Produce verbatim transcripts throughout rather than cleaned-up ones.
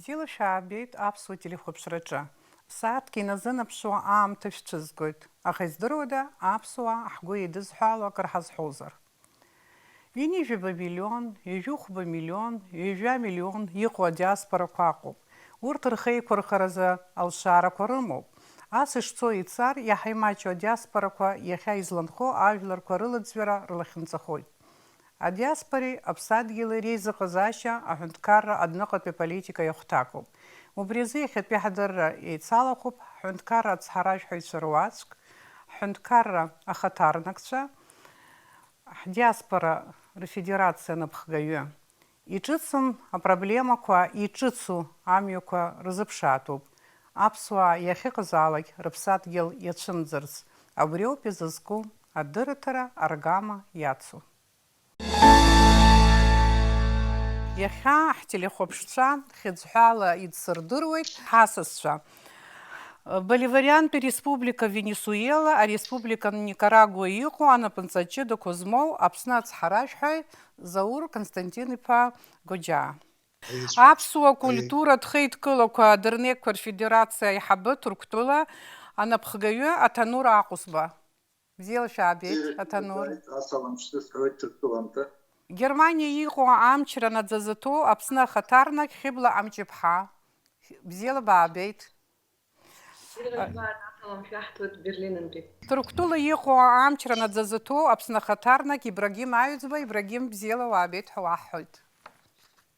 Бзиала шәаабеит аԥсуа телехәаԥшраҿы. Сааҭк иназынаԥшуа аамҭа шәцәызгоит, аха издыруада, аԥсуаа ҳгәы еидызҳәало акыр ҳазҳәозар? Ҩынҩажәаба миллион, ҩажәихәба миллион, ҩажәа миллион иҟоу адиаспорақәа ыҟоуп. Урҭ рхеиқәырхаразы алшарақәа рымоуп. Ас ишцо ицар, иаҳа имаҷу адиаспорақәа иахьа изланхо ажәларқәа рылаӡҩара рлахьынҵахоит. Адиаспореи аԥсадгьыли реизыҟазаашьа аҳәынҭқарра адәныҟатәи аполитика иахәҭакуп. Убри азы иахьатәи ҳадырра еицалахәуп ҳҳәынҭқарра ацҳаражәҳәаҩцәа руаӡәк, ҳҳәынҭқарра ахаҭарнакцәа, ҳдиаспора рфедерациа анапхгаҩы. Иҿыцым апроблемақәа иҿыцу амҩақәа рзыԥшаатәуп. Аԥсуаа иахьыҟазаалак рыԥсадгьыл иацәымӡырц, абриоуп изызку адырраҭара аргама иацу. Иахьа ҳтелехәаԥшцәа хьыӡҳәала идсырдыруеит ҳасасцәа. Боливариантәи Республика Венесуела, ареспублика Никарагуа иҟоу анапынҵа ҷыдақәа змоу Аԥсны ацҳаражәҳәаҩ Заур Константин-иԥа Гоџьаа. Аиеи. Аԥсуа Аиеи. Культуратә хеидкылақәа адырнеқәа рфедерациа аиҳабы Ҭырқәтәыла анапхгаҩы Аҭанур Аҟәысба. Бзиала шәаабеит, Бзиара Аҭанур. Шәзааит, асалам шәзысҳәоит Ҭырқәтәыланӡа. Германиа иҟоу амчра наӡазыҭоу Аԥсны ахаҭарнак Хьыбла Амҷыԥҳа. Бзиала баабеит. Бзиара жәбааит, асалам шәаҳҭоит Берлинынтәи. Ҭырқәтәыла иҟоу амчра наӡазыҭоу Аԥсны ахаҭарнак Ибрагим Аҩӡба. Ибрагим, бзиала уаабеит ҳәа уаҳҳәоит.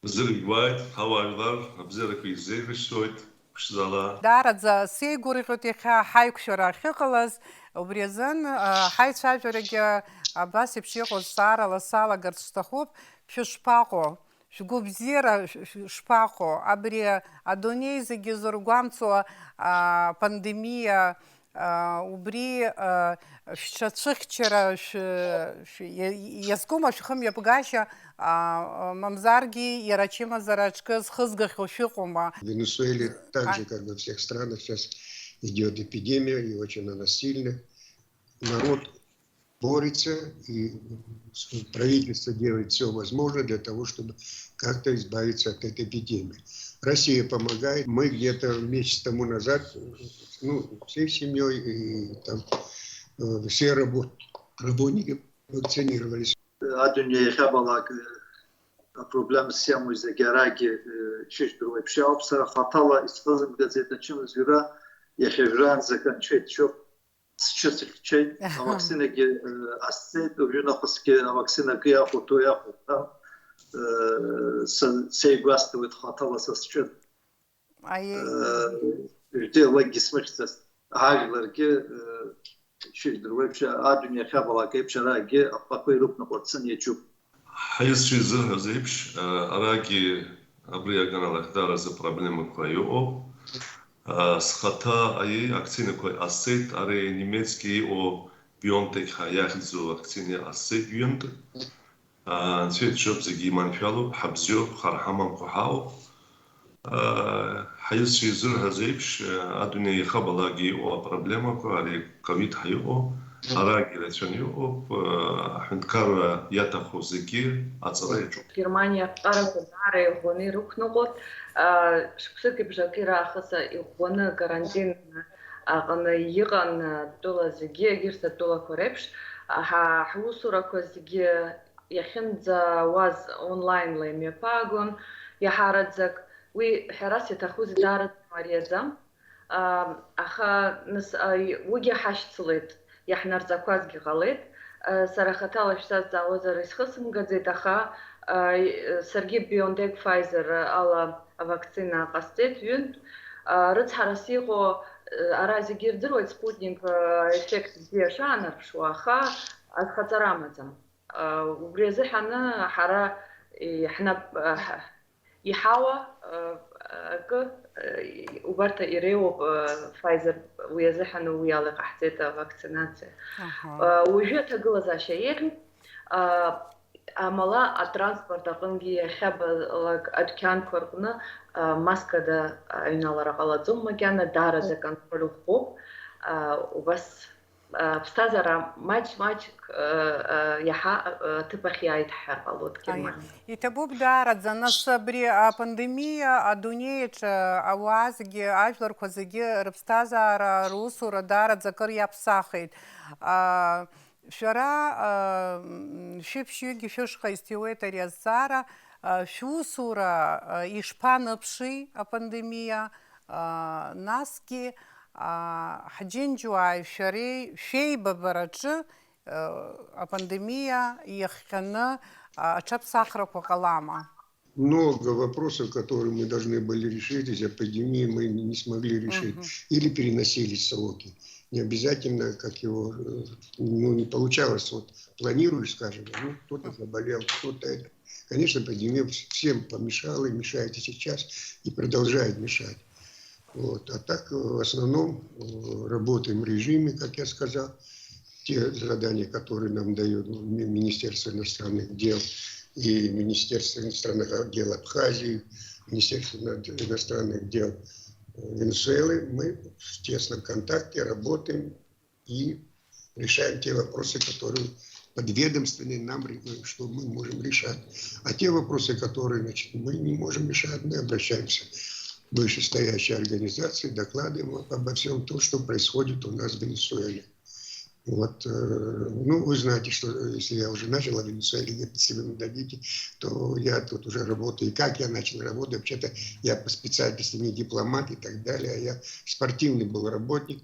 Бзиара жәбааит, ҳауаажәлар, абзиарақәа ишәзеиӷьасшьоит, ԥшӡала. Даараӡа сеигәырӷьоит иахьа ҳаиқәшәара ахьыҟалаз, убри азын, а, ҳаицәажәарагьы абас еиԥш иҟоу зҵаарала салагарц сҭахуп, шәышԥаҟоу? Шәгәабзиара ш-, ш-, шԥаҟоу? Абри адунеи зегьы зыргәамҵуа, а, пандемиа, а, убри, а, шәҽацәыхьчара шә-, шә-, иа-, иазкума шәхымҩаԥгашьа, а, мамзаргьы иара ачымазара аҿкы зхызгахьоу шәыҟоума? В Венесуэле, так же, как во всех странах, сейчас идёт эпидемия, и очень она сильная. Народ борется, и правительство делает всё возможное для того, чтобы как-то избавиться от этой эпидемии. Россия помогает. Мы где-то месяц тому назад, ну, всей семьёй, и там, э, все рабо-, работники вакцинировались. Адунеи иахьабалак, э, апроблема зиамоу зегьы арагьы, э, ишыжәдыруа еиԥш иауп. Сара хаҭала исхызымгаӡеит ачымазаҩра, иахьа жәраанӡа канҽеит шьоук. Сҽы сыхьчеит, авакцинагьы, э, ҟасҵеит, уажәы нахысгьы авакцина акы иахәарҭоу иахәарҭам, э, са, сеигәасҭауеит хаҭала са сҿы. Аиеи. Э, ҩтәи алакьгьы смыхьӡацт, ажәларгьы, э, ишыжәдыруа еиԥш, адунеи ахьабалак еиԥш, араагьы апапақәа ирықәныҟәарц иаҿуп. Ҳаҩызцәа изырҳәаз еиԥш, арагьы абри аганала ахьдаразы проблемақәа иҟоуп. Схаҭа аиеи акцинақәа ҟасҵеит, ари немецки иҟоу BioNTech ҳәа иахьӡу акцина ҟасҵеит ҩынтә. Анцәа иџьшьоуп, зегьы иманшәалоуп, ҳабзиоуп, хар ҳамамкәа ҳаауп. Ҳаҩызцәа изырҳәаз еиԥш, адунеи иахабалакгьы иҟоу апроблемақәа, ари ковид ҳәа иҟоу, арагьы ирацәаны иҟоуп, аҳәынҭқарра иаҭаху зегьы аҵара иаҿуп. Германиа аԥҟарақәа даара иӷәӷәаны ирықәныҟәоит. Шықәсыки бжаки раахыс иӷәӷәаны карантин аҟны иҟан атәыла зегьы, егьырҭ атәылақәа реиԥш. Ҳа-, ҳусурақәа зегьы иахьынӡауаз онлаинла имҩаԥаагон, иаҳараӡак уи ҳәарас иаҭахузеи, даараӡа имариаӡам. Ам, аха нас, а, и-, уигьы ҳашьцылеит, иаҳнарҵақәазгьы ҟалеит. А, сара хаҭала шәсазҵаауазар исхысымгаӡеит, аха, а, и-, саргьы BioNTech Pfizer ала авакцина ҟасҵеит ҩынтә. А, рыцҳарас иҟоу, а, ара зегьы ирдыруеит, Sputnik, а, еффект бзиа шаанарԥшуа, аха азхаҵара амаӡам. Убри азыҳәаны ҳара иаҳнап-, иҳауа акы, убарҭ иреиуоуп, Pfizer, уи азыҳәаны уи ала иҟаҳҵеит авакцинациа. Аҳа. Уажәы аҭагылазаашьа еиӷьуп. Амала атранспорт аҟынгьы иахьабалак адәқьанқәа рҟны маскада аҩналара ҟалаӡом макьана, даараӡа аконтроль ӷәӷәоуп. Убас Аԥсҭазаара маҷ-маҷк, э, э, иаҳа, э, аҭыԥ ахь иааит ҳҳәар ҟалоит Германиа. Иҭабуп даараӡа, нас абри апандемиа адунеиаҿ, э, ауаа зегьы, ажәларқәа зегьы рыԥсҭазаара, русура даараӡа акыр иаԥсахит. А, шәара, а, м, шәыԥшьҩыгьы шәышҟа изҭиуеит ари азҵаара, а, шәусура, а, ишԥаныԥши апандемиа, а, насгьы, а, ҳџьынџьуааи шәареи шәеибабараҿы, э, апандемиа иахҟьаны, а, аҽаԥсахрақәа ҟалама? Много вопросов, которые мы должны были решить из-за пандемии, мы не смогли решить. Мгм. Или переносились сроки. Не обязательно, как его, э, ну, не получалось. Вот планируешь, скажем, ну, кто-то заболел, кто-то это. Конечно, пандемия вс-, всем помешала и мешает и сейчас, и продолжает мешать. Вот. А так, э, в основном, э, работаем в режиме, как я сказал, те задания, которые нам дают, ну, Ми-, Министерство иностранных дел и Министерство иностранных дел Абхазии, Министерство ино-, иностранных дел, э, Венесуэлы, мы в тесном контакте работаем и решаем те вопросы, которые подведомственные нам, ре-, что мы можем решать. А те вопросы, которые, значит, мы не можем решать, мы обращаемся к вышестоящей организации, докладываем обо всем том, что происходит у нас в Венесуэле. Вот, э, ну, вы знаете, что, э, если я уже начал о Венесуэле, если вы мне дадите, то я тут уже работаю. И как я начал работать, вообще-то я по специальности не дипломат и так далее, а я спортивный был работник.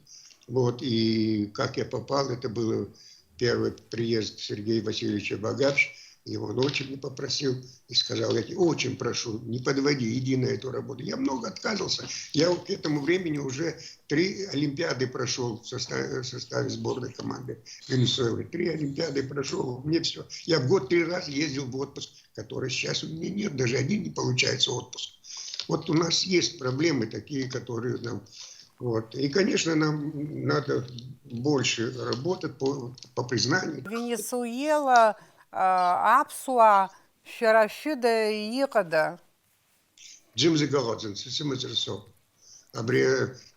Вот, и как я попал, это был первый приезд Сергея Васильевича Багапш, и он очень попросил, и сказал: «Я тебя очень прошу, не подводи, иди на эту работу». Я много отказывался. Я вот к этому времени уже три олимпиады прошёл в составе, в составе сборной команды Венесуэлы. Три олимпиады прошёл, мне всё. Я в год три раза ездил в отпуск, который сейчас у меня нет, даже один не получается отпуск. Вот у нас есть проблемы такие, которые нам, вот. И, конечно, нам надо больше работать по, по признанию. Венесуела, а, аԥсуаа шәара шәыда иҟада? Ӡәымзарак ыҟаӡам, сымацара соуп. Абри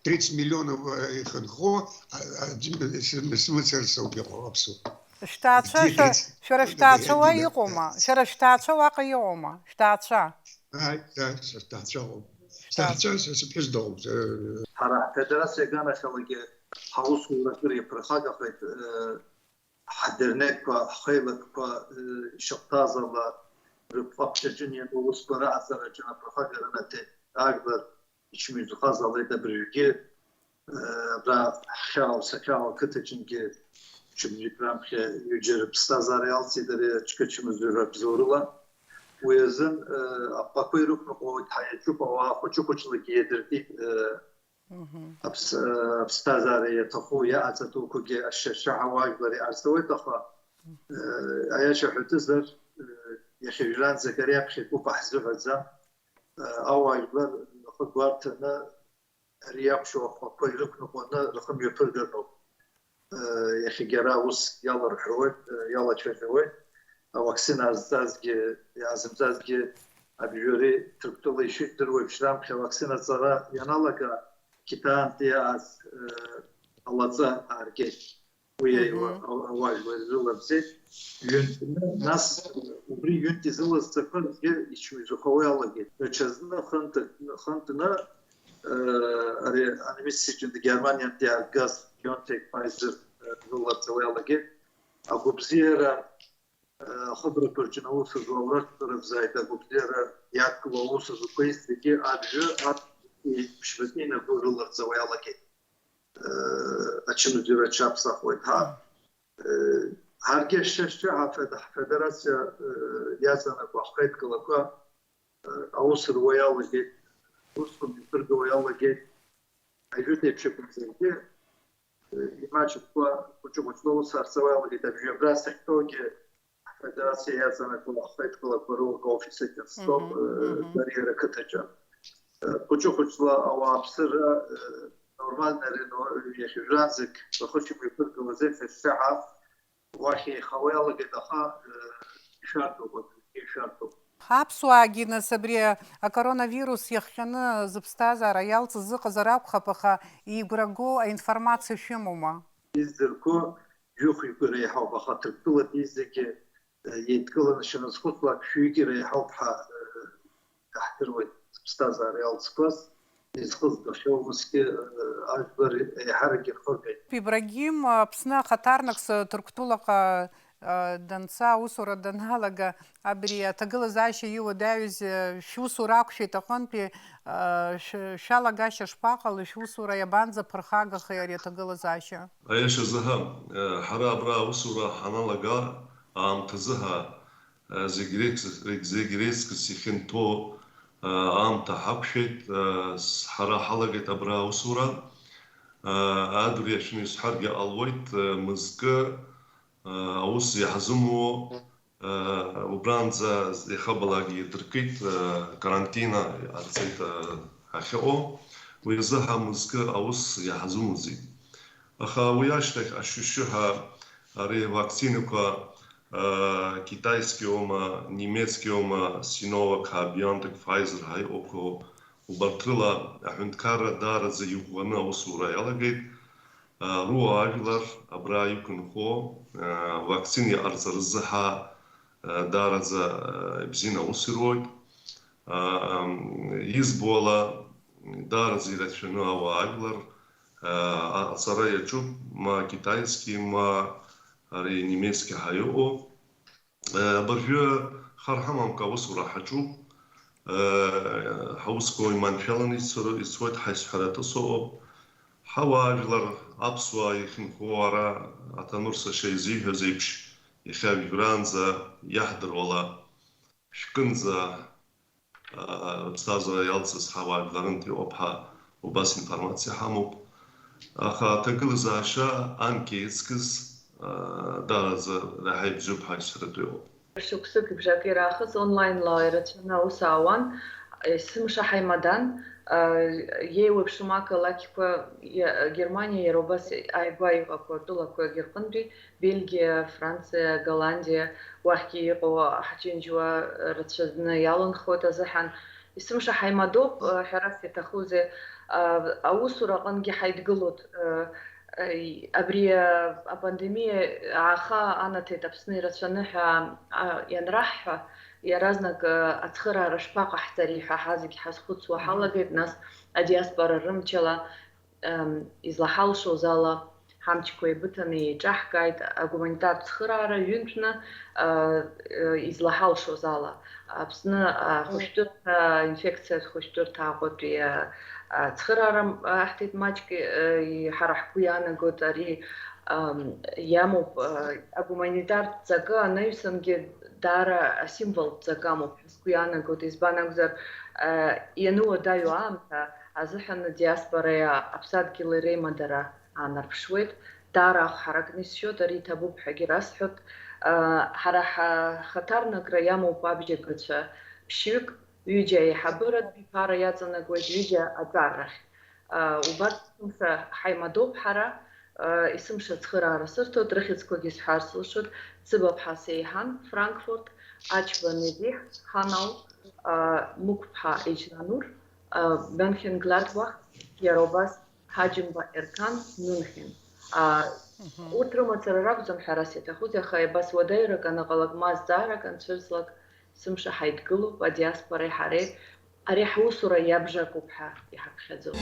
тридцать миллионов, э, ихынҳәуа, а, а, ӡәым-, сым-, сымацара соуп иҟоу аԥсуа. Шәҭаацәа, Ди шәа-, тридцать шәара шәҭаацәа уа иҟоума? Шәара шәҭаацәа уаҟа иҟоума? Шәҭаацәа? Ааи, ааи, са сҭаацәа ыҟоуп. Сҭаацәа са сыԥҳәыс дыҟоуп, э. Ҳара ҳфедерациа аганахьалагьы ҳаусура акыр иаԥырхагахеит, э, ҳдернеққәа, ҳхеилакқәа, э, ишахәҭаз ала, рыԥҟаԥшьаҿы иану аусқәа раҟаҵараҿы аԥырхагара наҭеит. Ажәлар ичмеиӡахаз ала, абыржәгьы, э, абра ҳхьаау, сахьаау ақыҭаҿынгьы ҽыбжьык раԥхьа ҩыџьа рыԥсҭазаара иалҵит ари аҽкы ачымазаҩра абзоурыла. Уи азын, э, апҟақәа ирықәныҟәоит, ҳа иаҿуп ауаа хәыҷы-хәыҷлагьы иадыркит, э, Мгм. Аԥс-, э, аԥсҭазаара иаҭаху, иаҟаҵатәуқәагьы ашьшьыҳәа уаажәлар иҟарҵауеит, аха, э, аиаша ҳәатәызар, э, иахьа жәранӡак ари аԥхьатәуп ҳзыҳәаӡам. Э, ауаажәлар рхы гәарҭаны ари иақәшәо ахәақәа ирықәныҟәаны рхы мҩаԥыргартә ауп. Э, иахьагьы ара аус иаларҳәуеит, э, иалацәажәауеит. Авакцина азҵазгьы, иаазымҵазгьы абжьареи Ҭырқәтәылеи ишыжәдыруа еиԥш, раԥхьа авакцина аҵара ианалага, Қьиҭаантәи иааз, э, алаҵа ааргеит. Уи Мгм. аиуа-, ау-, ауаажәлар ирылабзеит. Ҩынтәны, нас, убри ҩынтә изылаз ҵақәа рзгьы ичмазаҩхауа иалагеит. Даҽазны хынтә-, хынтәны, э, ари анемеццәа иҿы Германиантәи иааргаз BioNTech Pfizer, э, рыларҵауа иалагеит. Агәабзиара, э, ахыбрақәа рҿы аус зуа аурыс рыбзааит, агәабзиара иадкыло аус зуқәа зегьы абжьы ат-, ԥшьбатәи инагәы рыларҵауа иалагеит. Э, ачымазаҩра аҽаԥсахуеит. Ҳа, э, ҳаргьы ашьшьыҳәа ҳафед-, ҳфедерациа, э, иаҵанакуа ҳхеидкылақәа, э, аус руа иалагеит, усқәа мҩаԥыргауа иалагеит, ажәытә еиԥш акәымзаргьы, э, имаҷымкәа хәыҷы-хәыҷла аус арҵауа иалагеит, абжьҩы абра сахьтәоугьы ҳфедерациа иаҵанакуа ҳхеидкылақәа рылак офис аҿы астол, Мгм, э, мгм. Дариара қыҭаҿы. Э, хәыҷы-хәыҷла ауааԥсыра, э, нормально рено-, иахьа жәранӡак рхы шымҩаԥыргауа азы ҳәа сшаҳа уахь еихауа иалагеит, аха, э, ишәарҭоуп, абыржәгьы ишәарҭоуп. Аԥсуаагьы, нас, абри акоронавирус иахҟьаны зыԥсҭазаара иалҵыз ыҟазар акәхап, аха игәрагоу аинформациа шәымоума? издырқәо жәохәҩык реиҳауп, аха Ҭырқәтәылатәи зегьы еидкыланы шәаназхәыцлак, шәҩык иреиҳауп ҳәа иаҳдыруеит, зыԥсҭазаара иалҵқәаз, изхызгахьоу усгьы ажәлар еиҳарак ирхыргеит. Ибрагим Аԥсны ахаҭарнакс Ҭырқәтәылаҟа данца, аусура даналага, абри аҭагылазаашьа иуадаҩыз шәусура ақәшәеит аҟынтәи, шәалагашьа шԥаҟалеи, шәусура иабанӡаԥырхагахеи ари аҭагылазаашьа? Аиашазы ҳәа, ҳара абра аусура ҳаналага аамҭазы ҳәа, зегь реиԥш, зегь реиԥш ихьанҭоу аамҭа ҳақәшәеит, ҳара ҳалагеит абра аусура. Адырҩашәны исҳәаргьы ҟалоит, мызкы аус иаҳзымуо, убранӡа иахьабалак идыркит, карантина ҟарҵеит ҳахьыҟоу, уи азы ҳа мызкы аус иаҳзымуӡеит. Аха уи ашьҭахь ашьшьыҳәа ари авакцинақәа, китайскиоума, немецкиоума, Sinovac ҳәа, BioNTech, Pfizer ҳәа иҟоуқәоу, убарҭ рыла аҳәынҭқарра даараӡа иӷәӷәаны аусура иалагеит. Руа ажәлар абра иқәынхо, вакцина иҟарҵаразы ҳа даараӡа ибзианы аус ируеит. Избо ала, даараӡа ирацәаны ауаа ажәлар аҟаҵара иаҿуп, ма китайски, ма ари немецки ҳәа иҟоу. Абыржәы хар ҳамамкәа аусура ҳаҿуп. Ҳаусқәа иманшәаланы ицо-, ицоит, ҳаизҳаратәы сыҟоуп. Ҳауаажәлар, аԥсуаа иахьынхо ара, Аҭанур сашьа изиҳәаз еиԥш, иахьа жәраанӡа иаҳдыруала, шәкынӡа, аа, аԥсҭазаара иалҵыз ҳауаажәларынтә иҟоуп ҳәа убас информациа ҳамоуп. Аха аҭагылазаашьа анкьа иҵкыз, аа, даараӡа раҳа ибзиоуп ҳәа исҳәаратәы иҟоуп. Шықәсык бжак ираахыс онлайн-ла ирацәаны аус аауан, есымша ҳаимадан, аа, иеиуеиԥшым ақалақьқәа, иа-, Германиа, иара убас ааигәа иҟақәоу атәылақәагьы рҟынтәи, Бельгиа, Франциа, Голландиа, уахьгьы иҟоу ҳџьынџьуаа рацәаны иаланхоит азыҳәан. Есымша ҳаимадоуп, ҳәарас иаҭахузеи, аусура аҟынгьы ҳаидгылоит, абри апандемиа ааха анаҭеит Аԥсны ирацәаны ҳәа ианраҳҳәа, иаразнак ацхыраара шԥаҟаҳҵари ҳәа ҳазегь ҳазхәыцуа ҳалагеит, нас адиаспора рымчала излаҳалшоз ала, ҳамчқәа еибыҭаны еиҿаҳкааит, агуманитартә цхыраара ҩынтәны, излаҳалшоз ала. Аԥсны ахәышәтәырҭа, инфекциатә хәышәтәырҭа Аҟәатәи ацхыраара аҳҭеит маҷк, ҳара ҳгәы иаанагоит ари иамоуп, агуманитартә ҵакы анаҩсангьы даара асимволтә ҵак амоуп ҳәа сгәы иаанагоит, избан акәзар, иануадаҩу аамҭа азыҳәан адиаспореи аԥсадгьыли реимадара аанарԥшуеит. Даара ахә ҳаракны исшьоит, ари иҭабуп ҳәагьы расҳәоит. Ҳара ҳхаҭарнакра иамоуп абжьагацәа ԥшьҩык, ҩыџьа аиҳабыратә биԥара иаҵанакуеит, ҩыџьа аҵаррахь. Убарҭ есымша ҳаимадоуп ҳара, есымша ацхыраара сырҭоит, рыхьӡқәагьы сҳәар сылшоит, Цыбаԥҳа Сеиҳан, Франкфурт, Ачба Незиҳ, Ҳанал, Мықәԥҳа Еџьнанур, Мөнхенгладбах, иара убас Ҳаџьымба Ерқан, Мюнхен. Урҭ рымацара ракәӡам ҳәарас иаҭахузеи, аха абас уадаҩрак аныҟалак, ма азҵаарак анцәырҵлак, сымша ҳаидгылоуп, адиаспореи ҳареи, ари ҳусура иабжакуп ҳәа иҳаԥхьаӡоит.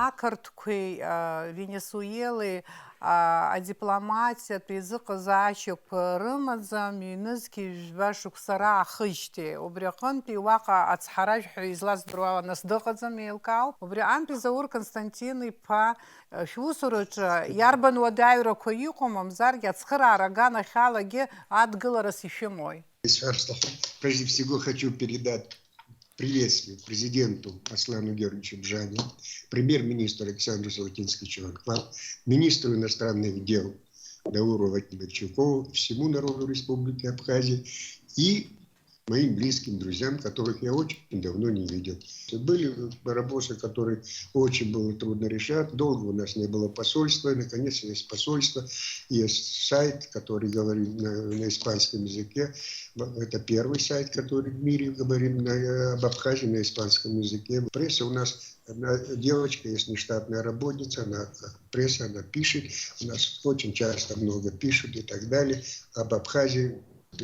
Ақырҭқәеи, а, Венесуелеи, а, адипломатиатә еизыҟазаашьақәа рымаӡам, ҩнызқьи жәба шықәса раахыжьҭеи. Убри аҟынтәи уаҟа ацҳаражә ҳәа излаздыруа ала нас дыҟаӡам, еилкаауп. Убри аҟынтәи Заур Константин-иԥа, а, шәусураҿы иарбан уадаҩрақәа иҟоу, мамзаргьы ацхыраара аганахьалагьы адгыларас ишәымои? Прежде всего хочу передать приветствие президенту Аслану Георгиевичу Бжане, премьер-министру Александру Золотинскому-Чуанкпа, министру иностранных дел Дауру Вадимовичу Чукову, всему народу Республики Абхазия и моим близким друзьям, которых я очень давно не видел. Были вопросы, которые очень было трудно решать. Долго у нас не было посольства, и, наконец, есть посольство, есть сайт, который говорит на, на испанском языке. Это первый сайт, который в мире говорит на, об Абхазии на испанском языке. Пресса у нас, одна девочка есть, нештатная работница, она как пресса, она пишет. У нас очень часто много пишут и так далее об Абхазии.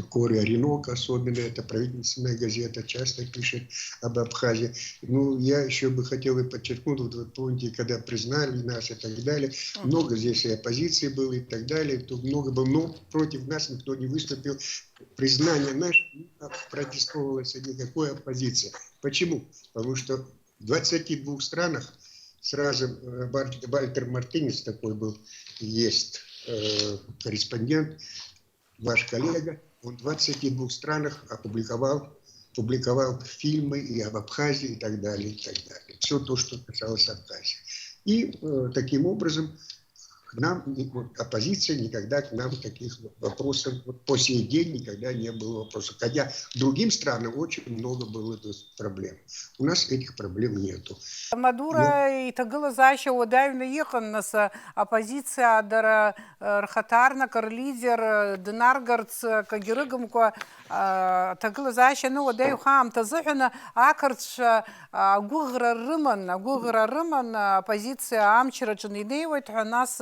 Коре Оренока, особенно это правительственная газета, часто пишет об Абхазии. Ну, я еще бы хотел и подчеркнуть, вот вы помните, когда признали нас и так далее, много здесь и оппозиции было и так далее, тут много было, но против нас никто не выступил. Признание наше не опротестовывалась никакой оппозиция. Почему? Потому что в двадцати двух странах сразу э, Вальтер Мартинес такой был, есть э, корреспондент, ваш коллега, он в двадцати двух странах опубликовал, публиковал фильмы и об Абхазии и так далее, и так далее. Все то, что касалось Абхазии. И э, таким образом к нам, вот, оппозиция никогда к нам таких вопросов, вот, по сей день никогда не было вопросов. Хотя другим странам очень много было проблем. У нас этих проблем нету. Мадуро иҭагылазаашьа уадаҩны иҟан, нас, аоппозициа дара рхаҭарнак рлидер днаргарц акгьы рыгымкәа аҭагылазаашьа аны уадаҩ хаамҭа азыҳәаны ақырҭцәа агәыӷра рыман, агәыӷра рыман, аоппозициа амчраҿы инеиуеит ҳәа, нас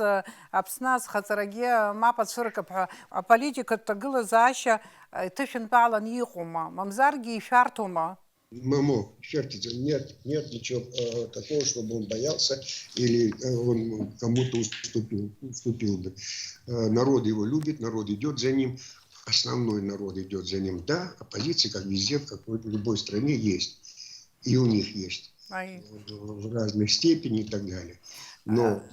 Аԥсны азхаҵарагьы мап ацәыркып ҳәа. Аполитикатә ҭагылазаашьа иҭышәынтәаланы иҟоума, мамзаргьы ишәарҭоума? Мамо, сердце, нет, нет ничего э, такого, чтобы он боялся или э, он кому-то уступил, уступил бы. Э, народ его любит, народ идет за ним, основной народ идет за ним. Да, оппозиция, как везде, в какой-то любой стране есть. И у них есть. Ай. В разной степени и так далее. Но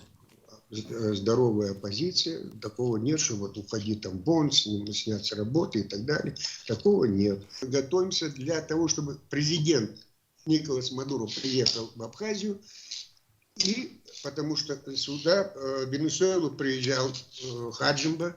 здоровая оппозиция, такого нет, что вот уходи там вон, с ним снять с работы и так далее. Такого нет. Готовимся для того, чтобы президент Николас Мадуро приехал в Абхазию, и потому что сюда, э, в Венесуэлу приезжал э, Хаджимба,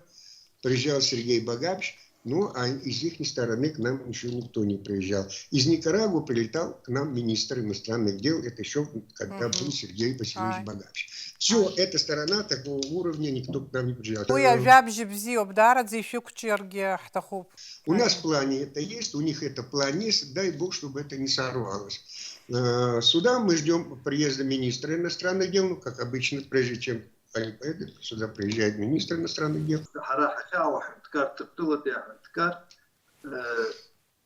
приезжал Сергей Багапш, ну, а из их стороны к нам еще никто не приезжал. Из Никарагуа прилетал к нам министр иностранных дел, это еще когда был Сергей Васильевич Багапш. Все, эта сторона такого уровня, никто к нам не приезжал. Уи ажәабжь бзиоуп, даараӡа ишәықәҿиаргьы ҳҭахуп. У нас в плане это есть, у них это в плане есть, дай бог, чтобы это не сорвалось. Э, сюда мы ждем приезда министра иностранных дел, ну, как обычно, прежде чем они поедут, сюда приезжает министр иностранных дел. Ҳара ҳахьаауа аҳәынҭқар, Ҭырқәтәылатәи аҳәынҭқар, э,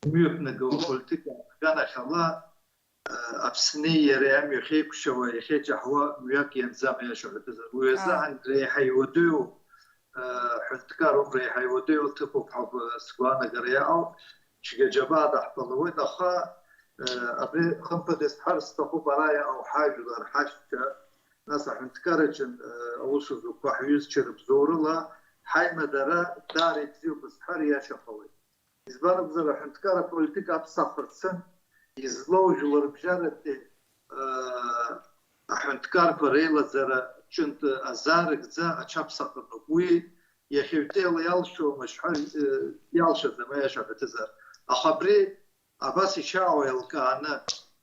мҩаԥнаго аполитика аганахьала, э, Аԥсни иареи амҩа ахьеиқәшьауа, иахьеиҷаҳауа мҩак ианӡам, аиаша ҳәа ҳәатәызар. Уи азыҳәан реиҳа иуадаҩу, э, ҳәынҭқаруп, реиҳа иуадаҩу ҭыԥуп ҳәа сгәаанагара иаауп. Цәгьаџьабаа даҳԥылауеит, аха, э, абри хымԥада исҳәар сҭахуп, ара иҟоу ҳажәлар, ҳашьцәа, нас аҳәынҭқарраҿы, э, аус зуқәа ҳҩызцәа рыбзоурала ҳаимадара даара ибзиоуп зҳәар иашахалоит. Избан акәзар, аҳәынҭқар аполитика аԥсахырцын, излоу жәларбжьаратәи, э, аҳәынҭқарқәа реилаӡара ҿынтә азаарыгӡа аҽаԥсахыртәуп. Уи иахьа ҩтеила иалшо, машәҳәар, э, иалшаӡам, аиаша ҳәаҭызар. Аха абри абас ишьаауа еилкааны,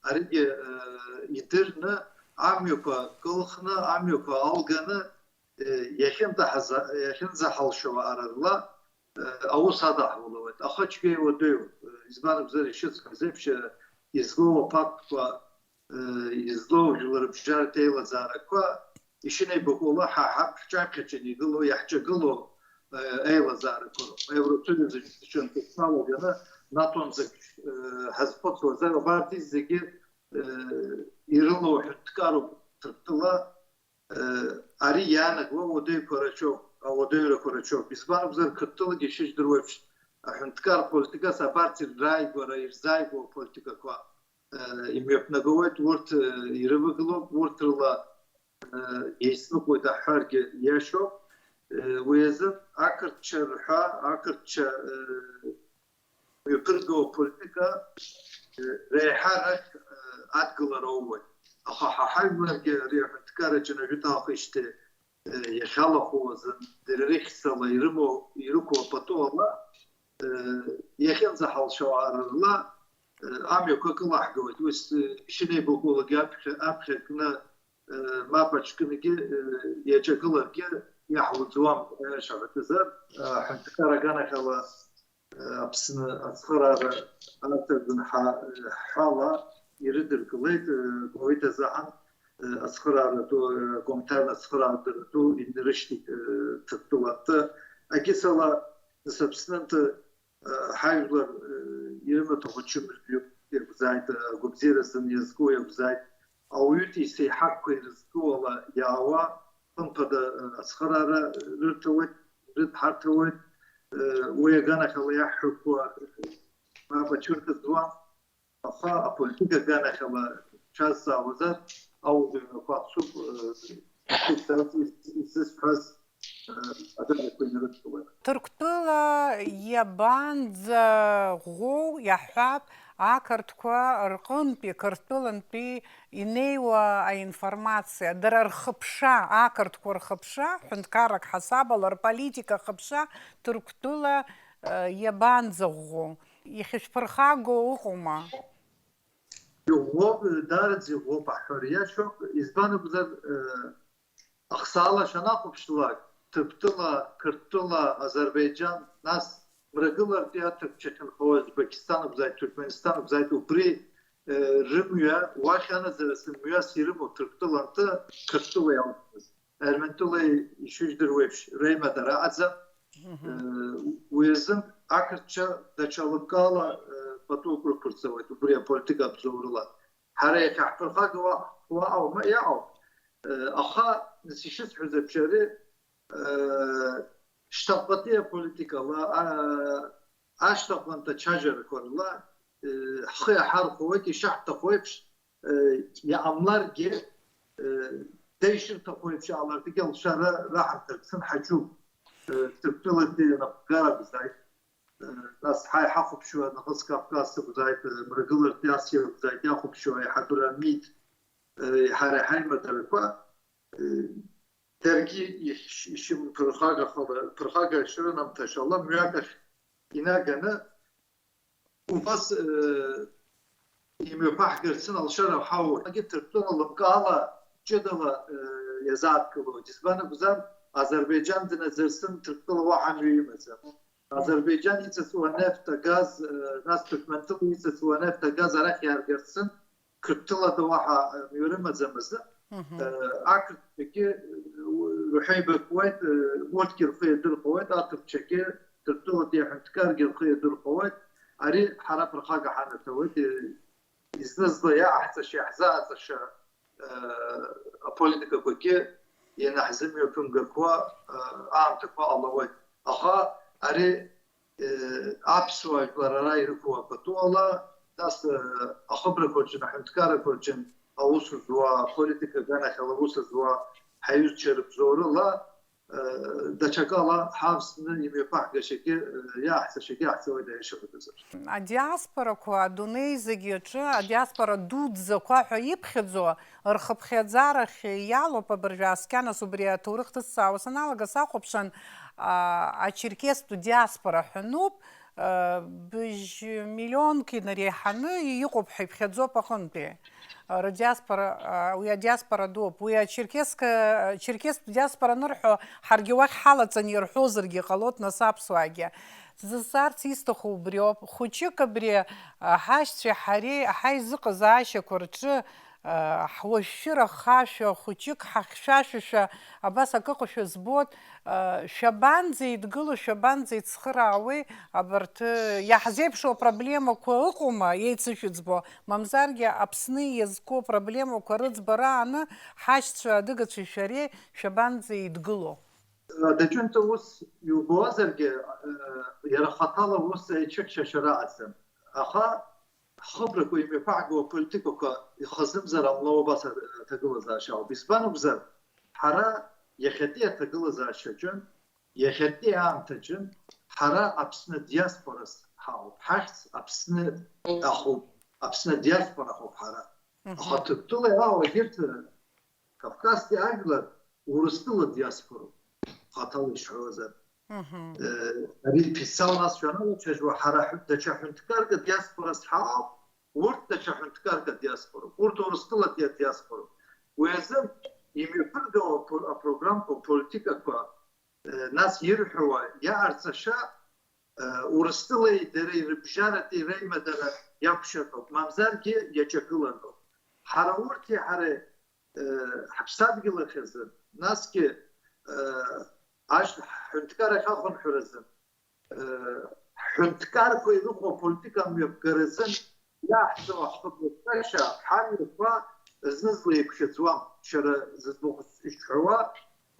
аригьы, э, идырны, амҩақәа кылхны, амҩақәа алганы, э, иахьынтәаҳаза-, иахьынӡаҳалшо ара рла, э, аус адаҳулауеит. Аха цәгьа иуадаҩуп. Э, избан акәзар, ишыӡбаз еиԥш, э, излоу аԥактәқәа, э, излоу жәларбжьаратә еилазаарақәа, ишынеибакәу ала ҳа, ҳа, ҳҿаԥхьаҿы игылоу, иаҳҿагылоу, э, еилазаарақәа роуп. Аевросоиуз аҿынтә ҳалаганы, НАТО-нӡа, э, ҳазхәыцуазар, убарҭ зегьы, э, ирылоу ҳәынҭқаруп Ҭырқәтәыла, э, ари иаанагоу ауадаҩқәа рацәоуп, ауадаҩрақәа рацәоуп. Избан акәзар, Қырҭтәылагьы ишыжәдыруа еиԥш, аҳәынҭқар политикас абарҭ ирзааигәара, ирзааигәоу аполитикақәа, э, имҩаԥнагауеит, урҭ, э, ирывагылоуп, урҭ рыла, э, еицныҟәоит аҳәаргьы иашоуп. Э, уи азы ақырҭцәа рҳәа, ақырҭцәа, э, мҩаԥыргауа политика, э, реиҳарак, э, адгылара оуеит. Аха ҳа ҳажәларгьы ари аҳәынҭқарраҿы анажәытәаахижьҭеи, э, иахьалахәу азын дара рыхьӡала ирымоу, ирықәу апату ала, Иахьынӡаҳалшауа аарла, амҩақәа кылаҳгауеит. Ус шьынеибакәылагьы аԥхьа, аԥхьа кны, мап аҽкынгьы иаҿагыларгьы иаҳуӡуам, аиаша ҳәатәызар. Аҳәынҭқар аганахьала Аԥсны ацхыраара аҭагын ҳәа ҳәала ирыдыркылеит, Кувеит азыҳәан ацхырааратәу, акомҭарнатә ацхырааратәу инарышьҭит Ҭырқәтәылантәи. Агьысала нас Аԥснынтәи ҳажәлар ирымаҭәахә ачымазаҩуп иакәзааит, агәабзиара азын иазку иакәзааит, ауаҩытәыҩса иҳаққәа ирызку ала иаауа, хымԥада, ацхыраара рырҭауеит, рыдҳарҭауеит. Уи аганахьала иаҳҳәақәо мап ацәыркыӡуам, аха аполитика аганахьала шәазҵаауазар, ауадаҩрақәа ҳцуп, изысҳәаз, аганахьқәа инарыдкылоит. Ҭырқәтәыла иабанӡаӷәӷәоу иаҳҳәап, ақырҭқәа рҟынтәи, Қырҭтәылантәи инеиуа аинформациа, дара рхыԥша, ақырҭқәа рхыԥша, ҳәынҭқаррак ҳасабала рполитика ахыԥша Ҭырқәтәыла, э, иабанӡаӷәӷәоу? Ихьышәԥырхагоу ыҟоума? Иӷәӷәоуп, даараӡа иӷәӷәоуп аҳәара иашоуп, избан акәзар, э, Ахсаала шәанахәаԥшлак, Ҭырқәтәыла, Қырҭтәыла, Азербаиџьан, нас Мрагылартәи аҭырқәцәа ахьынхо, Узбекистан акәзааит, Туркменистан акәзааит, убри, э, рымҩа, уахь анаӡара зымҩас ирымоу Ҭырқәтәылантәи Қырҭтәыла иалҵыз. Арментәылеи ишыжәдыруеиԥш реимадара аҟаӡам. Мгм. Э, уи азын ақырҭцәа даҽа лымкаала, э, патук рықәырҵауеит, убри аполитика абзоурала. Ҳара иахьаҳԥырхагауа уаҟа аума иаҟоу? Э, аха, нас ишысҳәаз еиԥш, ари, э, шьҭахьҟатәи аполитикала, а, ашьҭахьҟантә ачажәарақәа рыла, э, ҳхы иаҳархәоит, ишаҳҭаху еиԥш, э, иҟамларгьы, э, деишырҭаху еиԥш иҟалартәгьы алшара раҳамҭа рцын ҳаҿуп. Э, Ҭырқәтәылатәи анапхгара акәзааит. Нас ҳа иҳахәаԥшуа Нагәыцә Кавказ акәзааит, Мрагылартәи Асиа акәзааит, иахәаԥшуа аиҳабыра МИД, ҳара ҳаимадарақәа, даргьы ишьымԥырхагахала, ԥырхага шрынамҭаша ала мҩак ахь инаганы убас, э, имҩаԥаҳгарц алшара ҳауеит. Егьырҭ Ҭырқәтәыла лымкаала ҷыдала, э, иазааҭгылоит. Избан акәзар, Азербаиџьан днаӡырсын, Ҭырқәтәыла уаҳа мҩа имаӡам. Азербаиџьан иҵыҵуа анефт, агаз, э, нас Ҭырқәманҭыла иҵыҵуа анефт, агаз арахь иааргарцын, Қырҭтәылада уаҳа, э, мҩа рымаӡам азы. Мгм. Э, ақырҭцәагьы, э, рҳәеибакуеит, э, урҭгьы рхы иадырхәауеит, аҭырқәцәагьы, Ҭырқәтәылатәи аҳәынҭқаргьы рхы иадырхәауеит. Ари ҳара ԥырхага ҳанаҭауеит, э, изны-зны иаҟаҳҵаша, иаҳзааӡаша, э, аполитикақәагьы ианаҳзымҩаԥымгақәа, э, аамҭақәа ҟалауеит. Аха ари, э, аԥсуа жәлар ара ирықәу апату ала, нас, э, ахыбрақәа рҿы, аҳәынҭқаррақәа рҿы аус зуа, аполитика аганахьала аус зуа ҳаҩызцәа рыбзоурала, даҽакала ҳавсны имҩаԥаҳгашьагьы, иаҳцашьагьы ҳцауеит аиашаратәазар. Адиаспорақәа адунеи зегьы аҿы адиаспора дуӡӡақәа ҳәа иԥхьаӡо рхыԥхьаӡарахь иалоуп абыржәы ааскьа, нас убри аҭоурых ҭысҵаауа саналага сахәаԥшын, а, ачерқьестә диаспора ҳәа ануп, а, быжь миллионк инареиҳаны иҟоуп ҳәа иԥхьаӡоуп аҟынтәи. Рдиаспора, а, уи адиаспора дууп. Уи ачерқьеск-, черқьестә диаспора анырҳәо, ҳаргьы уахь ҳалаҵаны ирҳәозаргьы ҟалоит, нас аԥсуаагьы. Сзызҵаарц исҭаху убриоуп. Хәыҷык абри, а, ҳашьцәеи ҳареи ҳаизыҟазаашьақәа рҿы, а, ҳуашәшәыра хашәа, хәыҷык ҳахьшәашәашәа, абас акы ыҟоушәа збоит. Шәабанӡеидгыло, шәабанӡеицхыраауеи, абарҭ, э, иаҳзеиԥшу апроблемақәа ыҟоума еицышәыӡбо? Мамзаргьы Аԥсны иазку апроблемақәа рыӡбара ааны, ҳашьцәа адыгацәеи шәареи шәабанӡеидгыло? Даҿынтә ус иубозаргьы, э, иара хаҭала ус еицәыхьчашьа раҟаӡам. Аха ҳхыбрақәа имҩаԥаҳго аполитикақәа ихазымзар ҟамло убас аҭагылазаашьа ауп. Избан акәзар, ҳара иахьатәи аҭагылазаашьаҿы, иахьатәи аамҭаҿы ҳара Аԥсны диаспорас ҳауп, ҳахьӡ Аԥсны ахуп, Аԥсны диаспора ҳауп ҳара. Мгм. Аха Ҭырқәтәыла иаауа егьырҭ Кавказтәи ажәлар Урыстәыла диаспороуп, хаҭала ишҳәозар. Ари ԥицал ас шәаналацәажәо, ҳара даҽа ҳәынҭқарк адиаспорас ҳаауп, урҭ даҽа ҳәынҭқарк адиаспоруп, урҭ Урыстәылатәи адиаспоруп. Уи азы имҩаԥыргауа апро-, апрограммқәа, аполитикақәа, нас ирҳәауа иаарҵаша, Урыстәылеи дареи рыбжьаратәи реимадара иақәшаҳәоуп, мамзаргьы иаҿагыланоуп. Ҳара урҭи ҳареи ҳаԥсадгьыл ахь азы, насгьы ашьҭ-, ҳҳәынҭқар ахь ахынҳәразы, ҳҳәынҭқарқәа ирыхәо аполитика мҩаԥгаразы иаҳҵо ҳхыԥхьафашьа ҳамҩақәа зны-зынла еиқәшаӡуам, шәара зыӡбахә ишәҳәауа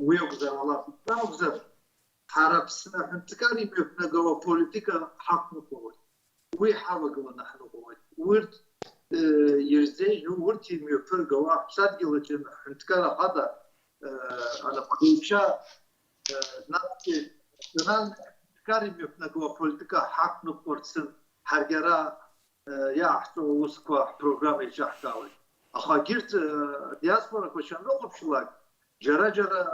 уи акәзар, алаф акәзар, ҳара Аԥсны аҳәынҭқар имҩаԥнагауа аполитика ҳақәныҟәауеит. Уи ҳавагыланы ҳныҟәоит. Урҭ, э, ирзеиӷьу, урҭ имҩаԥыргауа ҳаԥсадгьыл аҿы ҳҳәынҭқар ахада, э, анапхгаҩцәа, э, насгьы национальный ҳәынҭқар имҩаԥнагауа аполитика ҳақәныҟәарцын, ҳаргьы ара, э, иааҳҵо аусқәа ҳпрограмма еиҿаҳкаауеит. Аха егьырҭ, э, адиаспорақәа шәанрыхәаԥшлак, џьара-џьара, э,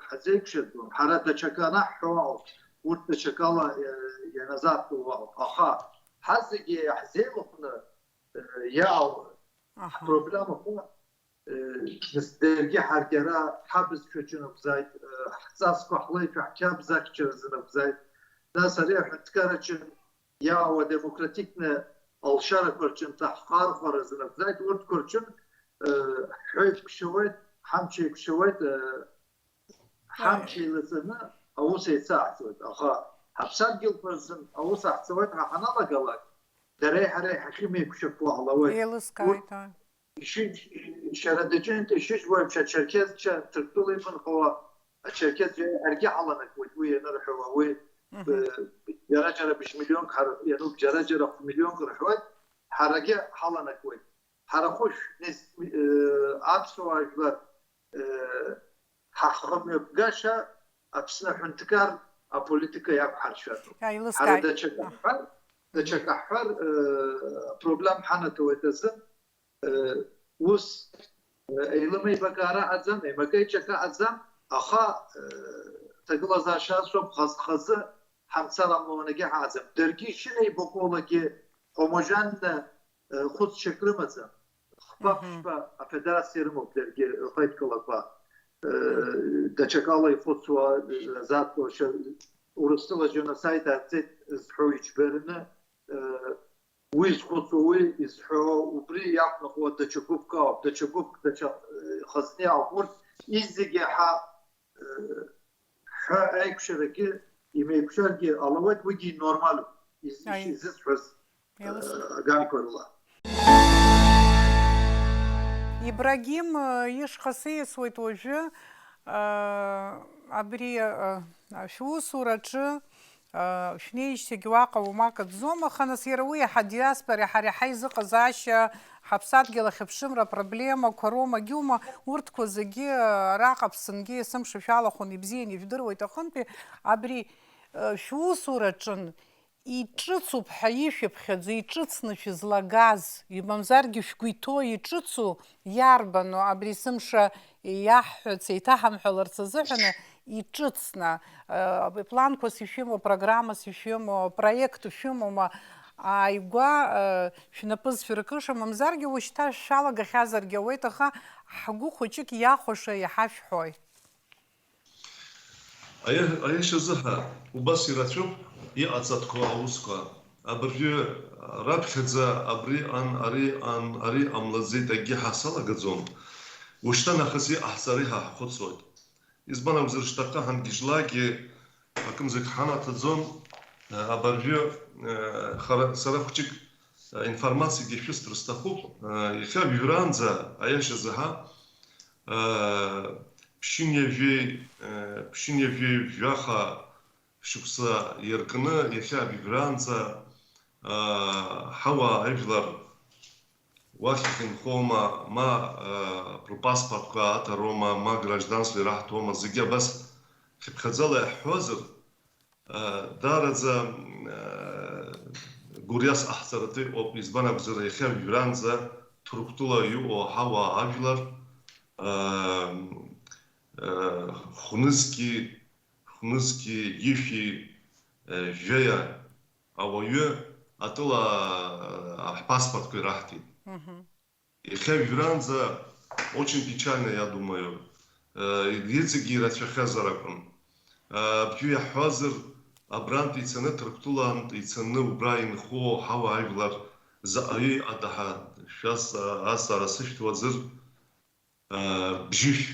ҳазеиқәшаӡом. Ҳара даҽакы анаҳҳәо ауп, урҭ даҽакала, э, ианазаҳтәу ауп. Аха ҳазегьы иаҳзеилыхны, э, иаауа Аҳа. ҳпроблемақәа, э, нас даргьы ҳаргьы ара ҳабызшәа ҿынагәӡааит, э, ҳҵасқәа ҳлеишәа ҳқьабз ахьчара зынагәӡааит. Нас ари аҳәынҭқарраҿы иаауа демократичны алшарақәа рҿы нҭаҳхархәара зынагәӡааит, урҭқәа рҿы, э, ҳҳәа еиқәшәауеит, ҳамч еиқәшәауеит, э, ҳамч еилаҵаны аус еицаҳҵоит. Аха ҳаԥсадгьылқәа рзын аус аҳҵауеит ҳәа ҳаналагалак, дареи ҳареи ҳахьымеиқәшәақәо ҳлауеит. Еилыскааит, Урҭ аа. ишыжь-, шьарадаҿынтә ишыжьуеиԥш ачерқьесцәа Ҭырқәтәыла иԥынҟауа ачерқьесцәа иаргьы ҳаланакуеит, уи ианырҳәауа, уи, Мгм. э, џьара-џьара быжь миллионк ҳар-, иануп, џьара-џьара хә миллионк рҳәоит, ҳарагьы ҳаланакуеит. Ҳара хәышә, нес-, э, аԥсуаа жәлар, э, ҳахымҩаԥгаша Аԥсны аҳәынҭқар аполитика иақәҳаршәароуп. Ҳара Иаилыскааит. даҽакы ҳҳәар, даҽакы ҳҳәар, э, проблем ҳанаҭауеит азы, э, ус, э, еилымеибакаара аӡам, еимакеиҿакааӡам, аха, э, ҭагылазаашьа ацәоуп, хаз-хазы ҳамцар амла уанагьы ҳааӡам. Даргьы ишынеибакәулагьы homogенно, э, хәыцшьак рымаӡам. Хԥа-ԥшьба афедерациа рымоуп даргьы, рхеидкылақәа, э, даҽакала ихәыцуа, э, азаҭқәа, шьа-, Урыстәыла аџьоносаид ааӡеит зҳәо иџьбараны, э, уи зхәыцуа, уи изҳәо, убри иақәныҟәо даҽа гәыԥк ауп, даҽа гәыԥк, даҽа, э, хазни ауп. Урҭ изегьы ҳа, э, ҳәа аиқәшарагьы имеиқәшәаргьы ҟалауеит, уигьы нормалуп, из-, Аи. изысҳәаз, э, Еилыс- аганқәа рыла. Ибрагим, э, ишҟа сиасуеит уажәы, э, абри, э, шәусураҿы, Шәнеижьҭеигьы уаҟа уамак аӡом, аха нас иара уи иаҳа диаспора, иаҳа, иаҳа изыҟазаашьа, ҳаԥсадгьыл ахьыԥшымра апроблемақәа роума, егьума, урҭқәа зегьы араҟа Аԥсынгьы есымша шәалахәын, ибзианы ижәдыруеит аҟынтәи. Абри, шәусураҿын, иҿыцуп ҳәа ишәыԥхьаӡо, иҿыцны шәызлагаз, имамзаргьы шәгәы иҭоу иҿыцу иарбану? Абри есымша иаҳҳәац, еиҭаҳамҳәаларц азыҳәаны, иҿыцны, э, планқәас ишәымоу, программас ишәымоу, проект шәымоума, ааигәа, э, шәнапы зшәыркыша, мамзаргьы ушьҭа шәалагахьазаргьы ауеит, аха ҳгәы хәыҷык иахәаша иаҳа шәҳәоит. Аиа-, аиашазы ҳәа, убас ирацәоуп иҟаҵатәқәоу аусқәа. Абыржәы раԥхьаӡа абри ан, ари ан, ари ҟамлаӡеит, акгьы ҳасалагаӡом. Ушьҭа нахыс иҟаҳҵари ҳәа ҳхәыцуеит. Избан акәзар, шьҭахьҟа ҳангьежьлакгьы акымзарак ҳанаҭаӡом. Абыржәы, хара, сара хәҷык информациагьы шәысҭар сҭахуп. Иахьа ҩажәаанӡа, аиашазы ҳәа, ԥшьынҩажәеи, ԥшьынҩажәеи жәаха шықәса иаркны, иахьа ҩажәаанӡа, ҳауаа ажәлар уахь ихынҳәоума, ма, э, рпаспортқәа аҭароума, ма гражданство ираҳҭома, зегьы абас хьыԥхьаӡала иаҳҳәозар, э, даараӡа, э, гәырҩас ҟаҳҵаратәы иҟоуп, избан акәзар, иахьа уажәраанӡа Ҭырқәтәыла иҟоу ҳауаа ажәлар, э, э, хәнызқьи, хәнызқьи, ҩышәи, э, жәаҩа ауаҩы атәыла, э, ҳпаспортқәа ираҳҭеит. Мгм. Иахьа жәранӡа очень печально, я думаю, э, иҵегьы ирацәахьазар акәын. Э, абжьы иаҳҳәазар, абрантә ицаны, Ҭырқәтәылантә ицаны убра инхо ҳауаажәлар заҟаҩы иҟада ҳәа шәас-, азҵаара сышәҭуазар, э, бжьышә,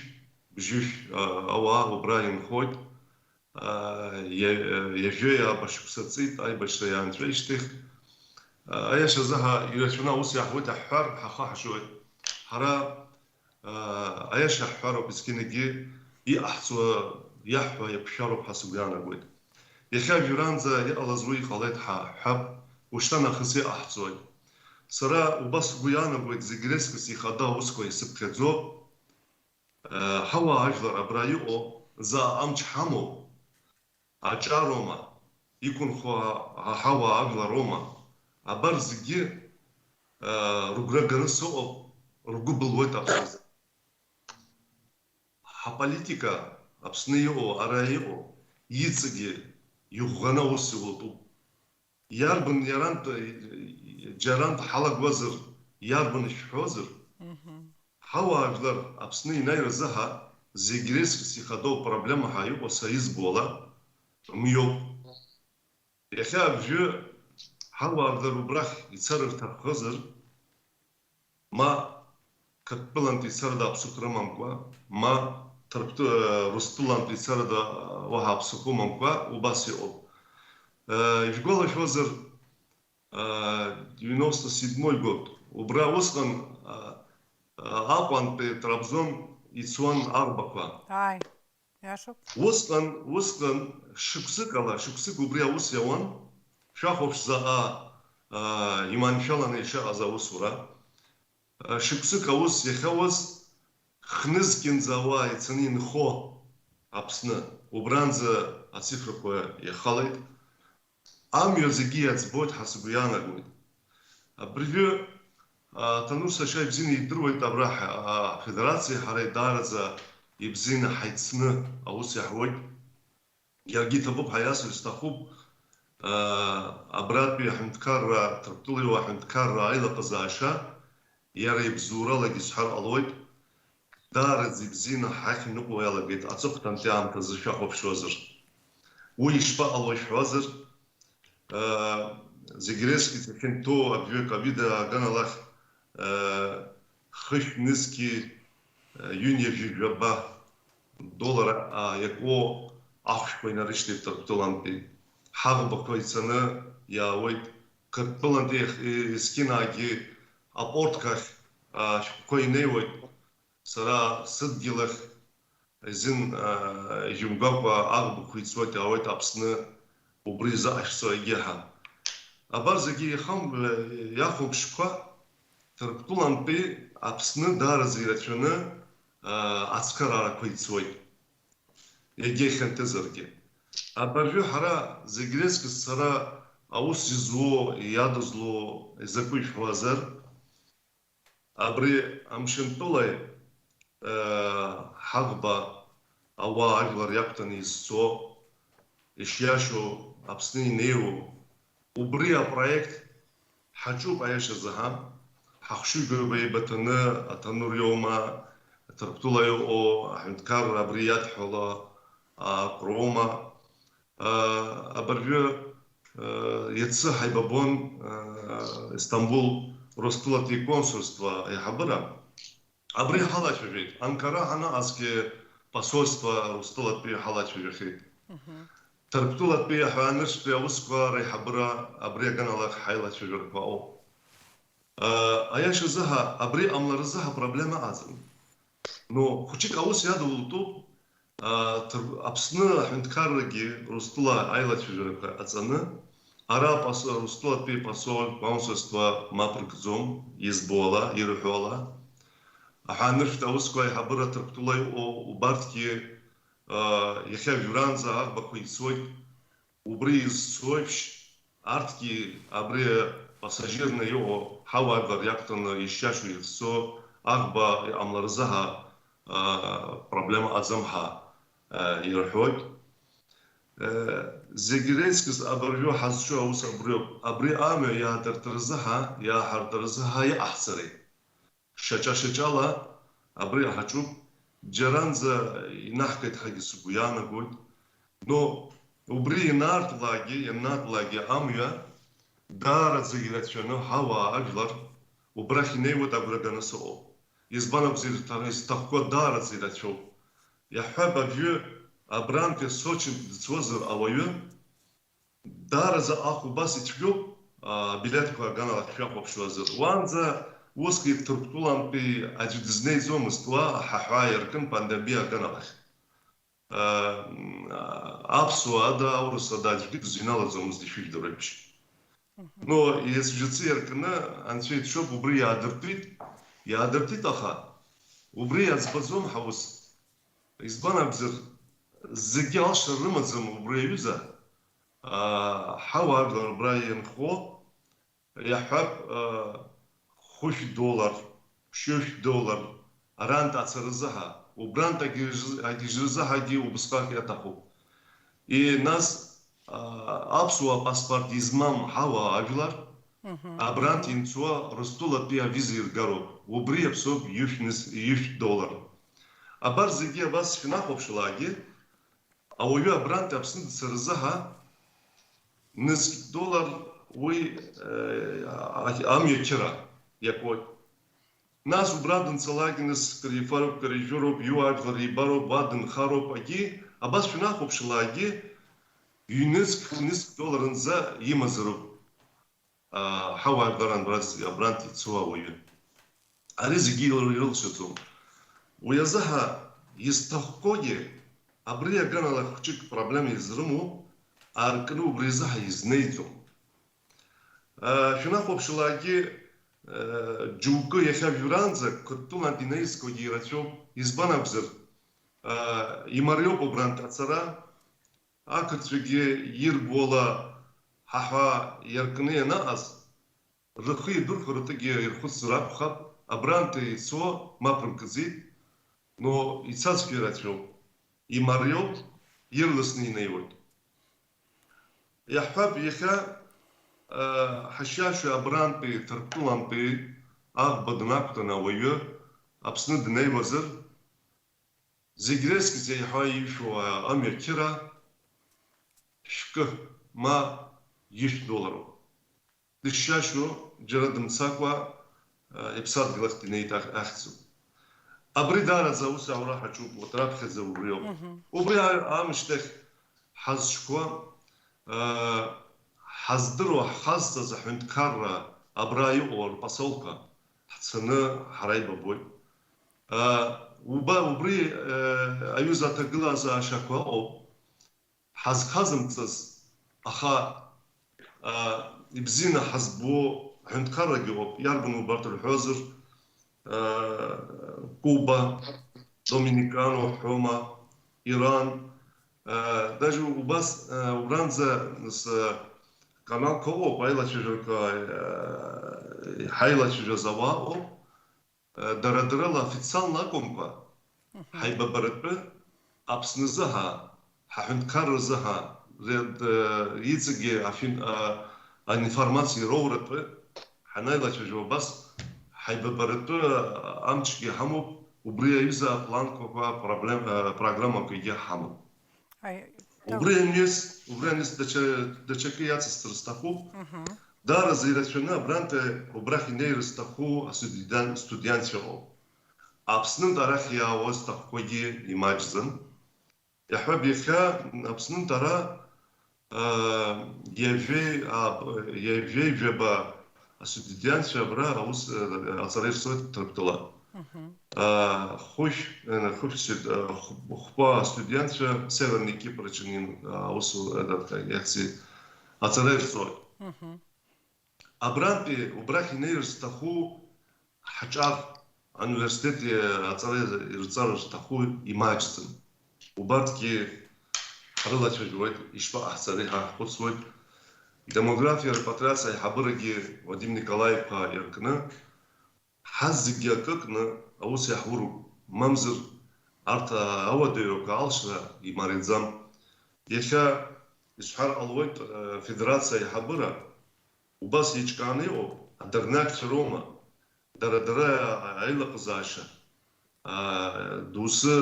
бжьышә, э, ауаа убра инхоит. Иа-, иажәеи ааба шықәса ҵит аибашьра иаанҵәеижьҭеих. Аиашазы ҳа ирацәаны аус иаҳуеит ҳҳәар, ҳахы ҳжьоит. Ҳара, аиаша ҳҳәароуп, есқьынагьы иҟаҳҵо, иаҳҳәо еиқәшәароуп ҳәа сыгәы иаанагоит. Иахьа жәранӡа иҟалаз уи иҟалеит ҳәа ҳҳәап, ушьҭа нахыс иҟаҳҵоит. Сара убас сгәы иаанагоит, зегь реиҳа ихада аусқәа исыԥхьаӡо, Ҳауаажәлар абра иҟоу заа амч ҳамоуп, аҿароума, иқәынхо ҳауаажәлароума, абар зегьы рыгәра ганы сыҟоуп, ргәы былуеит аԥсуа. Ҳаполитика Аԥсны иҟоу, ара иҟоу, иҵегьы иӷәӷәаны аус иутәуп. Иарбан иарантә, џьарантә ҳалагозар, иарбан ишәҳәозар, ҳауаажәлар Аԥсны инаҩразы ҳа зегь реиҳа ихадоу проблема ҳәа иҟоу са избо ала, мҩоуп. Иахьа абжьы ҳауаажәлар убрахь ицар рҭаххозар, ма Қырҭтәылантә ицарада аԥсыхәа рымамкәа, ма Ҭырқәтәы-, Урыстәылантә ицарада уаҳа аԥсыхәа ымамкәа, убас иҟоуп. Ижәгәалашәозар, девяносто седьмой год, убра усҟан Аҟәантәи Трабзон ицон аӷбақәа. Ааи. Иашоуп. Усҟан, усҟан шықәсык ала, шықәсык убри аус иауан, шәахәаԥш заҟа, аа, иманшәаланы ишыҟаз аусура. Шықәсык аус иахьауаз, хнызқьынӡа ауаа ицаны инхо Аԥсны, убранӡа ацифрақәа иахалеит. Амҩа зегьы иаӡбоит ҳәа сгәы иаанагоит. Абыржәы, а, Ҭанур сашьа ибзианы идыруеит, абра ҳ-, а, афедерациеи ҳареи даараӡа ибзианы ҳаицны аус иаҳуеит. Иаргьы иҭабуп ҳәа иасҳәар сҭахуп, а, абратәи аҳәынҭқарра, Ҭырқәтәылеи уа аҳәынҭқарра аилаҟазаашьа, иара ибзуралагьы сҳәар ҟалоит, даараӡа ибзианы ҳахь иныҟәо иалагеит аҵыхәтәантәи аамҭазы шәахәаԥшуазар. Уи ишԥаҟало ишәҳәозар, зегь реиҳа иахьынҭоу абжьы ковида аганала, хышә нызқьи ҩынҩажәи жәаба доллар иакуо ахәшәқәа инарышьҭит Ҭырқәтәылантәи. Ҳаӷбақәа ицаны иаауеит. Қырҭтәылантәи есқьынагьы апорт ахь ашәҟәқәа инеиуеит. Сара сыдгьыл ахь изын, а, ижьымгәакәа аӷбақәа ицоит, иаауеит Аԥсны, убри изаҟашәҵо егьиаҳа. Абар зегьы иахам-, иахәаԥшқәа Ҭырқәтәылантәи Аԥсны даараӡа ирацәаны, а, ацхыраарақәа ицоит, егьа ихьанҭазаргьы. Абыржәы ҳара зегь реиҳа сара аус изуо, иадызло изакәи шәҳәозар, Абри Амшынтәылаи, э, ҳаӷба ауаа ажәлар иақәтәаны изцо, ишиашоу, Аԥсны инеиуоу, убри апроект ҳаҿуп аиашазы ҳа. Ҳахшыҩ-гәыҩба еибыҭаны, аҭанур иоума, Ҭырқәтәыла иҟоу аҳәынҭқарра абри иадҳәало аҟроума, Абыржәы, иацы ҳаибабон Истамбул Урыстәылатәи иконсульство аиҳабыра. Абри ҳалацәажәеит. Анкара ҳанаҟазгьы посольство Урыстәылатәи ҳалацәажәахьеит. Ҭырқәтәылатәи аҳәаанырцәтәи аусқәа реиҳабыра абри аганала ҳаилацәажәарақәа ыҟоуп. Аиашазы ҳа, абри ҟамларазы ҳа проблема ыҟаӡам. Ну, хәыҷык аус иадултәуп, а, Ҭыр-, Аԥсны аҳәынҭқаррагьы Урыстәыла аилацәажәарақәа ҟаҵаны, ара апос-, Урыстәылатәи апосол, консульство мап ркӡом, избо ала, ирҳәо ала. Аҳәаанырцәтә аусқәа аиҳабыра Ҭырқәтәыла иҟоу убарҭгьы, а, иахьа жәранӡа аӷбақәа ицоит. Убри изцо еиԥш, арҭгьы абри апассажирны иҟоу ҳауаажәлар иақәтәаны ишиашоу ихцо аӷба иҟамларазы ҳа, а, проблема ыҟаӡам ҳәа, а, ирҳәоит. Зегь иреизгаз абыржәы ҳазҿу аус абриоуп. Абри амҩа иаадыртырзыҳа, иааҳартырзыҳа иҟаҳҵари? Шьаҿа-шьаҿала абри ҳаҿуп. Џьаранӡа инаҳгеит ҳәагьы сгәы иаанагоит. Но убри ианаартлакгьы, ианнартлакгьы амҩа даараӡа ирацәаны ҳауаа ажәлар убрахь инеиуеит агәра ганы сыҟоуп. Избан акәзар, изҭа-, изҭахқәа даараӡа ирацәоуп. Иаҳҳәап, абҩы абрантәи Сочинтә дцозар ауаҩы, даараӡа ахә убас ицәгьоуп, а, абилеҭқәа аганала шәахәаԥшуазар. Уаанӡа усгьы Ҭырқәтәылантәи аӡәы дызнеиӡомызт уа, аҳаҳәа иаркын пандемиа аганахь. А, м, а, аԥсуа ада, аурыс ада аӡәгьы дызҩналаӡомызт ишәыжәдыруеиԥш. Но иацәгьацы иаркны анцәа иҽоуп, убри иаадыртит, иаадыртит, аха убри иаӡбаӡом ҳаус. Избан акәзар, зегьы алшара рымаӡам убри аҩыза, аа, ҳауаажәлар убра ианхо, иаҳҳәап, аа, хәышә доллар, ԥшьышә доллар, арантә ацара азыҳәа, убрантә агьежь-, агьежьра азыҳәагьы убысҟак иаҭахуп. И, нас, аа, аԥсуа паспорт измам ҳауаажәлар, абрантә инцо Рыстәылатәи авиза иргароуп. Убри иаԥсоуп ҩышә ныз-, ҩышә доллар. Абар зегьы абас шәнахәаԥшлакгьы, ауаҩы абрантә Аԥсны дцаразы ҳа нызқь доллар уи, э, амҩа чара иакуеит. Нас убра данцалак, нас кыр ифароуп, кыр ижәыроуп, иуаажәлар ибароуп, уа дынхароуп, агьи, абас шәнахәаԥшлакгьы, ҩнызқь, хә-нызқь долларынӡа имазароуп. Ҳауаажәларан абрантә ицо ауаҩы. Ари зегьы ирылшаӡом. Уи азыҳәа изҭахқәоугьы абри аганала хәҷык проблема изрымоу аркны убри азыҳәа изнеиӡом. Шәнахәаԥшлакгьы, џьоукы иахьа жәранӡа Қырҭтәылантә инаҩскьогьы ирацәоуп. Избан акәзар, имариоуп убрантә ацара. Ақырҭцәагьы ирбо ала ҳаҳәа иаркны ианаҟаз, рхы иадырхәаратәгьы ирхәыцыр акәхап, абрантәи ицо мап рымкӡеит, но ицазшәа ирацәоуп, имариоуп, ирласны инеиуеит. Иаҳҳәап, иахьа, ҳашьашьа абрантәи Ҭырқәтәылантәи аӷба днақәтәаны ауаҩы Аԥсны днеиуазар, зегь реизгьы еиҳа ишәоу амҩа чара шәкы, ма ҩышә доллароуп. Дышшьашьо, џьара дымцакәа, иԥсадгьыл ахь днеит ахьӡуп. Абри даараӡа аус аура ҳаҿуп, урҭ раԥхьаӡа убриоуп. Убри амышьҭахь ҳазҿқәа, ҳаздыруа, ҳхазҵаз аҳәынҭқарра абра иҟоу рпосолқәа ҳцаны ҳара ибабоит. Уба-, убри, аҩыза аҭагылазаашьақәа ыҟоуп. Ҳазхазымҵаз, аха, ибзианы ҳазбо аҳәынҭқаррагьы ыҟоуп. Иарбан убарҭ рҳәозар, Куба, Доминикано ҳәома, Иран, даже убас, убранӡа, нас, каналқәа ыҟоуп, аилацәажәарақәа, ҳаилацәажәаз ауаа ыҟоуп. Дара-дарала официалла акәымкәа, ҳаибабаратәы Аԥсназы ҳа, ҳаҳәынҭқарразы ҳа, ре-, д-, иҵегьы афин-, а, аинформациа роуратәы ҳанаилацәажәо абас, ҳаибабаратәы амчгьы ҳамоуп, убри аҩыза апланқәақәа, проблем-, а, программақәагьы ҳамоуп. Аи, убри аниас, убри аниас даҽа, даҽакы иацысҵар сҭахуп. Мгм. Даараӡа ирацәаны абрантәи убрахь инеир зҭаху астудент-, студентцәа ыҟоуп. Аԥснынтә арахь иаауа зҭахқәагьы имаҷӡам. Иаҳҳәап, иахьа Аԥснынтә ара, аа, ҩажәеи-, аа, ҩажәеи жәаба астудентцәа абра аус, э, аҵара ирҵоит Ҭырқәтәыла. Мгм. Аа, хәышә, э, хәышә сҩыт-, э, хә-, хәба астудентцәа Северный Кипр аҿы инеин, аа, аус, э, иахьӡи-, аҵара ирҵоит. Мгм. Абрантәи убрахь инеир зҭаху ҳаҿар, ауниверситет аҵара ирҵар зҭаху имаҷӡам. Убарҭгьы ҳрылацәажәоит, ишԥаҟаҳҵари ҳәа ҳхәыцуеит. Демографиа репатриациа аиҳабырагьы Вадим Николаи-иԥа иркны, ҳазегьы акы кны аус иаҳуроуп, мамзар арҭ ауадаҩрақәа алшара имариаӡам. Иахьа исҳәар ҟалоит, э, афедерациа аиҳабыра убас еиҿкааны иҟоуп, адырнақьцәа роума, дара-дара аилаҟазаашьа, аа, доусы,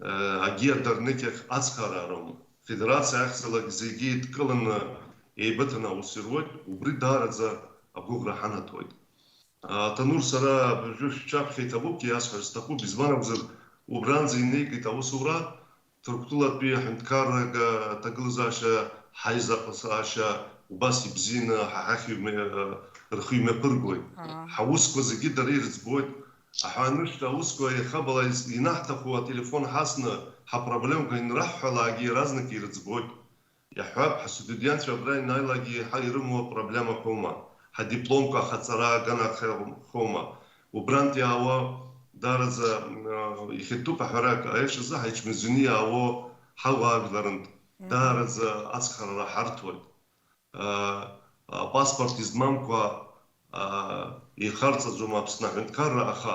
аа, агьи адырнықь ахь ацхыраароума. Афедерациа ахьӡалак зегьы еидкыланы, еибыҭаны аус ируеит, убри даараӡа агәыӷра ҳанаҭоит. Ҭанур, сара абыржәы шәаԥхьа иҭабуп, иасҳәар сҭахуп, избан акәзар, убранӡа инеигеит аусура, Ҭырқәтәылатәи аҳәынҭқарра аҭагылазаашьа, ҳаизаҟазаашьа убас ибзианы ҳа ҳахь иҩмы-, рхы имҩаԥыргоит. Ҳаусқәа зегьы дара ирыӡбоит. Аҳәаанырцәтә аусқәа иахьабала из-, инаҳҭаху ателефон ҳасны, ҳапроблемқәа инраҳҳәалакгьы иаразнак ирыӡбоит. Иаҳҳәап, ҳастудентцәа абра ианааилакгьы еиҳа ирымоу апроблемақәоума, ҳадипломқәа ахаҵара аганахьоума, убрантә иаауа, даараӡа, м, ихьатәуп аҳәарак, аиашазы ҳаичмазаҩны иаауа ҳауаажәларынтә даараӡа ацхыраара ҳарҭоит. Апаспорт измамкәа, еихарҵаӡом Аԥсны аҳәынҭқарра, аха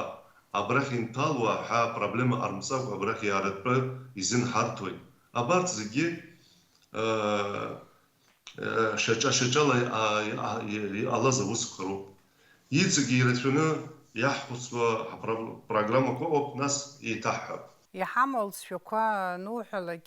абрахь инҭалуа ҳәа апроблема ҟарымҵакәа абрахь иааратәы изын ҳарҭоит. Абарҭ зегьы, шьаҿа-шьаҿала иҟалаз аусқәа роуп. Иҵегьы ирацәаны иаҳхәыцуа ҳпрограммақәа ыҟоуп, нас еиҭаҳҳәап. Иҳамоу алҵшәақәа ануҳәалак,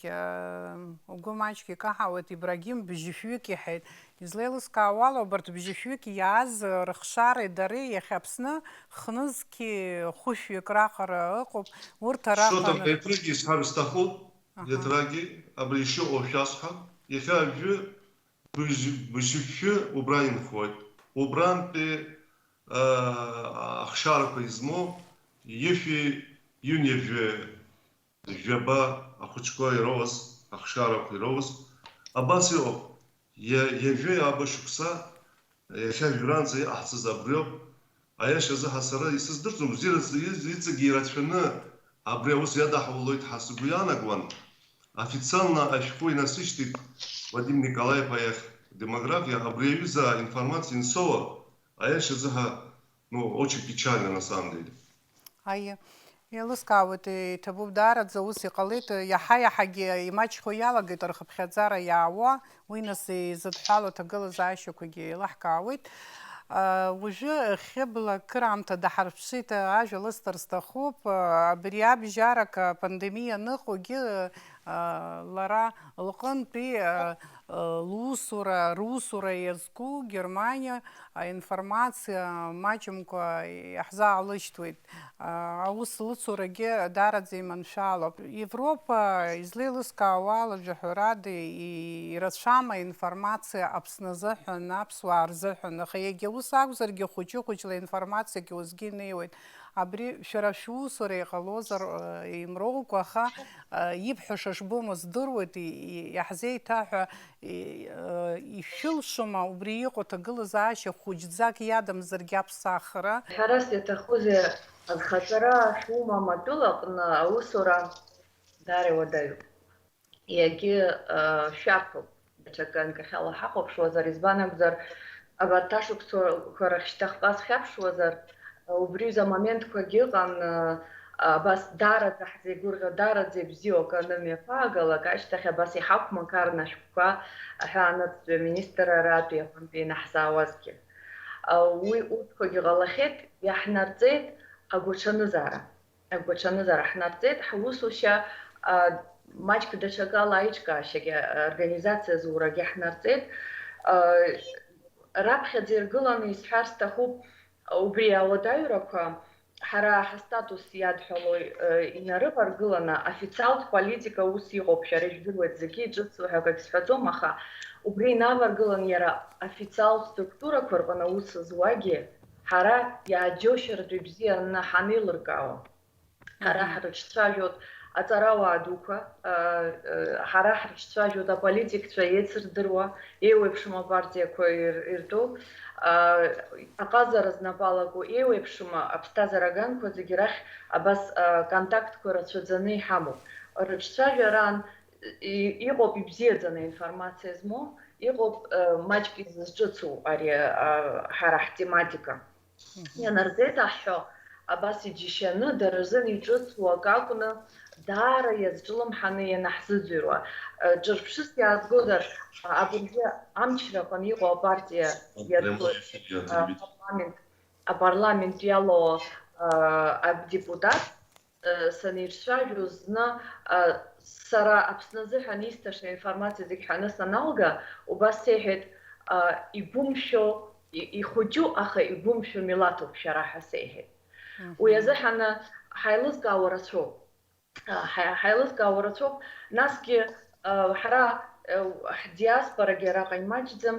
угәы маҷк икаҳауеит, Ибрагим бжьышәҩык иҳәеит. Излеилыскаауала, убарҭ бжьышәҩык иааз рыхшареи дареи иахьа Аԥсны хнызқьи хәышәҩык раҟара ыҟоуп. Урҭ араҟа Шоҭа, аны- Петргьы исҳәар сҭахуп, Аҳа. Петрагьы абри ишыҟоу шәасҳәап. Иахьа абжьы быжь-, быжьышәшәы убра инхоит. Убрантәи, аа, ахшарақәа измоу ҩышәи ҩынҩажәи жәаба ахәыҷқәа ироуаз, ахшарақәа ироуз, абас иҟоуп. Иа-, ҩажәи ааба шықәса, иахьа жәранӡа иҟаҳҵаз абриоуп. Аиашазы ҳа сара исыздырӡом, бзиарацы из-, иҵегьы ирацәаны абри аус иадаҳулоит ҳәа сгәы иаанагуан. Официально ашәҟәы инасышьҭит Вадим Николаев-иԥа иахь, демографиа, абри аҩыза аинформациа инсоуа, аиашазы ҳа, ну, очень печально на самом деле. Аиеи, еилыскаауеит, иҭабуп даараӡа, ус иҟалеит, иаҳа-иаҳагьы имаҷхо иалагеит рхыԥхьаӡара иаауа, уи нас изыдҳәалоу аҭагылазаашьақәагьы еилаҳкаауеит. Уажәы Хьыбла кыраамҭа даҳарԥшит, ажәа лысҭар сҭахуп, абри абжьарак апандемиа аныҟоугьы, лара лҟынтәи, лусура, русура иазку Германиа аинформациа маҷымкәа иаҳзаалышьҭуеит. Аус лыцурагьы даараӡа иманшәалоуп. Европа, излеилыскаауа ала, жәаҳәарада, и-, ирацәам аинформациа Аԥсны азыҳәан, аԥсуаа рзыҳәан, аха иагьа ус акәзаргьы, хәыҷы-хәыҷла аинформациагьы уеизгьы инеиуеит. Абри шәара шәусура иҟалозар, э, имроукәа, аха, э, ибҳәаша шбымоу здыруеит, и-, и-, иаҳзеиҭаҳәа, и-, э, ишәылшома убри иҟоу аҭагылазаашьа хәыҷӡак иадамзаргьы аԥсахра? Ҳәарас иаҭахузеи, азхаҵара шумам атәыла аҟны аусура даара иуадаҩуп. Иагьы, э, шәарҭоуп. Даҽакы анкахьала ҳахәаԥшуазар, избан акәзар, абарҭ ашықәсқәа рахь шьҭахьҟа схьаԥшуазар, убри рзы амоментқәагьы ыҟан, э, абас даараӡа ҳзеигәырӷьо, даараӡа ибзиоу акы анымҩаԥаагалак, ашьҭахь абас иҳақәмақарны ашәҟәқәа аҳәаанырцәтәи аминистрратәи аҟынтәи инаҳзаауазгьы. Э, уи урҭқәагьы ҟалахьеит, иаҳнарҵеит агәаҽанызаара. Агәаҽанызаара ҳнарҵеит, ҳусушьа, а, маҷк даҽакала аиҿкаашьагьы, аорганизациа зурагьы ҳнарҵеит. А, раԥхьаӡа иргыланы исҳәар сҭахуп, убри ауадаҩрақәа ҳара ҳастатус иадҳәалои, э, инарываргыланы, официалтә политика ус иҟоуп, шәара ижәдыруеит, зегьы иҿыцу ҳәа акагь сҳәаӡом, аха убри инаваргылан иара официалтә структурақәа рҟны аус зуагьы ҳара иааџьоушьартә ибзианы ҳанеилыркаауа. Ҳара Мгм. ҳрыҿцәажәоит аҵарауаа дуқәа, а, а, ҳара ҳрыҿцәажәоит аполитикцәа еицырдыруа, еиуеиԥшым апартиақәа ир-, иртәу, а, аҟазара знапы алаку, еиуеиԥшым аԥсҭазаара аганқәа зегьы рахь абас, а, контактқәа рацәаӡаны иҳамоуп. Рыҿцәажәараан и-, иҟоуп ибзиаӡаны аинформациа змоу, иҟоуп, а, маҷк изызҿыцу ари, а, ҳара ҳтематика. Мгм. Ианарзеиҭаҳҳәо, абас иџьашьаны, дара рзын иҿыцу акы акәны, даара иазҿлымҳаны ианаҳзыӡырҩуа. Ҿырԥшыс иаазгозар, абыржәы амчраҟны иҟоу апартиа иазгоит, апарламент, апарламент иалоу, а, адепутат, а, саницәажәоз зны, а, сара Аԥсны азыҳәан исҭаша информациа зегь ҳәаны саналга, убас сеиҳәеит, а, игәымшәо, и-, ихәыҷу, аха игәымшәо милаҭуп шәара ҳәа сеиҳәеит. Уи азыҳәаны ҳаилызкаауа рацәоуп. А, ҳа-, ҳаилызкаауа рацәоуп. Насгьы, а, ҳара, а, ҳдиаспорагьы араҟа имаҷӡам,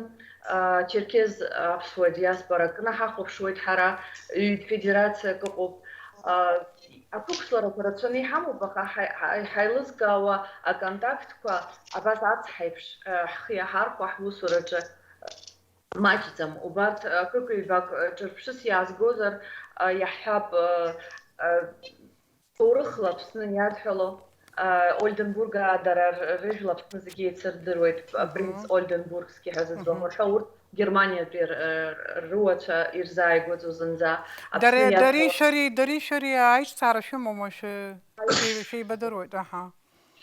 а, Черкез аԥсуа диаспора кны ҳахәаԥшуеит ҳара, ҩ-, федерациак ыҟоуп. А, ақәыԥшларақәа рацәаны иҳамоуп, аха ҳа-, ҳа-, ҳаилызкаауа аконтактқәа абас ацҳаиԥш, а, ҳхы иаҳархәо ҳусураҿы, а, маҷӡам. Убарҭ акык-ҩбак, а, ҿырԥшыс иаазгозар, а, иаҳҳәап, а, а, ҭоурыхла Аԥсны иадҳәало, а, Ольденбург аадара р-, рыжәла Аԥсны зегьы еицырдыруеит, а, Мгм. Принц Ольденбургски ҳәа зыӡбахә Мгм. рҳәо, урҭ Германиатәи р-, р-, руацәа ирзааигәаӡоу зынӡа. Аԥсны Дари, иадҳәало дари шәареи, дари шәареи аиҿцаара шәымоума, шәы-, шәеи-, шәеибадыруеит, аҳа.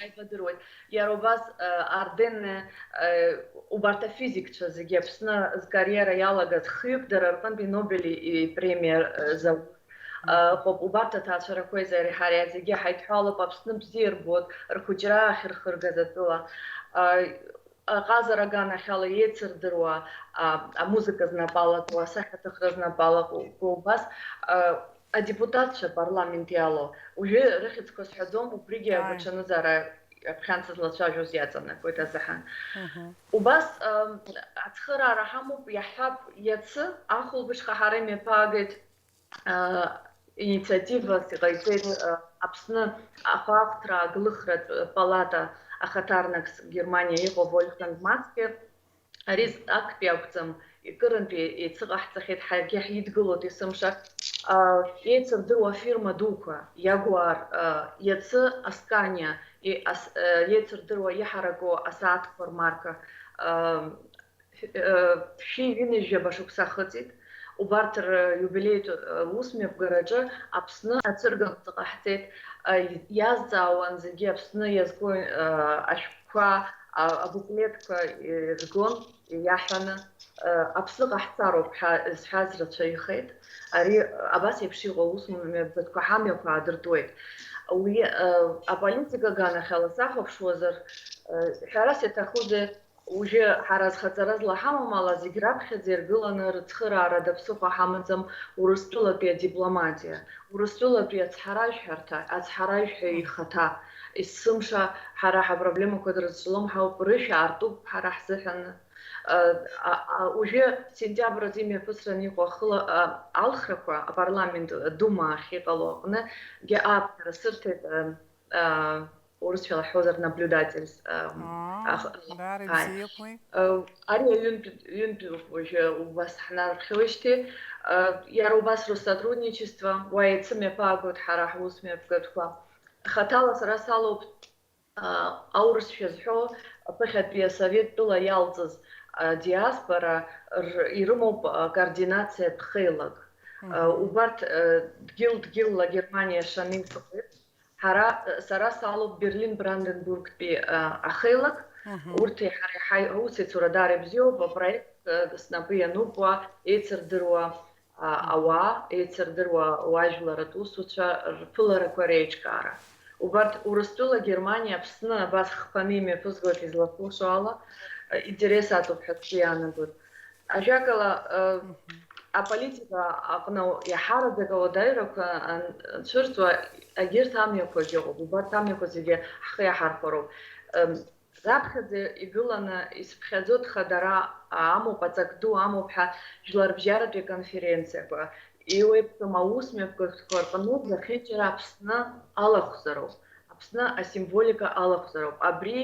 Ҳаибадыруеит. Иара убас, э, Арденне, э, убарҭ афизикцәа зегьы Аԥсны зкариера иалагаз хҩык дара рҟынтәи Нобели ипремиа, э, зауз, э, ҟоуп. Убарҭ аҭаацәарақәеи зареи ҳареи зегьы ҳаидҳәалоуп, Аԥсны бзиа рбоит, рхәыҷра ахьырхыргаз атәыла. Э, аҟазара аганахьала еицырдыруа, а, амузыка знапы алаку, асахьаҭыхра знапы алаку, убас, а, адепутатцәа апарламент иалоу, уажәы рыхьӡқәа сҳәаӡом, убригьы Ааи. Агәаҽанызаара аԥхьан сызлацәажәоз иаҵанакуеит азыҳәан. Мгм. Убас, а, ацхыраара ҳамоуп, иаҳҳәап, иацы ахәылбыҽха ҳара имҩаԥаагеит, а, инициативас иҟаиҵеит, а, Аԥсны ахәаахәҭра аглыхратә палата ахаҭарнакс Германиа иҟоу Вольфганг Мацке. Ари актәи акәӡам, икырынтә еицыҟаҳҵахьеит, ҳаргьы ҳидгылоит есымша. А, еицырдыруа афирма дуқәа, Иагуар, а, иацы Асканиа, и-, ас-, а, еицырдыруа иҳараку асааҭқәа рмарка, а, шәи ҩынҩажәаба шықәса ахыҵит. Убарҭ риубилеитә, э, усмҩаԥгараҿы Аԥсны ацәыргақәҵа ҟаҳҵеит. Э, иазҵаауан зегьы Аԥсны иазку, э, ашәҟәқәа, а-, абуклетқәа иргон иаҳәаны, э, Аԥсны ҟаҳҵароуп ҳәа зҳәаз рацәаҩхеит. Ари абас еиԥш иҟоу аусмҩаԥгатәқәа ҳамҩақәа аадыртуеит. Уи, э, аполитика аганахьала сахәаԥшуазар, э, ҳәарас иаҭахузеи, Уажәы ҳара зхаҵара злаҳамам ала, зегь раԥхьаӡа иргыланы рыцхыраара даԥсыхәа ҳамаӡам Урыстәылатәи адипломатиа, Урыстәылатәи ацҳаражәҳәарҭа, ацҳаражәҳәаҩ ихаҭа. Есымша ҳара ҳапроблемақәа дрызҿлымҳауп, рышә аартуп ҳара ҳзыҳәан. А, а, а, уажәы сентиабр азы имҩаԥысран иҟоу ахыла-, а, алхрақәа апарламент, Дума ахь иҟало аҟны, гьа ааԥхьара сырҭеит, а, а, урысшәала ҳҳәозар, наблюдательс, ам, Аа, ах-, даара ааи. Ибзиоуп уи. Э, ари аҩынтә, ҩынтәоуп уажәы убас ҳнарԥхьоижьҭеи. Э, иара убас Россотрудничество, уа еицымҩаԥаагоит ҳара ҳусмҩаԥгатәқәа. Хаҭала сара салоуп, а, аурысшәа зҳәо, аԥыхьатәи асовет тәыла иалҵыз адиаспора р-, ирымоуп, а, координациатә хеилак. Мгм. Э, убарҭ, э, дгьыл-дгьылла Германиа шанеиҭаху еиԥш, Ҳара, сара салоуп Берлин-Бранденбургтәи, а, ахеилак. Мгм. Урҭи ҳареи ҳаи-, ҳусеицура даара ибзиоуп, апроект, а, снапы иануп уа, еицырдыруа, а, ауаа, еицырдыруа уажәларатә усуцәа рԥыларақәа реиҿкаара. Убарҭ Урыстәыла, Германиа, Аԥсны абас хԥаны имҩаԥызгоит излахәылшо ала, а, интересатәуп ҳәа сгәы иаанагоит. Ажәакала, э, Мгм. Аполитика аҟны иаҳараӡак ауадаҩрақәа ан-, анцәырҵуа, егьырҭ амҩақәагьы ыҟоуп. Убарҭ амҩақәа зегьы ҳхы иаҳархәароуп. Ем, раԥхьаӡа игыланы исыԥхьаӡо ҭхадара амоуп, аҵак ду амоуп ҳәа жәларбжьаратәи аконференциақәа, еиуеиԥшым аусмҩаԥгатәқәа рҟны зехьынџьара Аԥсны алахәзароуп. Аԥсны асимволика алахәзароуп. Абри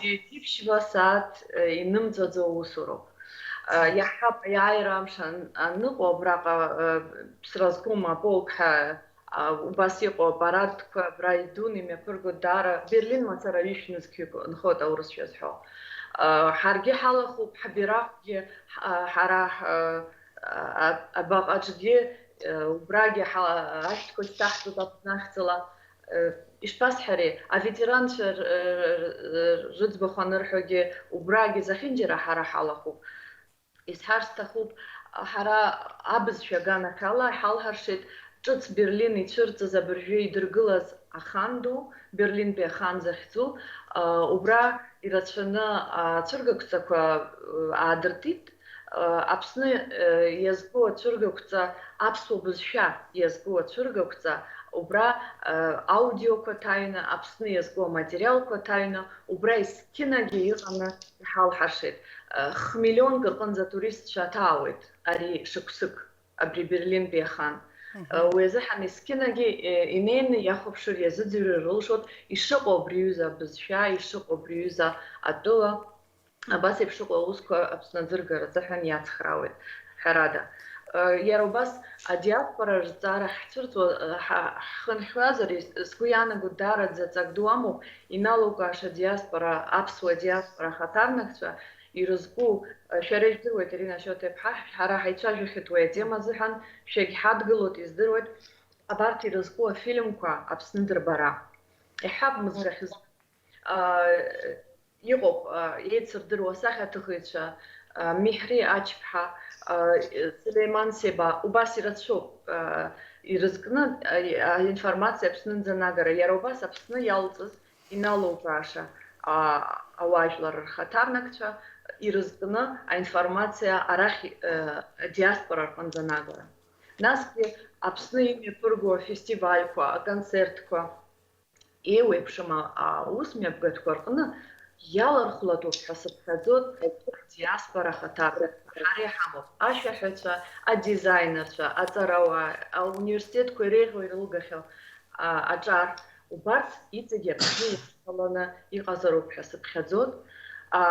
ҩажәи ԥшьба сааҭ, э, инымҵәаӡо аусуроуп. Э, иаҳҳәап, аиааира амш ан-, аныҟоу абраҟа, э, ԥсра зқәым аполк ҳәа, а, убас иҟоу апарадқәа абра идун имҩаԥыргоит даара Берлин мацара ҩышә нызқьҩык нхоит аурысшәа зҳәо. Э, ҳаргьы ҳалахәуп, ҳбираҟгьы, ҳ-, ҳара ҳ-, а-, абаҟаҿгьы Убрагьы ҳа-, ашәҭқәа шьҭаҳҵоит Аԥсны ахьӡала. Ишԥасҳәари, аветеранцәа р-, р-, р-, рыӡбахә анырҳәогьы убрагьы зехьынџьара ҳара ҳалахәуп. Исҳәар сҭахуп, ҳара абызшәа аганахьала иҳалҳаршеит ҿыц Берлин ицәырҵыз абыржәы идыргылаз ахан ду, Берлинтәи ахан захьӡу, убра ирацәаны ацәыргақәҵақәа аадыртит. Аԥсны иазку ацәыргақәҵа, аԥсуа бызшәа иазку ацәыргақәҵа, убра аудиоқәа ҭаҩны, Аԥсны иазку аматериалқәа ҭаҩны, убра есқьынагьы иҟаны иҳалҳаршеит. Хмиллионк рҟынӡа атуристцәа ҭаауеит ари шықәсык, абри Берлинтәи ахан. Мгм. Уи азыҳәан есқьынагьы инеины иахәаԥшыр, иазыӡырҩыр рылшоит, ишыҟоу абри аҩыза абызшәа, ишыҟоу абри аҩыза атәыла. Абас еиԥш ыҟоу аусқәа Аԥсны аӡыргара азыҳәан иацхраауеит, ҳәарада. Иара убас адиаспора рызҵаара ҳцәырҵуа, ҳа-, ҳхынҳәуазар, ис-, сгәы иаанагоит, даараӡа ҵак ду амоуп, иналукааша адиаспора, аԥсуа диаспора ахаҭарнакцәа ирызку, шәара ижәдыруеит, Ирина Ашьоҭа-иԥҳа, ҳара ҳаицәажәахьеит уи атема азыҳәан, шәагьҳадгылоит, издыруеит, абарҭ ирызку афильмқәа Аԥсны дырбара. Иҳәап, мызкахьыз. Иҟоуп, еицырдыруа асахьаҭыхыҩцәа, Миҳри Ачԥҳа, Сулеиман Себа, убас ирацәоуп, ирызкны аинформациа Аԥснынӡа анагара, иара убас Аԥсны иалҵыз, иналукааша, ауаажәлар рхаҭарнакцәа ирызкны аинформациа арахь, адиаспора рҟынӡа анагара. Насгьы Аԥсны имҩаԥырго афестивальқәа, аконцертқәа, еиуеиԥшым а-, аус мҩаԥгатәқәа рҟны иалархәлатәуп ҳәа сыԥхьаӡоит адиаспора ахаҭарнакцәа. Ҳара иҳамоуп ашәаҳәацәа, адизайнерцәа, аҵарауаа, ауниверситетқәа иреиӷьу ирылгахьоу, а, аҿар, убарҭ иҵегьы Аԥсны иадҳәаланы иҟазароуп ҳәа сыԥхьаӡоит. А,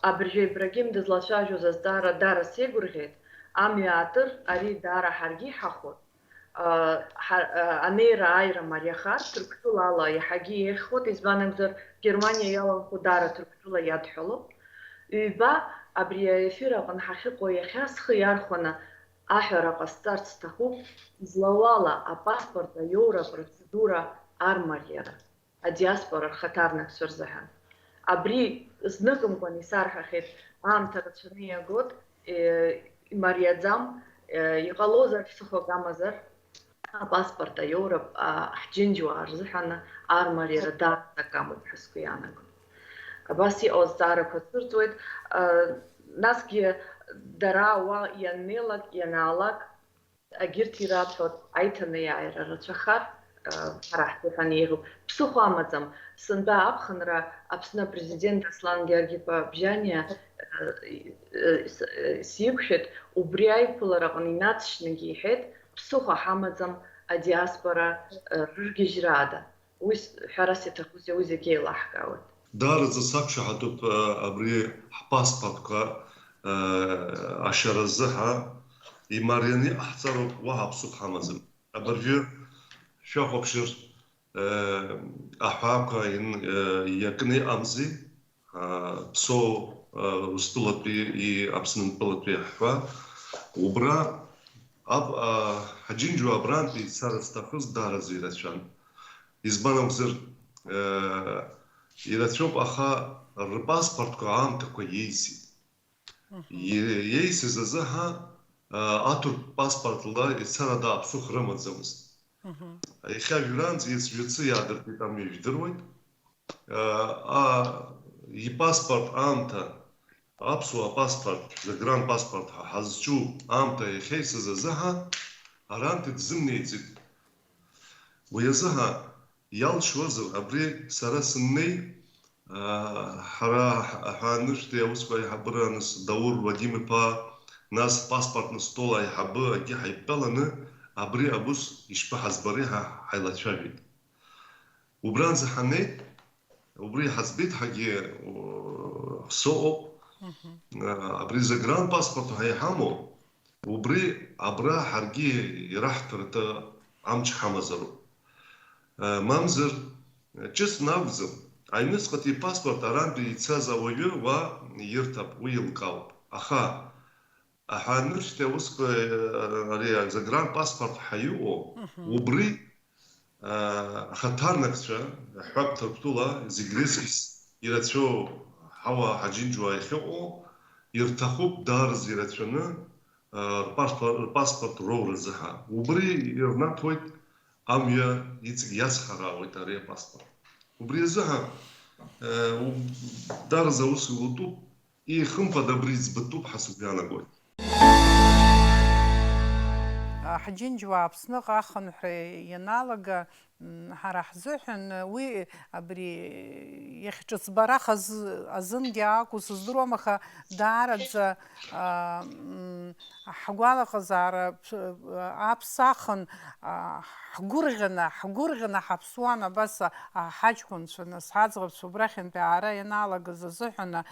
абыржәы Ибрагим дызлацәажәоз азҵаара даара сеигәырӷьеит, амҩа аатыр, ари даара ҳаргьы иҳахәоит. Ҳа-, анеира-ааира мариахар, Ҭырқәтәылала иаҳагьы еиӷьхоит, избан акәзар, Германиа иаланхо даара Ҭырқәтәыла иадҳәалоуп. Ҩба, абри аефир аҟны ҳахьыҟоу иахьа схы иархәаны аҳәара ҟасҵарц сҭахуп, злауала апаспорт аиоура апроцедура армариара адиаспора рхаҭарнакцәа рзыҳәан. Абри зныкымкәан исарҳәахьеит, аамҭа рацәаны иагоит, е, имариаӡам, е, иҟалозар, ԥсыхәак амазар, апаспорт аиоура, а, ҳџьынџьуаа рзыҳәан армариара даараӡа акы амоуп ҳәа сгәы иаанагоит. Абас иҟоу азҵаарақәа цәырҵуеит, а, насгьы дара уа ианнеилак, ианаалак, Агьырҭ ираҳәоит аиҭанеиааира рацәахар, ҳара ҳзыҳәан еиӷьуп. Ԥсыхәа амаӡам. Сынтәа аԥхынра Аԥсны апрезидент Аслан Георги-иԥа Бжьаниа сиқәшәеит, убри аиԥылараҟны инаҵшьнагьы иҳәеит, ԥсыхәа ҳамаӡам адиаспора рыргьежьра ада. Уи с-, ҳәарас иаҭахузеи, уи зегьы еилаҳкаауеит. Даараӡа сақәшаҳаҭуп, а, абри ҳпаспортқәа, а, ашьаразы ҳа имарианы иҟаҳҵароуп, уаҳа ԥсыхәа ҳамаӡам. Абыржәы шәахәаԥшыр, а, аҳәаақәа ин-, а, иакны иҟамзи, а, Ԥсоу, а, Урыстәылатәи, и Аԥсынтәылатәи аҳәаа. Убра аб-, а, ҳџьынџьуа абрантәи ицара зҭахыз даараӡа ирацәан. Избан акәзар, э, ирацәоуп, аха рпаспортқәа аамҭақәа иеисит. Мгм. Е-, иеисыз азы ҳа, э, аҭырқә паспортла ицарада аԥсыхәа рымаӡамызт. Мгм. Иахьа жәранӡа иацәҩацы иаадыртит амҩа ижәдыруеит. Э, а, ипаспорт аамҭа Аԥсуа паспорт, загранпаспорт ҳәа ҳазҿу аамҭа иахьеисыз азыҳәа арантәи дзымнеиӡеит. Уи азыҳәа иалшозар, абри сара сыннеи, аа, ҳара ҳ-, аҳәаанырцәтәи аусқәа аиҳабыра аныс Даур Вадим-иԥа, нас паспортный стол аиҳабы акгьы ҳаидтәаланы, абри аус ишԥаҳазбари ҳәа ҳаилацәажәеит. Убранӡа ҳаннеи, убри ҳаӡбеит, ҳагьы, о, ҳсоуп. Мгм. А, абри загранпаспорт ҳәа иҳамоу, убри абра ҳаргьы ираҳҭарҭа амч ҳамазароуп. А, мамзар, ҿыцны акәӡам. Аҩныҵҟатәи ипаспорт арантәи ицаз ауаҩы уа ирҭап, уи еилкаауп. Аха Аҳәааныршьҭеи аусқәа, ари азагрантә паспорт ҳәа иҟоу, Мгм. убри, а, ахаҭарнакцәа, аҳәап Ҭырқәтәыла, зегь рыцкьыс ирацәоу ҳауаа ҳаџьынџьуаа иахьыҟоу, ирҭахуп даараӡа ирацәаны, а, рпаспорт, рпаспорт роуразы ҳәа. Убри ирнаҭоит амҩа иҵегь иацхраауеит ари апаспорт. Убри азыҳәа, а, у-, даараӡа аус иутәуп. Ихымԥада, абри ӡбатәуп ҳәа сгәы иаанагоит. Ҳџьынџьуаа Аԥсныҟа ахынҳәра ианалага, м, ҳара ҳзыҳәан уи абри иахьҿыцбарах азы-, азынгьы акәу сыздыруам, аха даараӡа, а, м, ҳгәалаҟазаара ԥ-, аԥсахын, а, ҳгәырӷьаны, ҳгәырӷьаны ҳаԥсуан абас, а, ҳаҷкәынцәа, нас ҳаӡӷабцәа убрахьынтәи аара ианалагаз азыҳәан, а,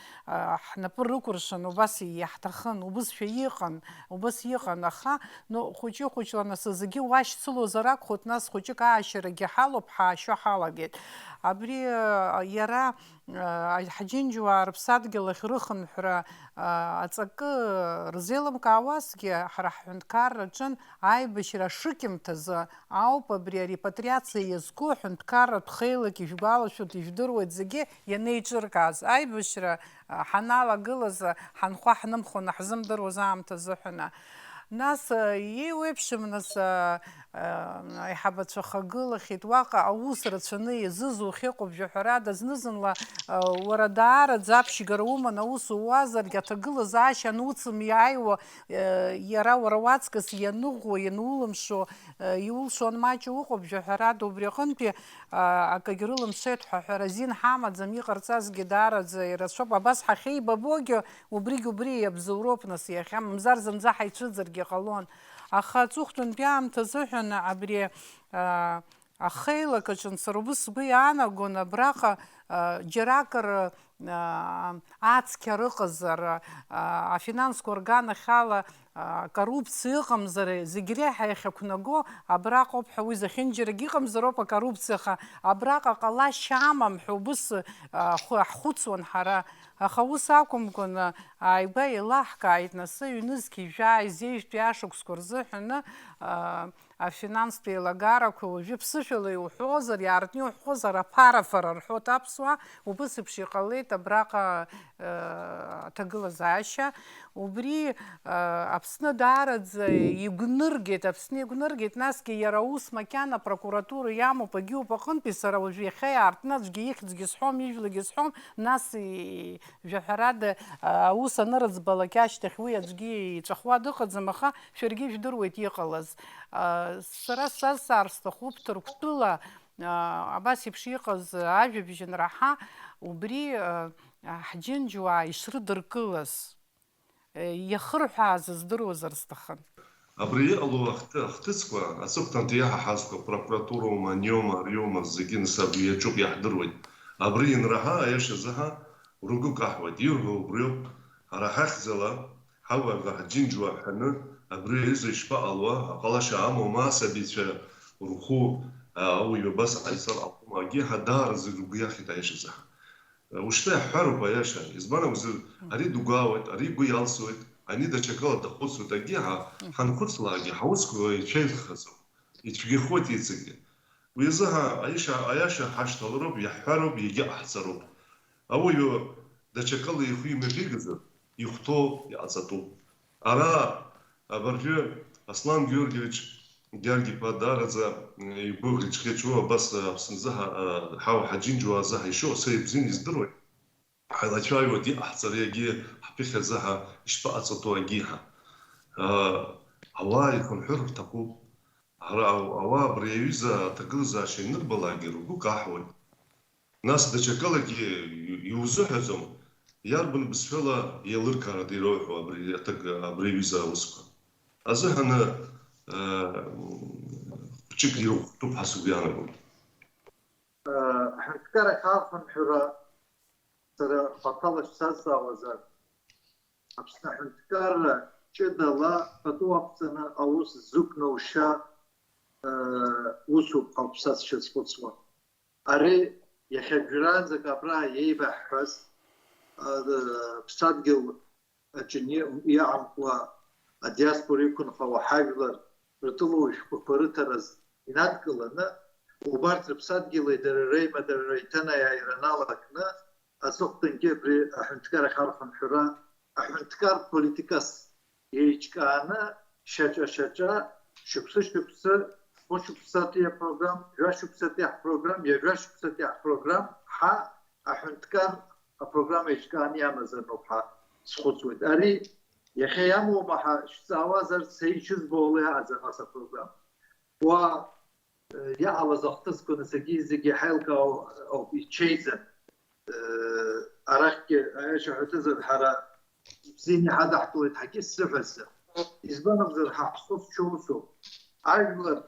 ҳнапы рыкәыршан, убас иаҳҭахын, убызшәа иҟан, убас иҟан, аха, ну, хәыҷы-хәыҷла, нас, зегьы уашьцылозар акәхоит, нас хәыҷык аашьарагьы ҳалоуп, ҳаашьо ҳалагеит. Абри, а, иара, а, ҳџьынџьуаа рыԥсадгьыл ахь рыхынҳәра, а, аҵакы рзеилымкаауазҭгьы, ҳара ҳҳәынҭқарра аҿын аибашьра ашыкьымҭазы ауп абри арепатриациа иазку аҳәынҭқарратә хеилак ижәгәалашәоит, ижәдыруеит зегьы ианеиҿыркааз. Аибашьра, а, ҳаналагылаз, а, ҳанхәа-ҳнымхәа ҳзымдыруаз аамҭа азыҳәан. Нас, а, иеиуеиԥшым, нас, а, а, аиҳабацәа хагылахьеит, уаҟа аус рацәаны иазызухьеит, ҳәарада, зны-зынла, а, уара даараӡа аԥшьгара уман аус ууазаргьы, аҭагылазаашьа ануцым иааиуа, а, иара уара уаҵкыс ианыӷәӷәо, ианулымшо, а, иулшо анмаҷу ыҟоуп, ҳәарада, убри аҟынтәи, а, акагь рылымшеит ҳәа ҳәара азин ҳамаӡам, иҟарҵазгьы даараӡа ирацәоуп, абас ҳахьеибабогьы, убригь убри иабзоуроуп, нас, иахьа, мамзар зынӡа ҳаицәыӡыргьы ҟалон. Аха аҵыхәтәантәи аамҭа азыҳәан абри, а, ахеилак аҿы, сара убыс сгәы иаанагон, абраҟа, а, џьаракыр, а, ацқьа рыҟазар, а, афинансқәа рганахьала, а, коррупциа ыҟамзар, зегь реиҳа иахьақәнаго абраҟоуп ҳәа уи зехьынџьарагь иҟамзароуп акоррупциа, аха абраҟа ҟалашьа амам ҳәа убыс, а, ҳхәыцуан ҳара. Аха ус акәымкәан, ааигәа еилаҳкааит, нас, ҩнызқь ижәааиз ҩажәи жәаҩа шықәсқәа рзыҳәаны, а, афинанстә еилагарақәа уажәы ԥсышәала иуҳәозар, иаартны иуҳәозар, аԥарафара рҳәоит аԥсуаа, убыс еиԥш иҟалеит абраҟа, а, аҭагылазаашьа. Убри, а, Аԥсны даараӡа игәныргеит, Аԥсны игәныргеит, насгьы иара аус макьана апрокуратура иамоуп, агьиуп аҟынтәи, сара уажәы иахьа иаартны аӡәгьы ихьӡгьы сҳәом, ижәлагьы сҳәом, нас и-, Жәаҳәарада, а, аус анырыӡбалак ашьҭахь уи аӡәгьы иҵәахуа дыҟаӡам, аха шәаргьы ижәдыруеит иҟалаз. А, сара сазҵаар сҭахуп, Ҭырқәтәыла, а, абас еиԥш иҟаз ажәабжь анраҳа, убри, а, ҳџьынџьуаа ишрыдыркылаз, а, иахырҳәааз здыруазар сҭахын. Абри иҟало ахҭы-, ахҭысқәа, аҵыхәтәантәи иаҳаҳазқәа, прокуратуроума, аниома, ариома, зегьы нас абри иаҿуп, иаҳдыруеит. Абри ианраҳа, аиашазы ҳа ргәы каҳауеит, ирҳәо убриоуп. Ҳара ҳахьӡала, ҳауаажәлар ҳџьынџьуаа ҳәаны, абри аҩыза ишԥаҟалуа, аҟалашьа амоума асабицәа рхәы, а, ауаҩы абас ҟаиҵар ҟалома, агьи ҳа даараӡа ргәы иахәеит, аиашазы ҳа. Ушьҭа иаҳҳәароуп аиаша. Избан акәзар, ари дгәаауеит, ари игәы иалсуеит, ани даҽакала дахәыцуеит, агьи ҳа-, ҳанхәыцлакгьы, ҳаусқәа ицәеихаӡом, ицәгьахоит иҵегьы. Уи азы ҳа-, аиаша, аиаша ҳашьҭалароуп, иаҳҳәароуп, иагьыҟаҳҵароуп. Ауаҩы даҽакала ихы имҩаԥигазар, ихәҭоу иҟаҵатәуп. Ара абыржәы Аслан Георгиевич Гьаргь-иԥа даараӡа игәы ӷьыч-ӷьычуа абас Аԥсны азы ҳа-, ҳауа ҳаџьынџьуаа азы ҳаишьо, сара ибзианы издыруеит. Ҳаилацәажәоит иҟаҳҵари, егьи ҳԥыхьа азы ҳа ишԥаҟаҵатәу, егьи ҳа, а, ауаа ихынҳәыр рҭахуп. Ара, ауаа абри аҩыза аҭагылазаашьа ианырбалакгьы ргәы каҳауеит. Нас даҽакалагьы иу-, иузыҳәаӡом, иарбан бызшәала еилыркаарада ироуҳәо абри аҭак-, абри аҩыза аусқәа азыҳәаны, э, хәҷык ирыхәҭоуп ҳәа сгәы иаанагоит. Э, ҳҳәынҭқаррахь ахынҳәра сара хаҭала шәсазҵаауазар, Аԥсны аҳәынҭқарра ҷыдала пату ақәҵаны аус зықәноушьа, э, усуп ҳәа ауп са сшазхәыцуа. Ари иахьа жәраанӡак абра иеибаҳҳәаз, а, ԥсадгьыл аҿы не-, иаҳамкуа адиаспора иқәынхауа ҳажәлар ртәылаушәҟәқәа рыҭараз инадкыланы, убарҭ рыԥсадгьыли дара реимадарара иҭанеиааира налакны, аҵыхәтәангьы абри аҳәынҭқарахь архынҳәра, аҳәынҭқар политикас еиҿкааны, шьаҿа-шьаҿа, шықәсы-шықәсы, хәышықәсатәи апрограм, жәашықәсатәи ҳпрограм, ҩажәа шықәсатәи ҳпрограм, ҳа аҳәынҭқар апрограма еиҿкааны иамазароуп ҳәа схәыцуеит. Ари иахьа иамоума ҳәа шәҵаауазар, са ишызбо ала иаҳаӡам ас апрограма. Уа, э, иҟалаз ахҭысқәа насыгьы зегьы ҳаилкаау ауп, ичеиӡам. Э, арахьгьы, аиаша ҳәа аҭыҵыр, ҳара ибзианы иҳадаҳкылоит ҳагьы сзыҳәазар. Избан акәзар, ҳа ҳхы зчо усуп. Ажәлар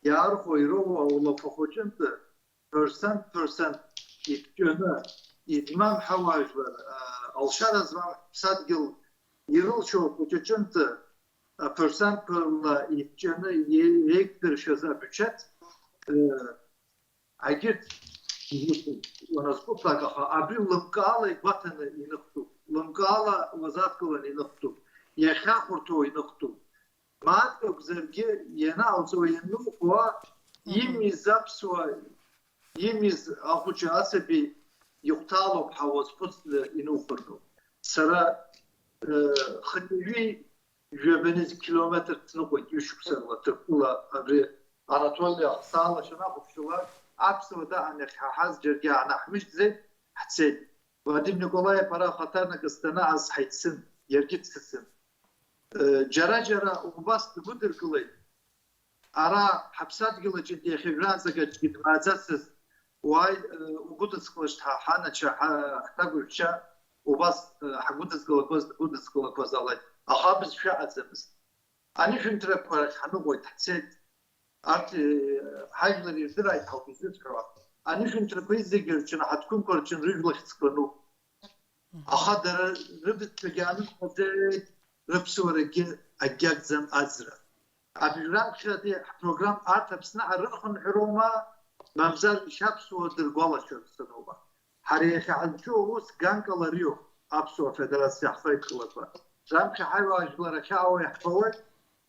иаархәо, ироуа аулақәа хәыҷынтәы, percent, percent ибҷаны, измам ҳауаажәлар, а, алшара змам ҳԥсадгьыл ирылшо ахәыҷы ҿынтә, а, percent-ла ибҷаны иеиқәдыршәаз абиуџьеҭ, э, агьырҭ уаназхәыцлак, аха абри лымкаала игәаҭаны иныхтәуп, лымкаала уазадкыланы иныхтәуп, иахьахәырҭоу иныхтәуп. Мааҭк акәзаргьы, ианаалҵуа иануҟәуа, Мгм. имиз аԥсуа, имиз ахәыҷы асаби ихәҭаалоуп ҳәа уазхәыцны инухыртәуп. Сара, э, хынҩажәи жәабаныз километр ҭныҟәеит ҩышықәса рла Ҭырқәтәыла абри Анатоли ахсаала шәанахәаԥшуа, аԥсуа даҳан иахьҳаҳаз џьаргьы аанаҳмыжьӡеит, ҳцеит. Вадим Николаев ара ахаҭарнакс данааз ҳаицын, иаргьы дсыцын. Э, џьара-џьара убас дгәыдыркылеит. Ара ҳаԥсадгьыл аҿы иахьа жәаанӡагь аӡәгьы дмааӡацызт, уааи, э, угәыдыскылашт ҳа, ҳанацәа, ҳа, ҳҭагәышәча, убас, э, ҳгәыдызкылақәаз, дгәыдызкылақәаз ала, аха абызшәа ыҟаӡамызт. Анышәынҭрақәа рахь ҳаныҟәеит, ҳцеит. Арҭ, э, ҳажәлар ирдырааит ҳауп изыӡырҩуа. Анышәынҭрақәа зегьы рҿы, ҳаҭқәынқәа рҿы рыжәлахьӡқәа ануп. Аха дара рыбызшәагьы аанымхаӡеит, рыԥсуарагьы акгьы акәӡам аӡра. Абри раԥхьатәи ҳпрограм арҭ Аԥсны ҳарырхынҳәроума, мамзар ишьаԥсуа дыргәалашәарц анума? Ҳара иахьа ҳазҿу аус ганкала ариоуп, аԥсуа федерациа ҳхеидкылақәа. Раԥхьа ҳаиуаажәлар ахьаауа иаҳбауеит,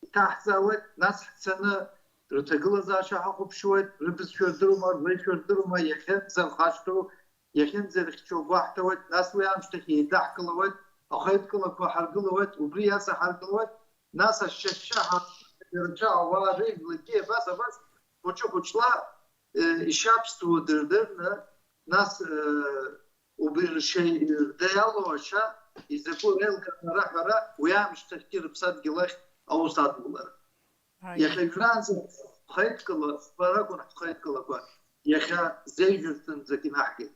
иҭаҳҵаауеит, нас ҳцаны рыҭагылазаашьа ҳахәаԥшуеит, рыбызшәа рдыруама, рлеишәа рдыруама, иахьынӡархашҭу, иахьынӡарыхьчо гәаҳҭауеит, нас уи аамышьҭахь еидаҳкылауеит, ахеидкылақәа ҳаргылауеит, убри иаҵаҳаргылауеит, нас ашьшьашьа ҳа-, ҳаҭарацәа ауаа реижәлагьы абас, абас, хәыҷы-хәыҷла, э, ишьаԥсуа дырдырны, нас, э, убри ршьа-, рда иалоу ашьа изакәу реилкаара раҳәара, уи аамышьҭахьгьы рыԥсадгьыл ахь аус адулара. Аиеи. Иахьа жәраанӡа ҳхеидкыла, хәба ракәын ҳхеидкылақәа, иахьа зеижәырҭынӡак инаҳгеит.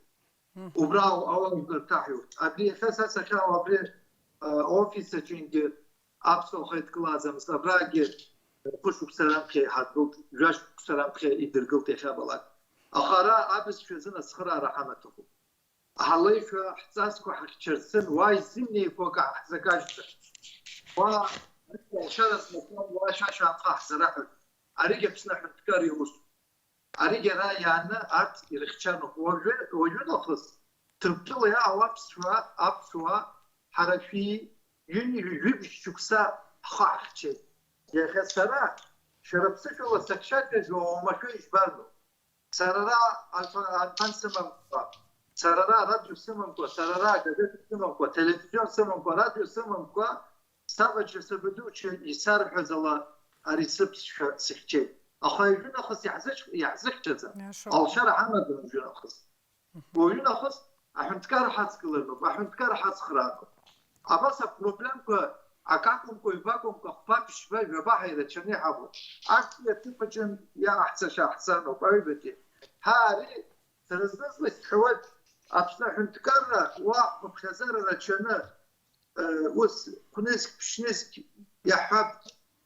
Мгм. Убра ау-, ауаажәлар ҭаҳҩуеит. Абри иахьа са сахьаауа абри, а, офис аҿынгьы аԥсуа хеидкылаӡамызт, абрагьы хәышықәса раԥхьа иҳадгылт, жәашықәса раԥхьа идыргылт иахьабалак. Аха ара абызшәа азын ацхыраара ҳамаҭәахәуп. Ҳалеишәа, ҳҵасқәа ҳахьчарцын, уа изымнеиқәо акы ҳзакажьзар. Уа, алшара змақәам, уа, шәа шәаанха ҳзараҳәоит. Аригь Аԥсны аҳәынҭқар иусуп. Аригь ара иааны арҭ ирыхьчароуп. Уажәы, уажәы нахыс, Ҭырқәтәыла иаауа аԥсуаа, аԥсуаа, ҳара шәи ҩынҩажәи жәибжь шықәса ҳхы ҳахьчеит. Иахьа сара, шәара ԥсышәала сахьшәаҵәахуа уамашәа ижәбарноу? Сара ара альфа-, альфан сымамкәа, сара ара радио сымамкәа, сара ара газеҭ сымамкәа, телевизион сымамкәа, радио сымамкәа, сабацәа сабадуцәа исарҳәаз ала ари сыԥсшәа сыхьчеит. Аха уажәы нахыс иаҳзыхь-, иаҳзыхьчаӡам. Иашоуп. Алшара ҳамаӡам уажәы нахыс. Мгм. Уажәы нахыс аҳәынҭқар ҳацгылароуп, аҳәынҭқар ҳацхраароуп. Абас апроблемқәа акакәымкәа, ҩбакәымкәа, хәба, ԥшьба, жәаба ҳаирацәаны иҳамоуп. Арҭ аҭыԥ аҿы иаҳцашьа ҳцаноуп, аҩбатәи. Ҳа ари, сара зны-зны исҳәауеит, Аԥсны аҳәынҭқарра уа хыԥхьаӡара рацәаны, э, ус, хәнызқь, ԥшьнызқь, иаҳҳәап,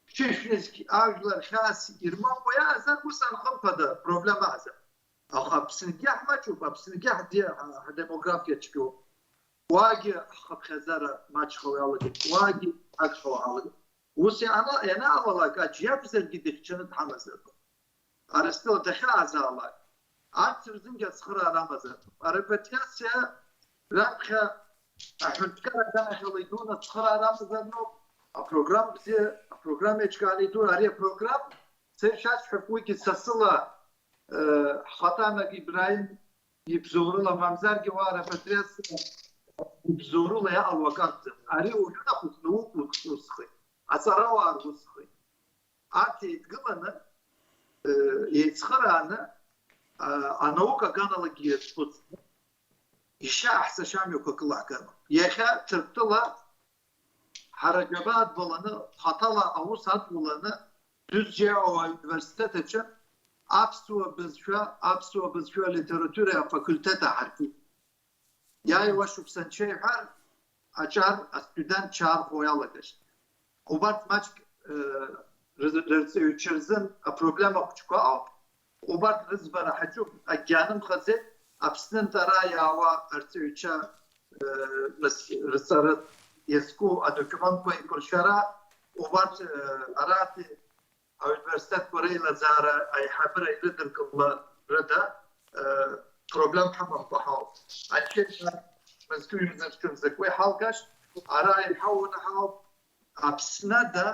ԥшьышәнызқь ажәлар хьаас ирмамкәа иаазар, ус анхымԥада, проблема ыҟаӡам. Аха Аԥсынгьы ҳмаҷуп, Аԥсынгьы ҳди-, ҳа-, ҳдемографиа цәгьоуп. Уаагьы ҳхыԥхьаӡара маҷхауа иалагеит, уаагьы ҳагхауа ҳалагеит. Ус иана-, ианаалалак, аӡә иакәзаргьы дыхьчаны дҳамазароуп. Арыстәыла дахьаазаалак, арҭ рзынгьы ацхыраара амазароуп. Арепатриациа раԥхьа аҳәынҭқар аганахьала идуны ацхыраара амазароуп. апрограмма бзиа, апрограмма еиҿкааны иду, ари апрограмма, сеишьасҳәап, уигьы сасыла, э, ҳхаҭанак Ибраим ибзоурыла, мамзаргьы уа арепатриациа ибзоурыла иаҟало акы акәӡам. Ари уажәы нахыс наукатә усхеит, аҵарауаа русхеит. Арҭ еидгыланы, э, еицхырааны, а, анаука аганалагьы иазхәыцны, ишьа-ҳцашьа амҩақәа кылаҳгама. Иахьа Ҭырқәтәыла ҳара џьабаа дбаланы, хаҭала аус адуланы, Дәыџьеи аҩуниверситет аҿы аԥсуа бызшәа, аԥсуа бызшәа литературеи афакультет аҳаркит. Иааиуа шықәса анцәа иҳәар, аҿар астудент чаархәо иалагашт. Убарҭ маҷк, э, рыз-, рырҵаҩцәа рзын апроблема хәыҷқәа ауп. Убарҭ рыӡбара ҳаҿуп, акгьы аанымхаӡеит, Аԥснынтә ара иаауа арҵаҩцәа, э, рыс-, рҵара иазку адокументқәа еиқәыршәара, убарҭ, э, арантәи ауниверситетқәа реилазаара аиҳабыра ирыдыркыларыда, э, проблем ҳамамкәа ҳауп. Анцәа иҳәа, мызкы ҩымзар ҿымзар уи ҳалгашт, ара иҳауаны ҳауп, Аԥсны ада,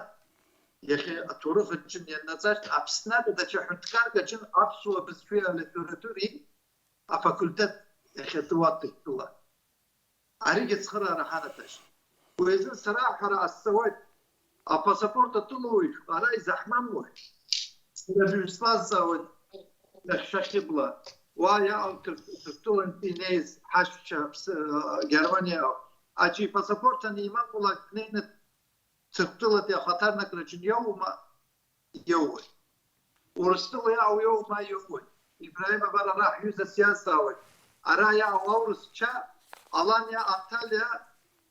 иахьа аҭоурых аҿы ианнаҵашт, Аԥсны ада даҽа ҳәынҭқарк аҿын аԥсуа бызшәеи алитературеи афакультет иахьатәу адгьыла. Аригьы ацхыраара ҳанаҭашт. Уи азы сара аҳәара ҟасҵауеит, апасапорт атәылауаҩ ара изаҳмамуеи? Сара быҩсла сзаауеит, нахьхьи-хьыбла. Уа иаҟоу Ҭырқә-, Ҭырқәтәылантәи инеиз ҳашьцәа Аԥс-, Германиа иҟоу. Аӡәы ипасапорт анимамулак днеины Ҭырқәтәылатәи ахаҭарнакраҿы иоума? Иоуеит. Урыстәыла иаау иоума? Иоуеит. Ибраим, абар ара ҳҩызас иазҵаауеит. Ара иаау аурысцәа, Аланиа, Анталиа,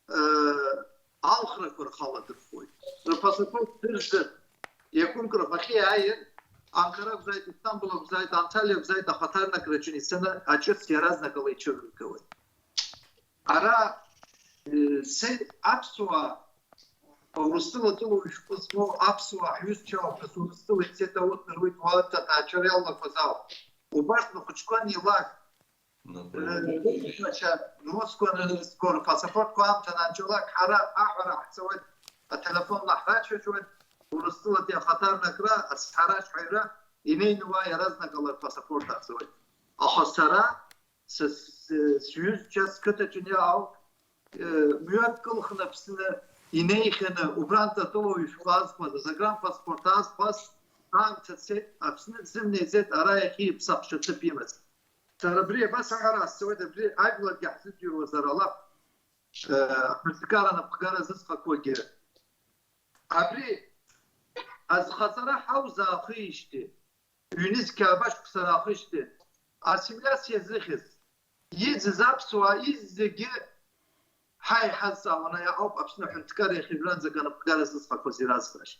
э, алхрақәа рхала дырхуеит. Рпасапорт дырзыр, иакәымкәа рхахьы иааир, Анкара акәзааит, Истамбул акәзааит, Анталиа акәзааит, ахаҭарнакраҿы ицаны аҿыц иаразнакала иҽырыргауеит. Ара, э, се-, аԥсуаа, Урыстәыла атәылауаҩ шәҟәы змоу аԥсуаа ҳҩызцәа ауп, нас Урыстәыла ицеит, аус руит, уа аҭаацәара иалнахуаз ауп. Убарҭ рхәыҷқәа неилак, э, рыцҳашьа, русқәа рызго рпасапортқәа аамҭа ананҵәалак, ҳара аҳәара ҳцауеит, ателефонла ҳрацәажәуеит, Урыстәылатәи ахаҭарнакра, ацҳаражә ҳәаҩра, инеины уа иаразнакала рпасапорт ааӡоит. Аха сара Са с-, сҩызцәа сқыҭаҿы иаау, э, мҩак кылхны Аԥсны инеихьаны, убрантә атәылауаҩ шәҟәы аазхәаз, азагран паспорт аазхәаз, аамҭа цеит, Аԥсны дзымнеиӡеит, ара иахьа иԥсахшьа ҭыԥ имаз. Сара абри абас аҳәара ҟасҵауеит, абри ажәларгьы ҳзыӡырҩуазар ала, э, аҳәынҭқарра анапхгара зыӡхақәоугьы. Абри азхаҵара ҳаузаахижьҭеи, ҩнызқь ааба шықәса раахижьҭеи, ассимилиациа зыхьыз, иӡыз аԥсуаа изегьы ҳа иҳазҵаауан, аиаҟа ауп Аԥсны аҳәынҭқарра иахьа жәранӡак анапхгара зыӡхақәаз иразҳәашьа.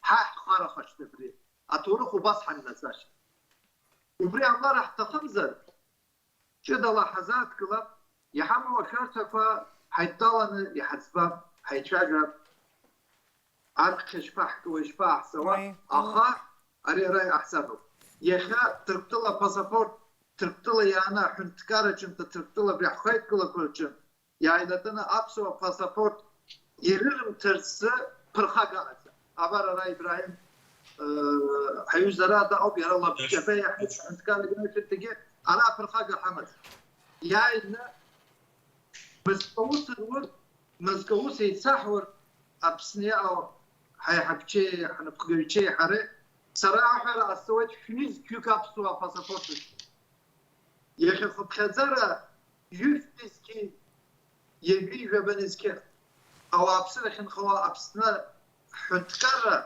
Ҳа ҳхарахашт абри. Аҭоурых убас ҳаннаҵашьа. Убри амара ҳҭахымзар, ҷыдала ҳазааҭгылап, иҳамоу ашәарҭақәа ҳаидтәаланы иҳаӡбап, ҳаицәажәап, аԥхьа шԥаҳкуеи, шԥаҳҵауа, уи, аха ари ара иҟаҳҵароуп. Иахьа Ҭырқәтәыла апасапорт, Ҭырқәтәыла иааны аҳәынҭқарраҿынтә Ҭырқәтәыла абри ҳхеидкылақәа рҿы иааилатәаны аԥсуа пасапорт ирырымҭарц рзы ԥырхага ыҟаӡам. Абар ара Ибраим, э, ҳаҩыза ара дыҟоуп, иара лабҿаба иаҳәеит, ҳәынҭқарра иаҳәеит, егьи ара аԥырхага ҳамаӡам. Иааины мызкы аус рур, мызкы аус еицаҳур, Аԥсны иҟоу ҳаиҳабчеи ҳнапхгаҩцәеи ҳареи, сара аҳәара ҟасҵауеит, шәҩызқьҩык аԥсуаа апасапорт рыцуп. Иахьа хыԥхьаӡара ҩышәнызқьи ҩажәи жәаба нызқьы ауааԥсыра ахьынхауа Аԥсны ҳҳәынҭқарра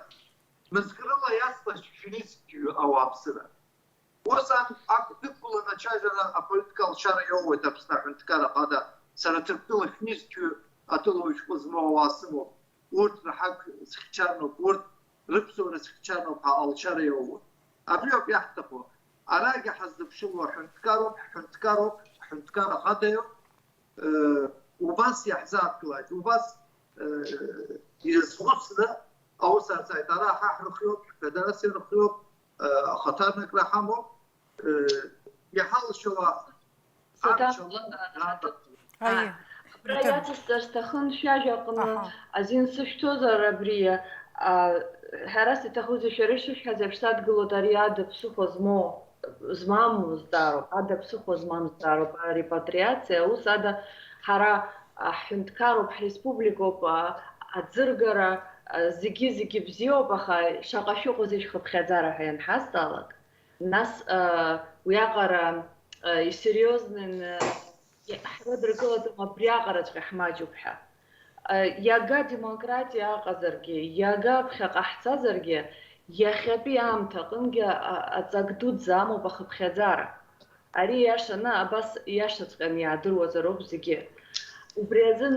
мызкрыла иацлашьцәа шәҩызқьҩы ауааԥсыра. Ус ан-, акәдықәлан ацәажәара аполитика алшара иоуеит Аԥсны аҳәынҭқарра Ахада, сара Ҭырқәтәыла шәнызқьҩы атәылауаҩ шәҟәы змоу ауаа сымоуп. Урҭ раҳак зыхьчарноуп, урҭ рыԥсуара зыхьчарноуп ҳәа алшара иоуеит. Абриоуп иаҳҭаху. Арагьы ҳаззыԥшыло аҳәынҭқароуп, ҳҳәынҭқароуп, ҳҳәынҭқар ахадаҩуп. Э, убас иаҳзааҭгылааит, убас, э, ирызхәыцны аус арҵааит. Ара ҳа ҳрыхиоуп, ҳфедерациа рыхиоуп, э, ахаҭарнакра ҳамоуп, э, иҳалшауа Саҭа. Амч ала иаандаҳкылоит. Аиеи. Абра иацысҵар сҭахын шәажәа аҟны. Аҳа. Азин сышәҭозар абри, а, ҳәарас иҭахузеи, шәара ишышәҳәаз еиԥш, садгылоит ари ада ԥсыхәа змоу, змам зҵаароуп, ада ԥсыхәа змам зҵаароуп, арепатриациа, ус ада ҳара, а, ҳҳәынҭқаруп, ҳреспубликоуп, а, аӡыргара, а, зегьы, зегьы бзиоуп, аха шаҟа шәыҟоузеи шәхыԥхьаӡара ҳәа ианҳазҵаалак, нас, а, уиаҟара, а, исериозны, а, Ҳрыдыркылаӡом, абриаҟараҵәҟьа ҳмаҷуп ҳәа. Иага демократиа аҟазаргьы, иага ԥхьаҟа ҳцазаргьы, иахьатәи аамҭа аҟынгьы аҵак дуӡӡа амоуп ахыԥхьаӡара. Ари иашаны, абас иашаҵәҟьаны иаадыруазароуп зегьы. Убри азын,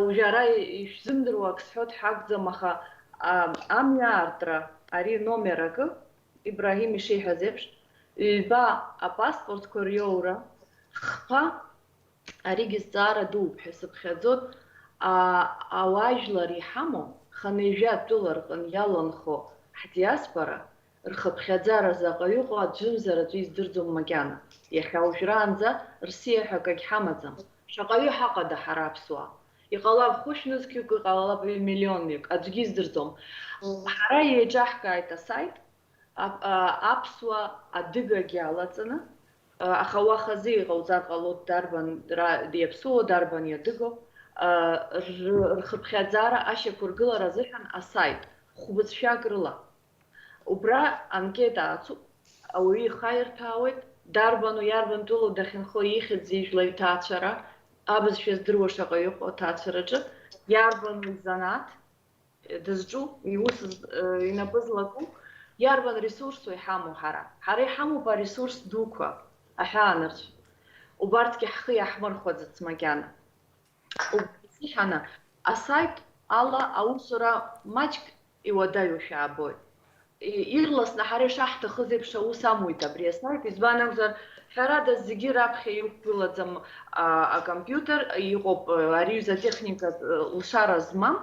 уажә ара ишәзымдыруа ак сҳәо ҳәа акәӡам, аха амҩа аартра, ари номер акы, Ибраҳим ишиҳәаз еиԥш, ҩба апаспортқәа риоура, хԥа, аригьы зҵаара дууп ҳәа сыԥхьаӡоит, а, ауаажәлар иҳамоу, хынҩажәа тәыла рҟын иаланхо ҳдиаспора, рхыԥхьаӡара заҟаҩы ыҟоу аӡәымзар аӡәы издырӡом макьана. Иахьа уажәраанӡа Рсиа ҳәа акагь ҳамаӡам. Шаҟаҩы ҳаҟада ҳара аԥсуаа? Иҟалап хәышә нызқьҩык, иҟалап ҩ-миллионҩык, аӡәгьы издырӡом. Ҳара еиҿаҳкааит асайт, ап-, а, аԥсуа адыгагьы алаҵаны, а, аха уахазы иҟауҵар ҟалоит, дарбан ра-, иаԥсуо, дарбан иадыго, а, р-, рхыԥхьаӡара ашьақәыргылара азыҳәан асайт, хәбыцәшәак рыла. Убра анкета ацуп, ауаҩы ихы аирҭәаауеит, дарбану, иарбан тәылоу дахьынхо, ихьӡ-ижәла, иҭаацәара, абызшәа здыруа шаҟа иҟоу аҭаацәараҿы, иарбану изанааҭ, дызҿу, иус з-, э, инапы злаку, иарбан ресурсу иҳамоу ҳара? Ҳара иҳамоуп аресурс дуқәа, аҳәаанырцә. Убарҭгьы ҳхы иаҳмырхәаӡац макьана. Убри азыҳәаны асайт ала аусура маҷк иуадаҩушәа аабоит. И-, ирласны ҳара ишаҳҭахыз еиԥш аус амуит абри асайт, избан акәзар, ҳәарада, зегьы раԥхьа иқәгылаӡам, а, акомпиутер, иҟоуп, а, ари ҩыза техника, а, лшара змам.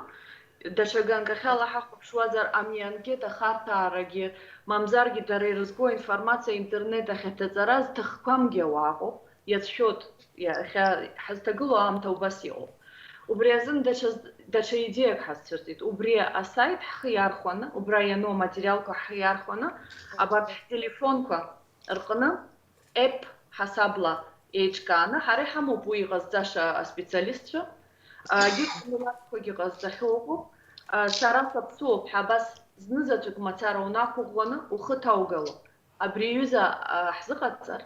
Даҽа ганкахьала ҳахәаԥшуазар, ами анкета ахарҭәаарагьы, мамзаргьы дара ирызку аинформациа интернет ахь аҭаҵара зҭахқәамгьы ауаа ыҟоуп, иацәшәоит, иахьа ҳазҭагылоу аамҭа убас иҟоуп. Убри азын даҽа, даҽа идеиак ҳазцәырҵит. Убри асайт ҳхы иархәаны, убра иану аматериалқәа ҳхы иархәаны, абарҭ ҳтелефонқәа рҟны еп ҳасабла еиҿкааны, ҳара иҳамоуп уи иҟазҵаша аспециалистцәа, а, егьырҭ милаҭқәагьы ҟазҵахьоу ыҟоуп. А, сара саԥсуоуп ҳәа абас знызаҵәык мацара унақәыӷәӷәаны ухы ҭаугало. Абри аҩыза, а, ҳзыҟаҵар,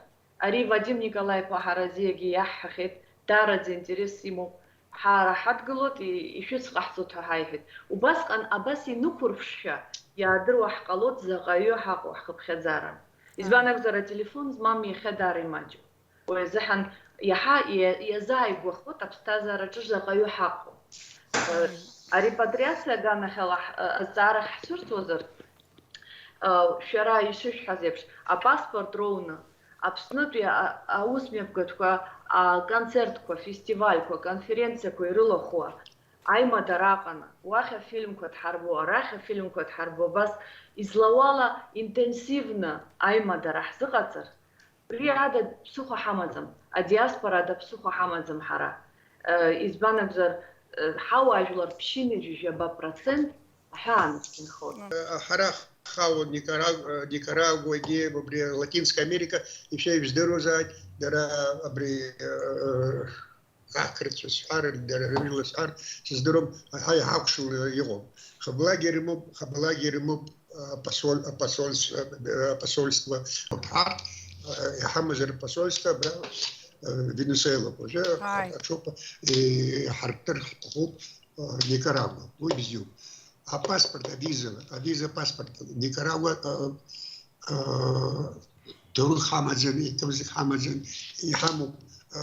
ари Вадим Николаи-иԥа Ҳаразиагьы иаҳҳәахьеит, даараӡа интерес имоуп. Ҳара ҳадгылоит, и-, ишәыцҟаҳҵоит ҳәа ҳаиҳәеит. Убасҟан абас инықәырԥшшәа иаадыруа ҳҟалоит заҟаҩы ҳаҟоу ҳхыԥхьаӡара. Избан акәзар, ателефон змам иахьа даара имаҷуп. Уи азыҳәан иаҳа иа-, иазааигәахоит аԥсҭазаараҿы заҟаҩы ҳаҟоу. Э, арепатриациа аганахьала ҳ-, э, азҵаара ҳцәырҵуазар, э, шәара ишышәҳәаз еиԥш, апаспорт роуны, Аԥснытәи а-, аусмҩаԥгатәқәа, аконцертқәа, фестивальқәа, конференциақәа ирылахәуа аимадара аҟаны, уахь афильмқәа дҳарбо, арахь афильмқәа дҳарбо, абас излауала интенсивны аимадара ҳзыҟаҵар, Абри ада ԥсыхәа ҳамаӡам, адиаспора ада ԥсыхәа ҳамаӡам ҳара. Э, избан акәзар, э, ҳауаажәлар ԥшьынҩажәи жәаба процент аҳәаанырцә инхоит. Ҳара ҳхаауан Никараг-, э, Никарагуагьы, абри Латинская Америка, ишәа ижәдыруазааит, дара абри, э, ақырҭцәа сҳәар, дара рыжәла сҳәар, сыздыруам, ҳа иҳакәшаны иҟоуп. Хаблагьы рымоуп, хаблагьы рымоуп, апосоль-, апосольс-, э, апосольство. Ҳарҭ, э, иҳамазар апосольство абра, э, Венесуелоуп. Уажәы Ааи. Аҽоуп, э, иҳарттәыр ҳҭахуп, э, Никарагуа. Уи бзиоуп. Апаспорт, авиза, авиза паспорт, Никарагуа, э, э, ҭоурых ҳамаӡам, еиҭабзик ҳамаӡам, иҳамоуп, э,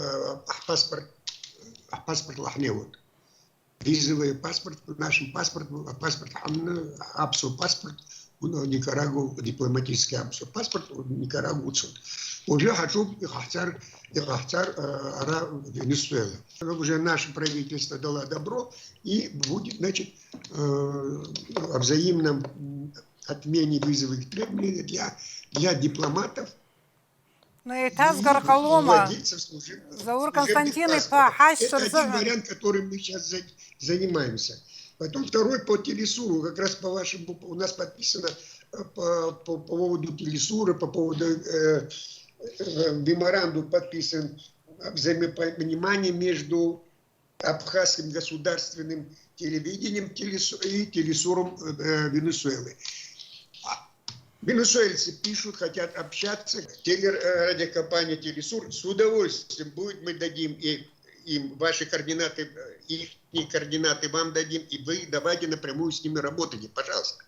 ҳпаспорт, ҳпаспорт лаҳнеиуеит. Визовый паспорт, нашим паспорт, паспорт ҳаманы, аԥсуа паспорт, Никарагуа, дипломатический аԥсуа паспорт, Никарагуа уцоит. Уажәы ҳаҿуп иҟаҳҵар, иҟаҳҵар, э, ара Венесуела. Уже наше правительство дало добро, и будет, значит, э, о взаимном, м, отмене визовых требований для, для дипломатов. Ну, еиҭазгар ҟалома? Вводиться в служебный, Заур служебный Константин-иԥа, паспорт. Это один вариант, которым мы сейчас за-, занимаемся. Потом второй по Телесуру, как раз по вашему, у нас подписано, э, по, по поводу Телесура, по поводу, э, э, меморандум подписан о взаимопонимании между абхазским государственным телевидением Телесу-, и Телесуром, э, Венесуэлы. А венесуэльцы пишут, хотят общаться. Телерадиокомпания Телесур с удовольствием будет, мы дадим и им ваши координаты, э, их координаты вам дадим, и вы давайте напрямую с ними работайте, пожалуйста.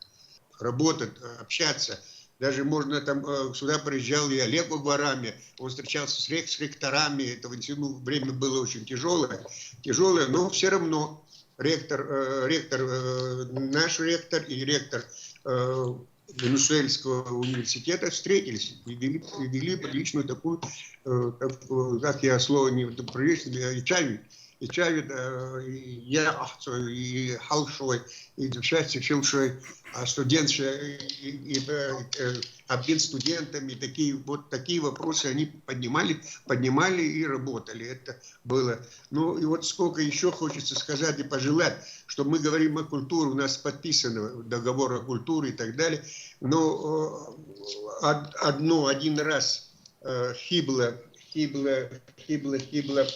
Работать, э, общаться. Даже можно там, э, сюда приезжал и Олег Варами, он встречался с рек-, с ректорами, это в институт, ну, время было очень тяжелое, тяжелое, но все равно ректор, э, ректор, э, наш ректор и ректор, э, Венесуэльского университета встретились и вели, и вели личную такую, э, как, э, как я слово не, это прилично, и Чави, и Чави, э, и я, ах, и Халшой, и Дюшаси Филшой, а студентша, и, и, э, э, обмен студентами, такие, вот такие вопросы они поднимали, поднимали и работали. Это было. Ну и вот сколько еще хочется сказать и пожелать, что мы говорим о культуре, у нас подписано договор о культуре и так далее, но, э, од-, одно, один раз, э, хибла, хибла, хибла, хибла,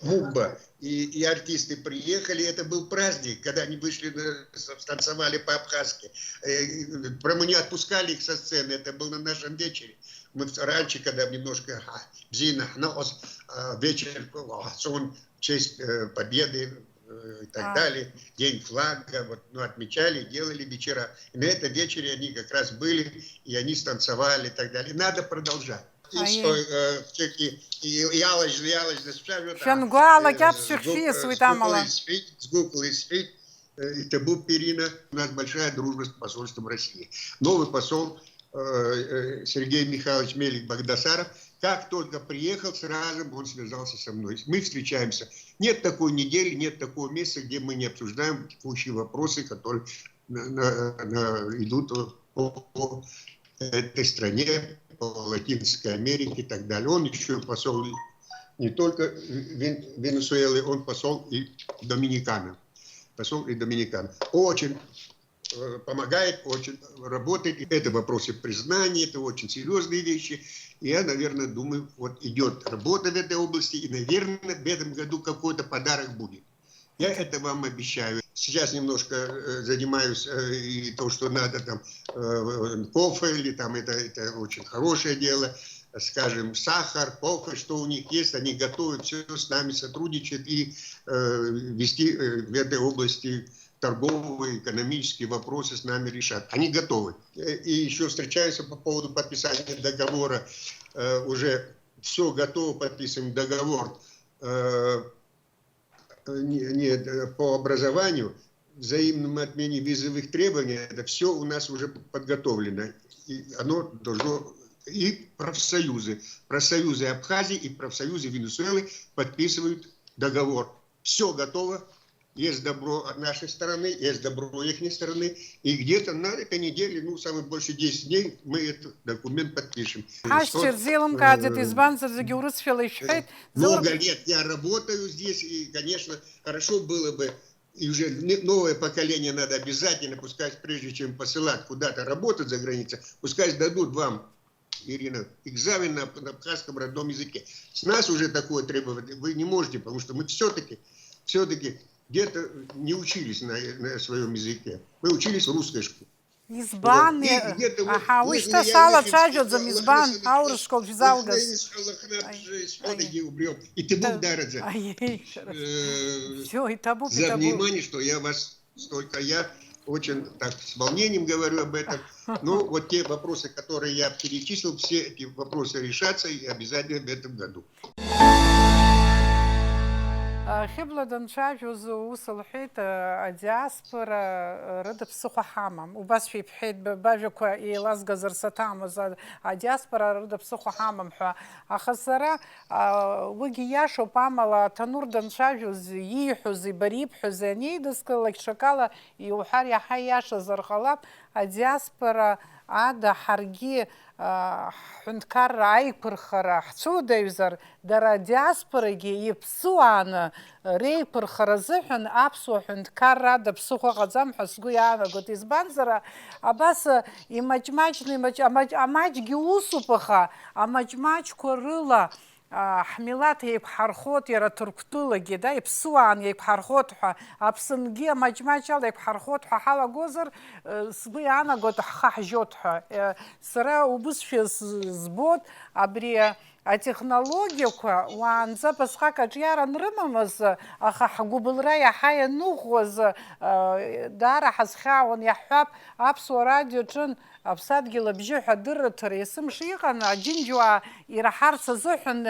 мубба, и, и артисты приехали, это был праздник, когда они вышли, на-, станцевали по-абхазски. Э, и, прямо не отпускали их со сцены, это было на нашем вечере. Мы в-, раньше, когда немножко, а, бзина, но, а, вечер, а, сон в честь, э, Победы, э, и так А. далее, День флага, вот, ну, отмечали, делали вечера. И на этом вечере они как раз были, и они станцевали и так далее. Надо продолжать. И Ай. что, э, всё-таки, и, и Алла, и Алла, и Шәангәаала э, кьаԥ с гәык-, шәышәиасуеит э, с амала. Гәыкала исҳәеит, с гәыкала исҳәеит, э, иҭабуп, Ирина, у нас большая дружба с посольством России. Новый посол, э, э, Сергей Михайлович Мелик-Багдасаров, как только приехал, сразу он связался со мной. Мы встречаемся. Нет такой недели, нет такого месяца, где мы не обсуждаем текущие вопросы, которые на, на, на, идут по, по этой стране, по Латинской Америке и так далее. Он ещё посол не только Вен-, Венесуэлы, он посол и Доминиканы. Посол и Доминиканы. Очень, э, помогает, очень работает. И это вопросы признания, это очень серьёзные вещи. И я, наверное, думаю, вот идёт работа в этой области, и, наверное, в этом году какой-то подарок будет. Я это вам обещаю. Сейчас немножко, э, занимаюсь, э, и то, что надо там, э, кофе или там это, это очень хорошее дело, скажем, сахар, кофе, что у них есть, они готовы всё с нами сотрудничать и, э, вести, э, в этой области торговые, экономические вопросы с нами решать. Они готовы. Э, и ещё встречаемся по поводу подписания договора. Э, уже всё готово, подписываем договор. Э, э, не, не, э, по образованию, взаимном отмене визовых требований, это всё у нас уже подготовлено. И оно должно, и профсоюзы, профсоюзы Абхазии и профсоюзы Венесуэлы подписывают договор. Всё готово, есть добро от нашей стороны, есть добро ихней стороны, и где-то на этой неделе, ну, самое больше десять дней мы этот документ подпишем. Ҳашьцәа ирзеилымкааӡеит, э, избанзар зегьы урысшәала ишәҳәеит. Много лет я работаю здесь, и, конечно, хорошо было бы, и уже не-, новое поколение надо обязательно, пускай, прежде чем посылать куда-то работать за границу, пускай сдадут вам, Ирина, экзамен на, на абхазском родном языке. С нас уже такое требовать вы не можете, потому что мы всё-таки, всё-таки где-то не учились на, на своём языке. Мы учились в русской школе. Избан, вот. И где-то вот, аҳа, уи шьҭа салацәажәаӡам, избан, аурыс школ шәзалгаз? Ай, ай. И ты будь дараӡа. Ай, ай, шәара. Э, всё, иҭабуп, за иҭабуп. Внимание, что я вас столько, я очень так с волнением говорю об этом. Ну, вот те вопросы, которые я перечислил, все эти вопросы решатся и обязательно в этом году. Хьыбла данцәажәоз ус лҳәеит, адиаспора рыда ԥсыхәа ҳамам. Убасшәа ибҳәеит, бажәақәа еилазгазар саҭамыз, адиаспора рыда ԥсыхәа ҳамам ҳәа. Аха сара, уигьы иашоуп, амала Ҭанур данцәажәоз, ииҳәози, бара ибҳәози анеидыскылалак, ҽакала иуҳәар иаҳа иашазар ҟалап, адиаспора ада ҳаргьы, а, ҳҳәынҭқарра аиқәырхара ҳцәуадаҩзар, дара адиаспорагьы иԥсуааны реиқәырхара азыҳәан аԥсуа ҳәынҭқарра ада ԥсыхәа ҟаҵам ҳәа сгәы иаанагоит. Избанзар, абас, а, имаҷ-маҷны, имаҷ-, амаҷ-, амаҷгьы усуп, аха амаҷ-маҷқәа рыла, а, ҳмилаҭ еиқәҳархоит, иара Ҭырқәтәылагьы, да, иԥсуаан еиқәҳархоит ҳәа, Аԥсынгьы амаҷ-маҷ ала еиқәҳархоит ҳәа ҳалагозар, э, сгәы иаанагоит, ҳхы ҳжьоит ҳәа. Э, сара убысшәа с-, збоит, абри атехнологиақәа уаанӡа басҟак аҿиара анрымамыз, аха ҳгәыбылра иаҳа ианыӷәӷәаз, э, даара ҳазхьаауан, иаҳҳәап, Аԥсуа радио аҿын Аԥсадгьыл абжьы ҳәа адырраҭара есымша иҟан, аџьынџьуаа ираҳарц азыҳәан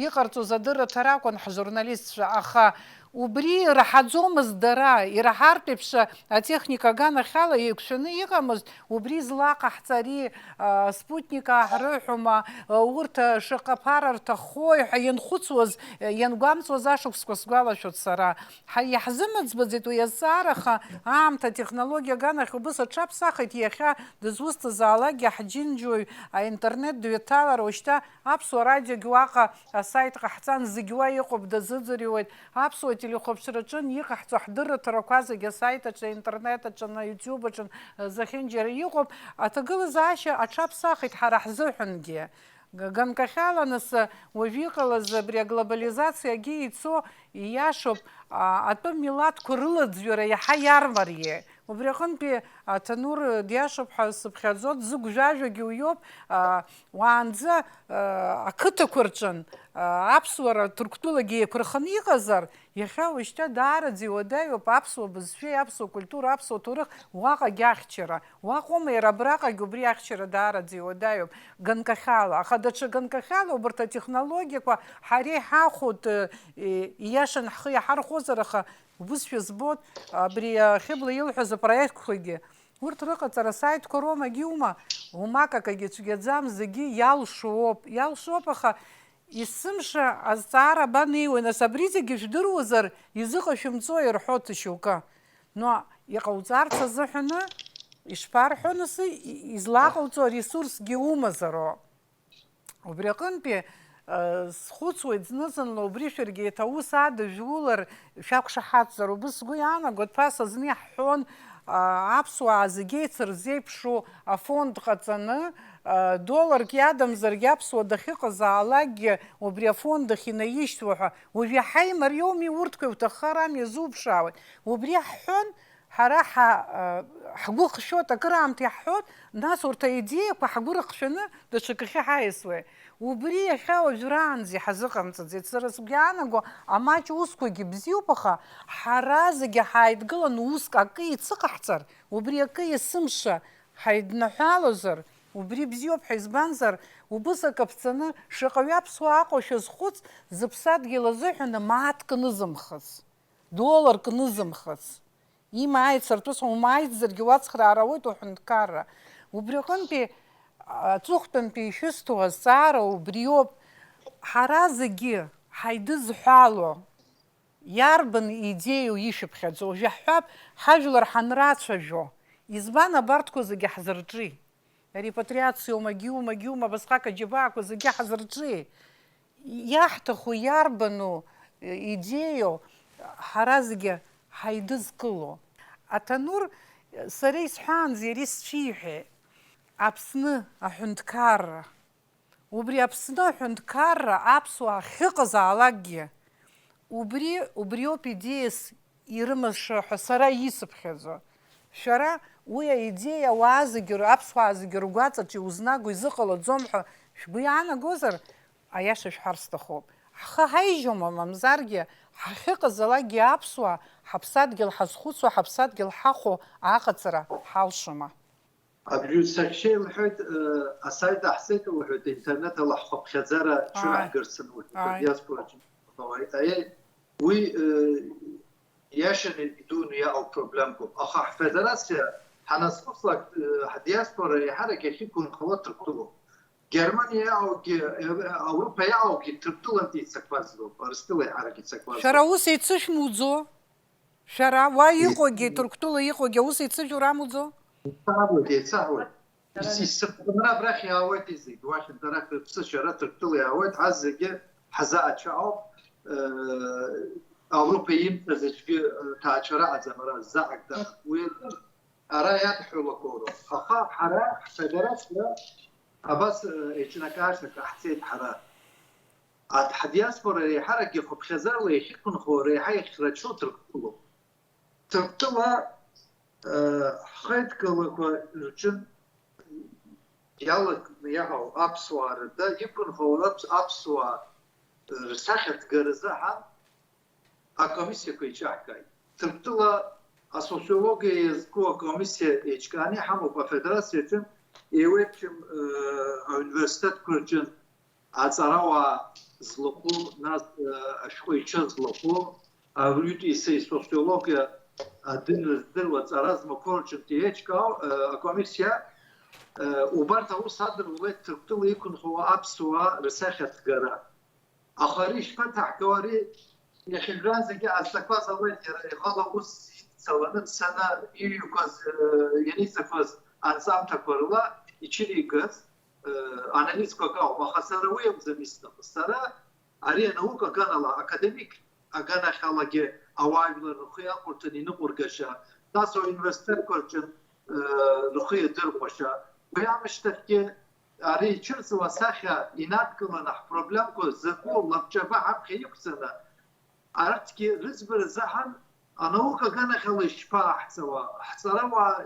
иҟарҵоз адырраҭара акәын ҳжурналистцәа, аха убри ираҳаӡомызт дара, ираҳартә еиԥш атехника аганахьала еиқәшәаны иҟамызт, убри злаҟаҳҵари, а, спутник ааҳрыҳәома, а, урҭ, а, шаҟа ԥара рҭаххои ҳәа ианхәыцуаз, а, иангәамҵуаз ашықәсқәа сгәалашәоит сара. Ҳа-, иаҳзымыӡбаӡеит уи азҵаара, аха аамҭа атехнологиа аганахь убыс аҽаԥсахит, иахьа дызусҭазаалакгьы ҳџьынџьуаҩ аинтернет дҩаҭалар, уажәшьҭа Аԥсуа радиогьы уаҟа асайт ҟаҳҵан, зегь уа иҟоуп, дазыӡырҩуеит. Аԥсуа телехәаԥшраҿы иҟаҳҵо ҳдырраҭарақәа зегь асайт аҿы, аинтернет аҿы, на YouTube аҿы, зехьынџьара иҟоуп. Аҭагылазаашьа аҽаԥсахит ҳара ҳзыҳәангьы. Г-, ганкахьала, нас, уажә иҟалаз абри аглобализациагьы ицо, ииашоуп, а, атәым милаҭқәа рылаӡҩара иаҳа иармариеит. Убри аҟынтәи Аҭанур диашоуп ҳәа сыԥхьаӡо, дзыгәжәажәогьы уиоуп, а, уаанӡа, а, ақыҭақәа рҿын, а, аԥсуара Ҭырқәтәылагьы еиқәырханы иҟазар, иахьа уажәшьҭа даараӡа иуадаҩуп аԥсуа бызшәеи аԥсуа культура, аԥсуа ҭоурых уаҟагь ахьчара. Уаҟоума, иара абраҟагь убри ахьчара даараӡа иуадаҩуп, ганкахьала. Аха даҽа ганкахьала убарҭ атехнологиақәа ҳара иҳахәоит, э, э, ииашан ҳхы иаҳархәозар, аха убысшәа збоит, абри, а, Хьыбла илҳәаз апроектқәагьы, урҭ рыҟаҵара асаитқәа роума, егьиума, умак акагьы цәгьаӡам, зегьы иалшоуп, иалшоуп, аха есымша азҵаара абанеиуеи, нас, абри зегьы жәдыруазар, изыҟашәымҵои рҳәоит шьоукы. Но иҟауҵарц азыҳәаны, ишԥарҳәо, нас, и-, излаҟауҵо аресурсгьы умазароуп. Убри аҟынтәи, э, схәыцуеит, зны-зынла убри шәаргьы еиҭа аус адыжәулар шәақәшаҳаҭзар, убыс сгәы иаанагоит, ԥаса зны иаҳҳәон, а, аԥсуаа зегьы еицырзеиԥшу афонд ҟаҵаны, а, долларк иадамзаргьы аԥсуа дахьыҟазаалакгьы убри афонд ахь инаишьҭуа ҳәа. Уажә иаҳа имариоуми урҭқәа, иуҭаххар ами, иазуԥшаауеит. Убри ҳҳәон, ҳара ҳа-, ҳгәы хшәоит, акыраамҭа иаҳҳәоит, нас урҭ аидеиақәа ҳгәы рыхшәаны даҽакахьы ҳаиасуеит. Убри иахьа уажәраанӡа иҳазыҟамҵаӡеит. Сара сгәы иаанаго, амаҷ усқәагьы бзиоуп, аха ҳара зегьы ҳааидгыланы уск акы еицыҟаҳҵар, убри акы есымша ҳаиднаҳәалозар, убри бзиоуп ҳәа, избанзар, убыс акаԥҵаны шаҟаҩы аԥсуаа аҟоушәа зхәыц, зыԥсадгьыл азыҳәаны мааҭк нызымхыц, долларк нызымхыц. Имааит сарҭәы сумааитзаргьы уацхраара ауеит уҳәынҭқарра. Убри аҟынтәи, аҵыхәтәантәи ишәысҭо азҵаара убриоуп. Ҳара зегьы ҳаидызҳәало, иарбан идеиоу ишәыԥхьаӡо? Уажә иаҳҳәап, ҳажәлар ҳанрацәажәо, избан абарҭқәа зегьы ҳзырҿи? Арепатриациоума, гьиума, гьиума, абасҟак аџьабаақәа зегьы ҳазырҿи? Иаҳҭаху иарбану идеиоу ҳара зегьы ҳаидызкыло? Аҭанур, сара исҳәаанӡа иара исцәиҳәеит, Аԥсны аҳәынҭқарра. Убри Аԥсны аҳәынҭқарра аԥсуаа ахьыҟазаалакгьы, убри, убриоуп идеиас ирымазша ҳәа сара исыԥхьаӡо. Шәара уи аидеиа ауаа зегьы р-, аԥсуаа зегьы ргәаҵаҿ иузнаго изыҟалаӡом ҳәа шәгәы иаанагозар, аиаша шәҳәар сҭахуп. Ҳхы ҳаижьома, мамзаргьы, ҳахьыҟазалакгьы аԥсуаа, ҳаԥсадгьыл ҳазхәыцуа, ҳаԥсадгьыл ҳахәо аҟаҵара ҳалшома? Абри саҳәшьа илҳәоит, э, асайт аҳҵеит лҳәоит, интернет ала ҳхыԥхьаӡара Ааи. Цәырҳгарц лҳәоит, Ааи. Адиаспораҿы ҟалеит. Аиеи, уи, э, иашаны идуны иаау проблемқәоуп. Аха ҳфедерациа ҳаназхәыцлак, э, ҳдиаспора еиҳарак иахьықәынхауа Ҭырқәтәылоуп. Германиа иааугьы, э, Ауропа иааугьы Ҭырқәтәылантәи ицақәазлоуп, Урыстәыла еиҳарак ицақәазлоуп. Шәара ус еицышәмуӡо? Шәара уа Е- иҟоугьы, Ҭырқәтәыла иҟоугьы аус еицыжәур амуӡо? Еицаҳауеит, еицаҳауеит. Ис-, исыԥхынра абрахь иаауеит зегь, уахь дара рыԥсышьара Ҭырқәтәыла иаауеит, ҳа зегьы ҳазаачаоуп, э, Ауропа имцаз аӡәгьы, э, ҭаацәара аӡам, ара ззаҳагда. Уи ара иадҳәалақәоуроуп. Аха ҳара ҳфедерациа абас, э, еиҿнакаашьа ҟаҳҵеит ҳара. Аҭ-, ҳдиаспора еиҳаракгьы хыԥхьаӡарала иахьықәынхо, реиҳа иахьрацәоу Ҭырқәтәылоуп. Ҭырқәтәыла, э, ҳхеидкылақәа рҿы иалакны иаҳау аԥсуаа рыда иқәынхо аԥс-, аԥсуаа рсахьа ҭгаразы ҳан акомиссиақәа еиҿаҳкааит. Ҭырқәтәыла асоциологиа иазку акомиссиа еиҿкааны иҳамоуп афедерациаҿы, еиуеиԥшым, э, ауниверситетқәа рҿы аҵарауаа злахәу, нас, э, ашәҟәыҩҩцәа злахәу, ауаҩытәыҩса исоциологиа адырра здыруа аҵара змақәоу рҿынтә еиҿкаау, э, акомиссиа, э, убарҭ аус адырулеит Ҭырқәтәыла иқәынхауа аԥсуаа рсахьа ҭгара. Аха ари ишԥаҭаҳгауа, ари иахьынҩажәа зегьы азҵақәа ҟалеит, иара ихала ус ицаланы дцаны иҩқәаз, э, ианиҵақәаз анҵамҭақәа рыла иҽиригаз, э, анализқәак ауп, аха сара уи акәӡам исҭаху. Сара ари анаука аганала, академик аганахьалагьы ауаажәлар рхы иахәарҭаны иныҟәыргашьа, нас ауниверситетқәа рҿы, э, рхы иадырхәашьа, уи аамышьҭахьгьы ари ицәырҵуа асахьа инадкыланы ҳпроблемқәа закәу лабҿаба ҳаԥхьа иқәҵаны, арҭгьы рыӡбара заҳан, анаука аганахьала ишԥааҳҵауа, ҳҵарауаа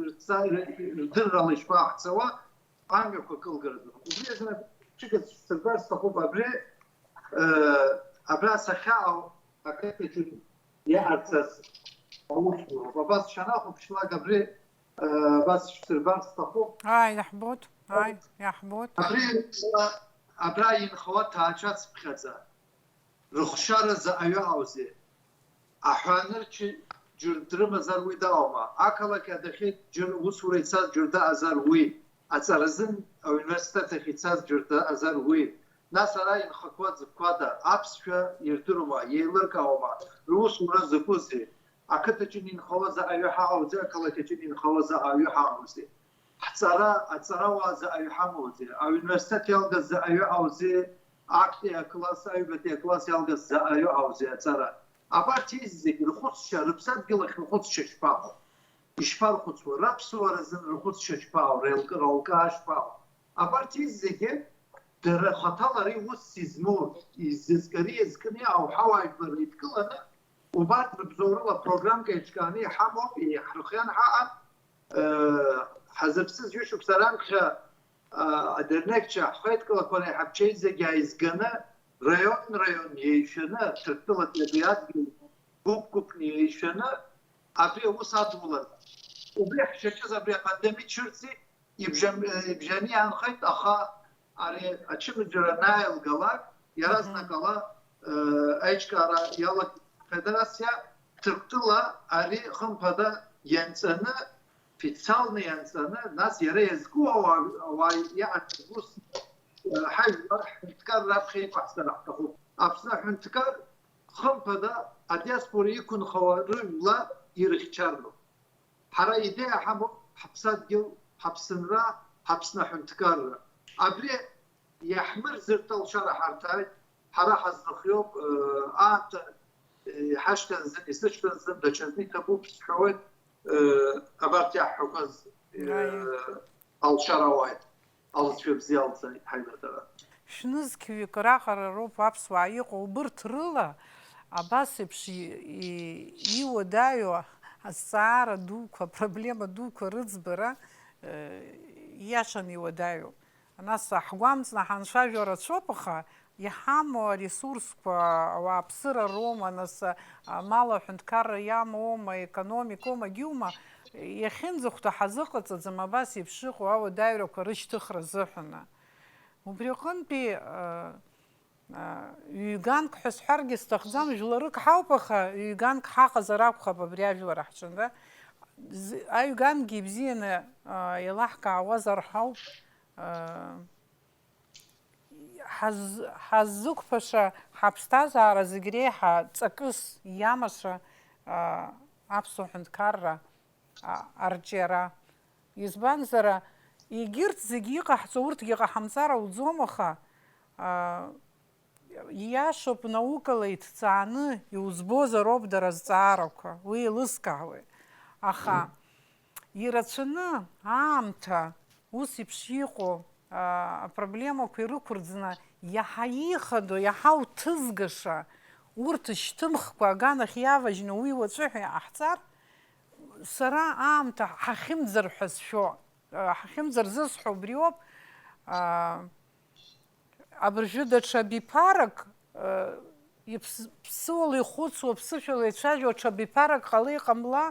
рца-, рдыррала ишԥааҳҵауа, амҩақәа кылгаратәы. Убри азы ҽык сырбар сҭахуп, абри, э, абра сахьаау ақыҭаҿы иҟарҵаз аусуроуп. Абас шанахәаԥшлак абри, э, абас шәсырбар сҭахуп. Ааи, иаҳбоит, ааи, иаҳбоит. Абри, э, абра инхауа ҭаацәацыԥхьаӡа рыхшара заҟаҩы аузеи? Аҳәаанырцәы џьара дрымазар уи дауама? Ақалақь адәахьы џьара усура ицаз џьара даҟазар уи? Аҵаразын ауниверситет ахь ицаз џьара даҟазар уи? Нас ара инхақәа дзықәада? Аԥсшәа ирдыруама, иеилыркаауама, русура закәызеи? Ақыҭаҿы инхауа заҟаҩы ҳаҟоузеи, ақалақь аҿы инхауа заҟаҩы ҳаҟоузеи? Ҳҵара, аҵарауаа заҟаҩы ҳамоузеи? Ауниверситет иалгаз заҟаҩы аузеи? Актәи акласс, аҩбатәи акласс иалгаз заҟаҩы аузеи аҵара? Абарҭ зегь рхәыцшьа, рыԥсадгьыл ахь рхәыцшьа шԥаҟоу? Ишԥархәыцуа? Раԥсуара азын рхәыцшьа шԥаҟоу? Реилкыра, алкаа шԥаҟоу? Абарҭ зегьы дара хаҭала ари ус измоу, изызкари иазкны ауҳауаажәлар еидкыланы, убарҭ рыбзоурыла программка еиҿкааны иҳамоуп, иҳархиан ҳаҟан, э, ҳазыԥсыз ҩышықәса раԥхьа, э, адырнекцәа ҳхеидкылақәа реиҳабчеи зегьы ааизганы, раион-раион еишәаны, Ҭырқәтәылатәи абри адгьыл гәыԥ-гәыԥны еишәаны, абри аус адулан. Убри ҳшаҿыз абри апандемиа цәырҵит, ибжьан-, ибжьаны иаанхеит, аха ари ачымазара анааилгалак, иаразнакала, э, аиҿкаара иалагеит афедерациа, Ҭырқәтәыла ари, хымԥада, ианҵаны, официалны ианҵаны, нас иара иазку ауаа, ауаа иаҳҭаху ус, э, ҳажәлар ҳҳәынҭқар раԥхьа иқәаҳҵар ҳҭахуп. Аԥсны аҳәынҭқар, хымԥада, адиаспора иқәынхауа рыжәла ирыхьчароуп. Ҳара идеиа ҳамоуп, ҳаԥсадгьыл, ҳаԥсынра, ҳаԥсны аҳәынҭқарра. Абри иаҳмырзыртә алшара ҳарҭааит, ҳара ҳазҭахиоуп, э, аамҭа, э, иҳашьҭанзын, исышьҭанзын, даҽазны иҭабуп сҳәауеит, э, абарҭ иаҳҳәақәаз, э, Аиеи. Алшара ауааит, алҵшәа бзиа алҵааит ҳаибадара. Шәнызқьҩык раҟара роуп аԥсуаа иҟоу, убырҭ рыла абас еиԥш и-, и-, иуадаҩу азҵаара дуқәа, апроблема дуқәа рыӡбара, э, ииашаны иуадаҩуп. Нас ҳгәамҵны ҳанцәажәо рацәоуп, аха иҳамоу аресурсқәа ауааԥсыра роума, нас, амал аҳәынҭқарра иамоума, економикоума, егьиума, иахьынӡахәҭоу ҳазыҟаҵаӡам абас еиԥш иҟоу ауадаҩрақәа рышьҭыхра азыҳәаны. Убри аҟынтәи, а, а, ҩганк ҳәа сҳәаргьы сҭахӡам, жәларык ҳауп, аха ҩганк ҳаҟазар акәхап абри ажәлар ҳҿында. З-, аҩгангьы ибзианы, а, еилаҳкаауазар ҳауп. А, ҳаз-, ҳаззықәԥаша ҳаԥсҭазаара зегь реиҳа ҵакыс иамаша, а, аԥсуа ҳәынҭқарра, а, арҿиара. Избанзар, Егьырҭ зегьы иҟаҳҵо урҭгьы ҟаҳамҵар ауӡом, аха, аа, ииашоуп, наукала иҭҵааны иузбозароуп дара азҵаарақәа, уи еилыскаауеит. Аха ирацәаны аамҭа ус еиԥш иҟоу, аа, апроблемақәа ирықәырӡны иаҳа иихадоу, иаҳа уҭызгаша, урҭ шьҭымхқәа аганахь иаважьны уи уаҵәы ҳәа иҟаҳҵар, сара аамҭа ҳахьымӡар ҳәа сшәо, ҳахьымӡар зысҳәо убриоуп, аа, абыржәы даҽа биԥарак, иԥс-, ԥсыуала ихәыцуа, ԥсышәала ицәажәо ҽа биԥарак ҟала иҟамла,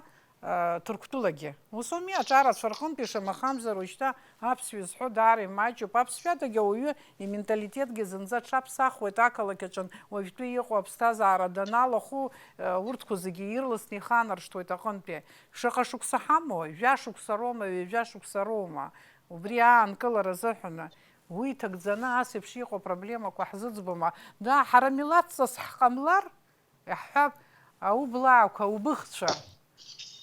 Ҭырқәтәылагьы. Ус ауми, аҿарацәа рҟынтәи, шамахамзар, уажәшьҭа аԥсшәа изҳәо даара имаҷуп. Аԥсшәадагьы ауаҩы именталитетгьы зынӡа аҽаԥсахуеит ақалақь аҿы уажәтәи иҟоу аԥсҭазаара даналахәу, урҭқәа зегьы ирласны иханаршҭуеит аҟынтәи. Шаҟа шықәса ҳамоу, жәа шықәса роума, ҩажәа шықәса роума, убри аанкылара азыҳәаны. Уи иҭагӡаны ас еиԥш иҟоу апроблемақәа ҳзыӡбома? Да, ҳара милаҭҵас ҳҟамлар, иаҳҳәап, аублаақәа, аубыхцәа.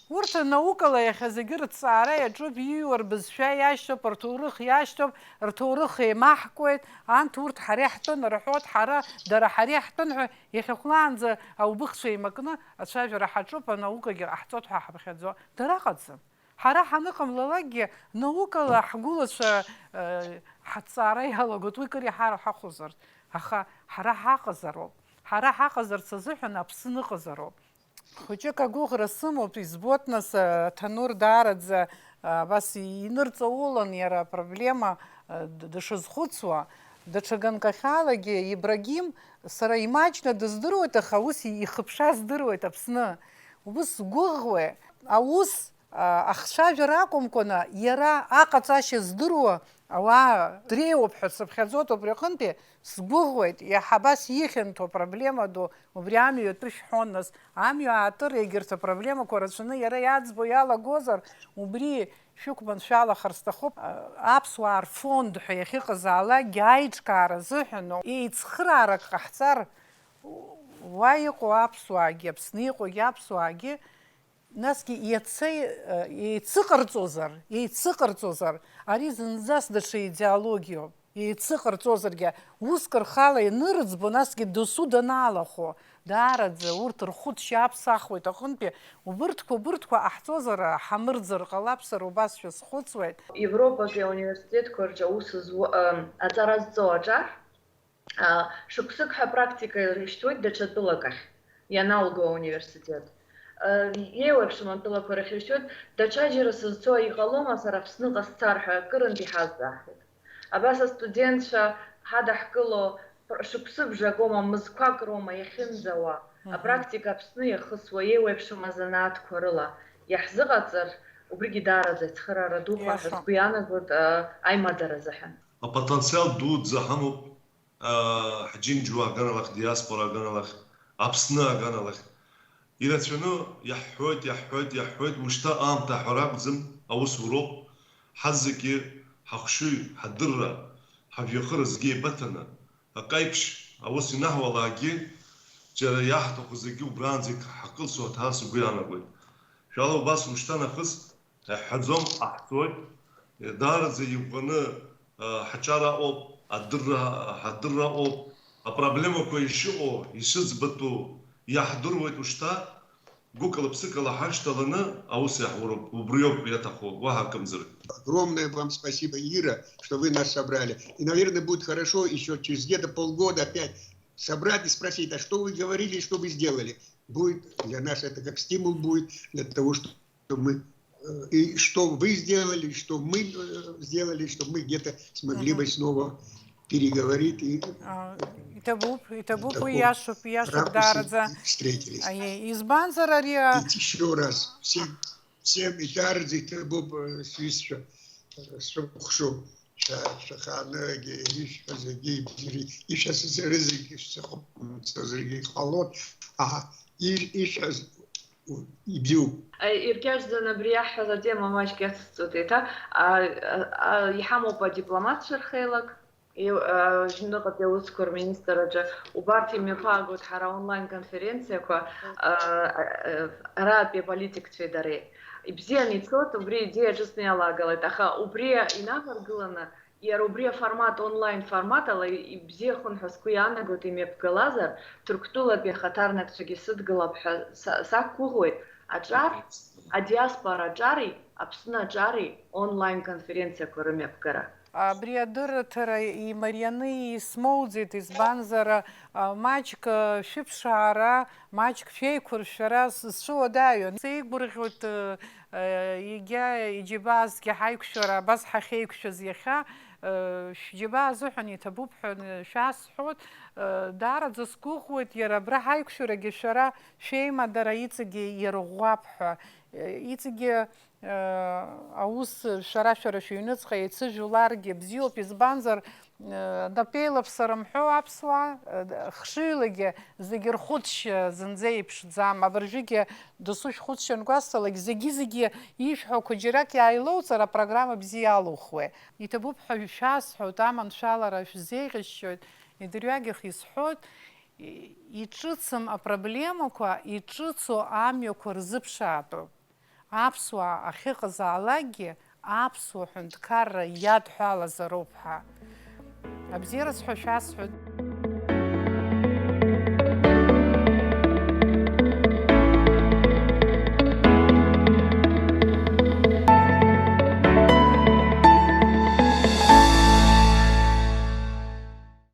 Урҭ анаукала иахьа зегьы рыҭҵаара иаҿуп, иҩуа рбызшәа иашьҭоуп, рҭоурых иашьҭоуп, рҭоурых еимаҳкуеит, анҭ урҭ ҳара иаҳтәын рҳәоит, ҳара, дара ҳара иаҳтәын ҳәа, иахьахәлаанӡа аубыхцәа еимакны ацәажәара ҳаҿуп, анаукагьы ҟаҳҵоит ҳәа ҳаԥхьаӡо. Дара ыҟаӡам. Ҳара ҳаныҟамлалакгьы, наукала ҳгәылацәа, э, ҳаҭҵаара иалагоит, уи кыр иаҳа ҳахәозарц. Аха ҳара ҳаҟазароуп. Ҳара ҳаҟазарц азыҳәан Аԥсны ыҟазароуп. Хәыҷык агәыӷра сымоуп, избоит, нас, э, Ҭанур даараӡа, э, абас инырҵаулан иара апроблема, э, д-, дышазхәыцуа. Даҽа ганкахьалагьы Ибрагим сара имаҷны дыздыруеит, аха ус ихыԥша здыруеит Аԥсны. Ус сгәыӷуеит. Аус ахцәажәара акәымкәаны, иара аҟаҵашьа здыруа ауаа дреиуоуп ҳәа сыԥхьаӡоит убри аҟынтәи, сгәыӷуеит, иаҳа абас ихьанҭоу апроблема ду, убри амҩа атәы шәҳәон нас, амҩа аатыр егьырҭ апроблемақәа рацәаны иара иаӡбо иалагозар, убри шәықәманшәалахар сҭахуп. Аԥсуаа рфонд ҳәа иахьыҟазаалакгьы аиҿкаара азыҳәан еицхыраарак ҟаҳҵар, уа иҟоу аԥсуаагьы, Аԥсны иҟоугьы аԥсуаагьы, Насгьы иацы, э, еицыҟарҵозар, еицыҟарҵозар, ари зынӡас даҽа идеологиоуп, еицыҟарҵозаргьы, уск рхала ианырыӡбо, насгьы досу данаалахәу, даараӡа урҭ рхәыцшьа аԥсахуеит аҟынтәи, убырҭқәа, убырҭқәа ҟаҳҵозар, ҳамырӡыр ҟалап, сара убасшәа схәыцуеит. Европатәи ауниверситетқәа рҿы аус зуа, ы, аҵара зҵоу аҿар, Шықәсык ҳәа апрактика ирышьҭуеит даҽа тәылак ахь, ианалго ауниверситет. Еиуеиԥшым атәылақәа рахь ирышьҭуеит, даҽаџьара сызцо иҟалома сара Аԥсныҟа сцар ҳәа акырынтә иҳазҵаахьеит. Абас астудентцәа ҳадаҳкыло шықәсыбжак оума, мызқәак роума иахьынӡауа, апрактика Аԥсны иахысуа еиуеиԥшым азанааҭқәа рыла иаҳзыҟаҵар, убригьы даараӡа ацхыраара дуқәа ҳәа сгәы иаанагоит аимадара азыҳәан. Апотенциал дуӡӡа ҳамоуп. Ҳџьынџьуа аганахь, диаспора аганахь, Аԥсны аганахь. Ирацәаны иаҳҳәоит, иаҳҳәоит, иаҳҳәоит, ушьҭа аамҭа аҳәара акәӡам, аус уроуп. Ҳазегьы ҳахшыҩ, ҳадырра, ҳажәҩахыр зегьы еибыҭаны, акаиԥш аус ианаҳуалакгьы, џьара иаҳҭаху зегьы убранӡагь ҳакылсуа ҳҭаар сгәы иаанагоит. Шәала убас ушьҭа нахыс Ҳҳәаӡом, ҟаҳҵоит. Даараӡа иӷәӷәаны, ҳаҿар аҟоуп, адырра, ҳадырра аҟоуп. Апроблемақәа ишыҟоу, ишыӡбатәу иаҳдыруеит ушьҭа. Гәыкала-ԥсыкала ҳашьҭаланы аус иаҳуроуп, убриоуп иаҭаху, уаҳа акымзарак. Огромное вам спасибо, Ира, что вы нас собрали. И, наверное, будет хорошо ещё через где-то полгода опять собрать и спросить, а что вы говорили, что вы сделали? Будет для нас это как стимул будет для того, чтобы мы, э, и что вы сделали, что мы, э, сделали, чтобы мы где-то смогли бы снова переговорить и Иҭабуп, иҭабуп, уи иашоуп, иашоуп даараӡа. Встретились. Избанзар ари, а, Ведь ещё раз всем, всем иҭарӡ иҭабуп, э, сҩызцәа, э, срыхәшоуп. Шәа-, шәахаанырагьы ишәҳәо зегьы ибзианы, ишәасзыры зегьы шәзыҟамҵо зегьы иҟалон, аха и-, ишәҳәаз у-, ибзиоуп. Иркьаҿӡаны абри иаҳҳәаз атема маҷк иацысҵоит еиҭа. А, а, а, иҳамоуп адипломатцәа рхеилак, и-, а, Аҩныҟатәи аусқәа рминистр аҿы. Убарҭ имҩаԥаагоит ҳара онлайн-конференциақәа, а, а, а, аратәи аполитикцәеи дареи. Ибзианы ицоит, убри идеиа ҿыцны иалагалеит, аха убри инаваргыланы, иара убри аформат, онлайн формат ала ибзиахон ҳәа сгәы иаанагоит, имҩаԥгалазар, Ҭырқәтәылатәи ахаҭарнакцәагьы сыдгылап ҳәа са-, сақәгәыӷуеит, аҿар, адиаспора аҿари Аԥсны аҿари онлайн конференциақәа рымҩаԥгара. Абри адырраҭара имарианы исмоуӡеит, избанзар, а, маҷк, а, шәыԥшаара, маҷк шәеиқәыршәара с-, сцәыуадаҩын. Сеигәырӷьоит, а, а, егьа иџьабаазгьы ҳаиқәшәара, абас ҳахьеиқәшәаз иахьа, а, шәџьабаа азыҳәан иҭабуп ҳәа шәасҳәоит. А, даараӡа сгәыӷуеит, иара абра ҳаиқәшәарагьы шәара шәеимадара иҵегьы ирӷәӷәап ҳәа. Иҵегьы Аус шәара-шәара шәыҩныҵҟа еицыжәларгьы бзиоуп, избанзар, напеилаԥса рымҳәо аԥсуаа, хшыҩлагьы зегьы рхәыцшьа зынӡа еиԥшӡам. Абыржәгьы досу шәхәыцшьа ангәасҭалак, зегьы-зегьы ишәҳәақәо џьарак иааилоуҵар, апрограмма бзиа иалухуеит. Иҭабуп ҳәа шәасҳәоит, аманшәалара шәзеиӷьасшьоит, идырҩагьых исҳәоит, и-, иҿыцым апроблемақәа, иҿыцу амҩақәа рзыԥшаатәуп. Аԥсуаа ахьыҟазаалакгьы аԥсуа ҳәынҭқарра иадҳәалазароуп ҳәа. Абзиараз ҳәа шәасҳәоит.